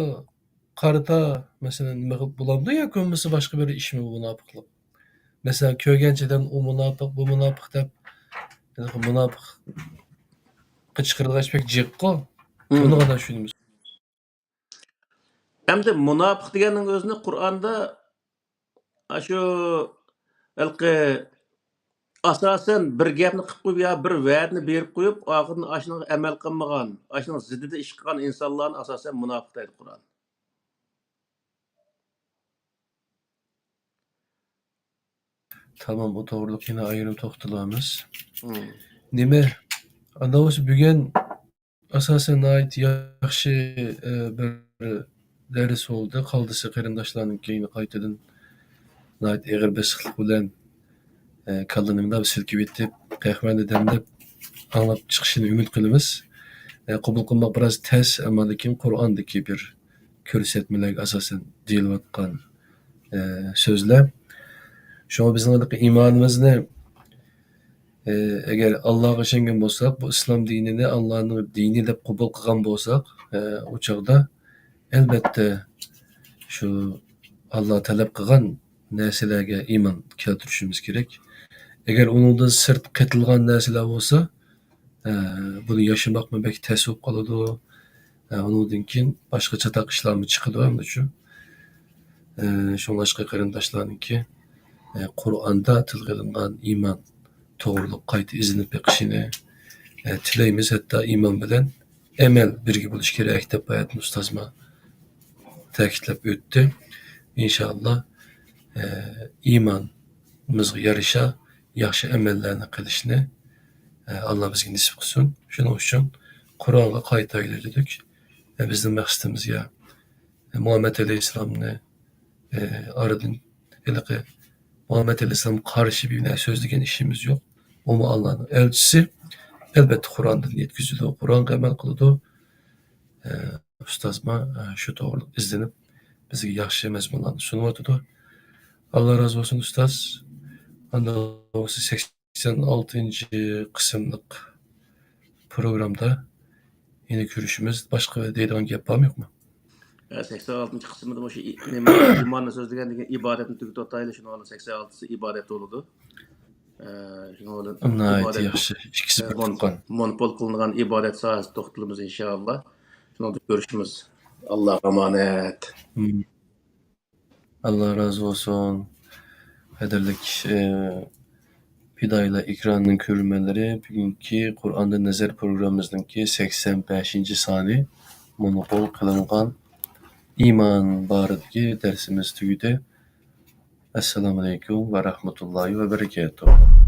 قارىتا، مەسىلەن، نېمە قىلىپ بولامدۇ ياكى بولمىسا باشقا بىر ئىشمۇ بۇ مۇناپىقلىق؟ مەسىلەن، كۆرگەنچىدىن ئۇ مۇناپىق، بۇ مۇناپىق دەپ، مۇناپىققا چىقىرىدىغان ئىش بەك جىققۇ. بۇنى قانداق چۈشىنىمىز؟ ئەمدى مۇناپىق دېگەننىڭ ئۆزىنى قۇرئاندا ئاشۇ ھېلىقى ئاساسەن بىر گەپنى قىلىپ قويۇپ يا بىر ۋەدىنى بېرىپ قويۇپ، ئاخىرىدا ئاشۇنىڭغا ئەمەل قىلمىغان، ئاشۇنىڭ زىددىدا ئىش قىلغان ئىنسانلارنى ئاساسەن مۇناپىق دەيدۇ قۇرئان. تامام، ئۇ توغرۇلۇق يەنە ئايرىم توختىلىمىز. مم. نېمە، ئانداق بولسا بۈگۈن ئاساسەن ناھايىتى ياخشى، ئە، بىر دەرس بولدى. قالدىسى قېرىنداشلارنىڭكى يەنە قايتىدىن ناھايىتى ئېغىر بېسىقلىق بىلەن، ئە، كاللىنى مۇنداق سىلكىۋېتىپ، قەھۋەنى دەملەپ ئاڭلاپ چىقىشىنى ئۈمىد قىلىمىز. ئە، قوبۇل قىلماق بىراز تەس، ئەمما لېكىن قۇرئاندىكى بىر كۆرسەتمىلەرگە ئاساسەن دېيىلىۋاتقان، ئە، سۆزلەر. شۇڭا بىزنىڭ ئىمانىمىزنى ئى، ئەگەر ئاللاغا ئىشەنگەن بولساق، بۇ ئىسلام دىنىنى ئاللانىڭ دىنى دەپ قوبۇل قىلغان بولساق، ئى، ئۇ چاغدا ئەلبەتتە شۇ ئاللا تەلەپ قىلغان نەرسىلەرگە ئىمان كەلتۈرۈشىمىز كېرەك. ئەگەر ئۇنىڭدىن سىرت قېتىلغان نەرسىلەر بولسا، ئى، بۇنى ياشىماقمۇ بەك تەس بولۇپ قالىدۇ. ئى، ئۇنىڭدىن كېيىن باشقا چاتاق ئىشلارمۇ چىقىدۇ ئەمدى شۇ. ئە، شۇڭلاشقا قېرىنداشلارنىڭكى، ئە، قۇرئاندا تىلغا ئېلىنغان ئىمان توغرۇلۇق قايتا ئىزدىنىپ بېقىشىنى، ئە، تىلەيمىز. ھەتتا ئىمان بىلەن ئەمەل بىرگە بولۇشى كېرەك دەپ باياتىن ئۇستازما تەكىتلەپ ئۆتتى. ئىنشائاللا، ئە، ئىمانىمىزغا يارىشا ياخشى ئەمەللەرنى قىلىشنى، ئە، ئاللا بىزگە نېسىپ قىلسۇن. شۇنىڭ ئۈچۈن قۇرئانغا قايتايلى دېدۇق. ئە، بىزنىڭ مەقسىتىمىز يا مۇھەممەد ئەلەيھىسسالامنى، ئە، ئارىدىن ھېلىقى مۇھەممەد ئەلەيھىسسالام قارشى بىر نەرسە سۆزلىگەن ئىشىمىز يوق. ئۇمۇ ئاللانىڭ ئەلچىسى. ئەلبەتتە، قۇرئاندىن يەتكۈزىدۇ، قۇرئانغا ئەمەل قىلىدۇ. ئە، ئۇستازما، ئە، شۇ توغرىلىق ئىزدىنىپ، بىزگە ياخشى مەزمۇنلارنى سۇنۇۋاتىدۇ. ئاللا رازى بولسۇن، ئۇستاز. ئاندىن بولسا سەكسەن ئالتىنچى قىسىملىق پروگرامدا يەنە كۆرۈشىمىز. باشقا دەيدىغان گەپ بارمۇ، يوقمۇ؟ ئە، سەكسەن ئالتىنچى قىسىمدا مۇشۇ ئى-، نېمە، ئىماننى سۆزلىگەندىن كېيىن ئىبادەتنى تۈگىتىۋاتايلى. شۇنىڭ بىلەن سەكسەن ئالتىسى ئىبادەت بولىدۇ. ئە، شۇنىڭ بىلەن ناھايىتى ئىبادەت، ياخشى. ئىككىسى ئە، بىر مون-، تۇغقان. مونوپول قىلىنغان ئىبادەت ساھەسىدە توختىلىمىز، ئىنشائاللا. شۇنىڭدا كۆرۈشىمىز. ئاللاغا ئامانەت. مم. ئاللا رازى بولسۇن. قەدىرلىك، ئى، پىدائىيلار ئېكرانىنىڭ كۆرۈرمەنلىرى، بۈگۈنكى قۇرئاندا نەزەر پروگراممىمىزنىڭكى سەكسەن بەشىنچى سانى، مونوپول قىلىنغان ئىمان بارىدىكى دەرسىمىز تۈگىدى. ئەسسالامۇئەلەيكۇم ۋە رەھمەتۇللاھى ۋە بەرىكاتۇھ.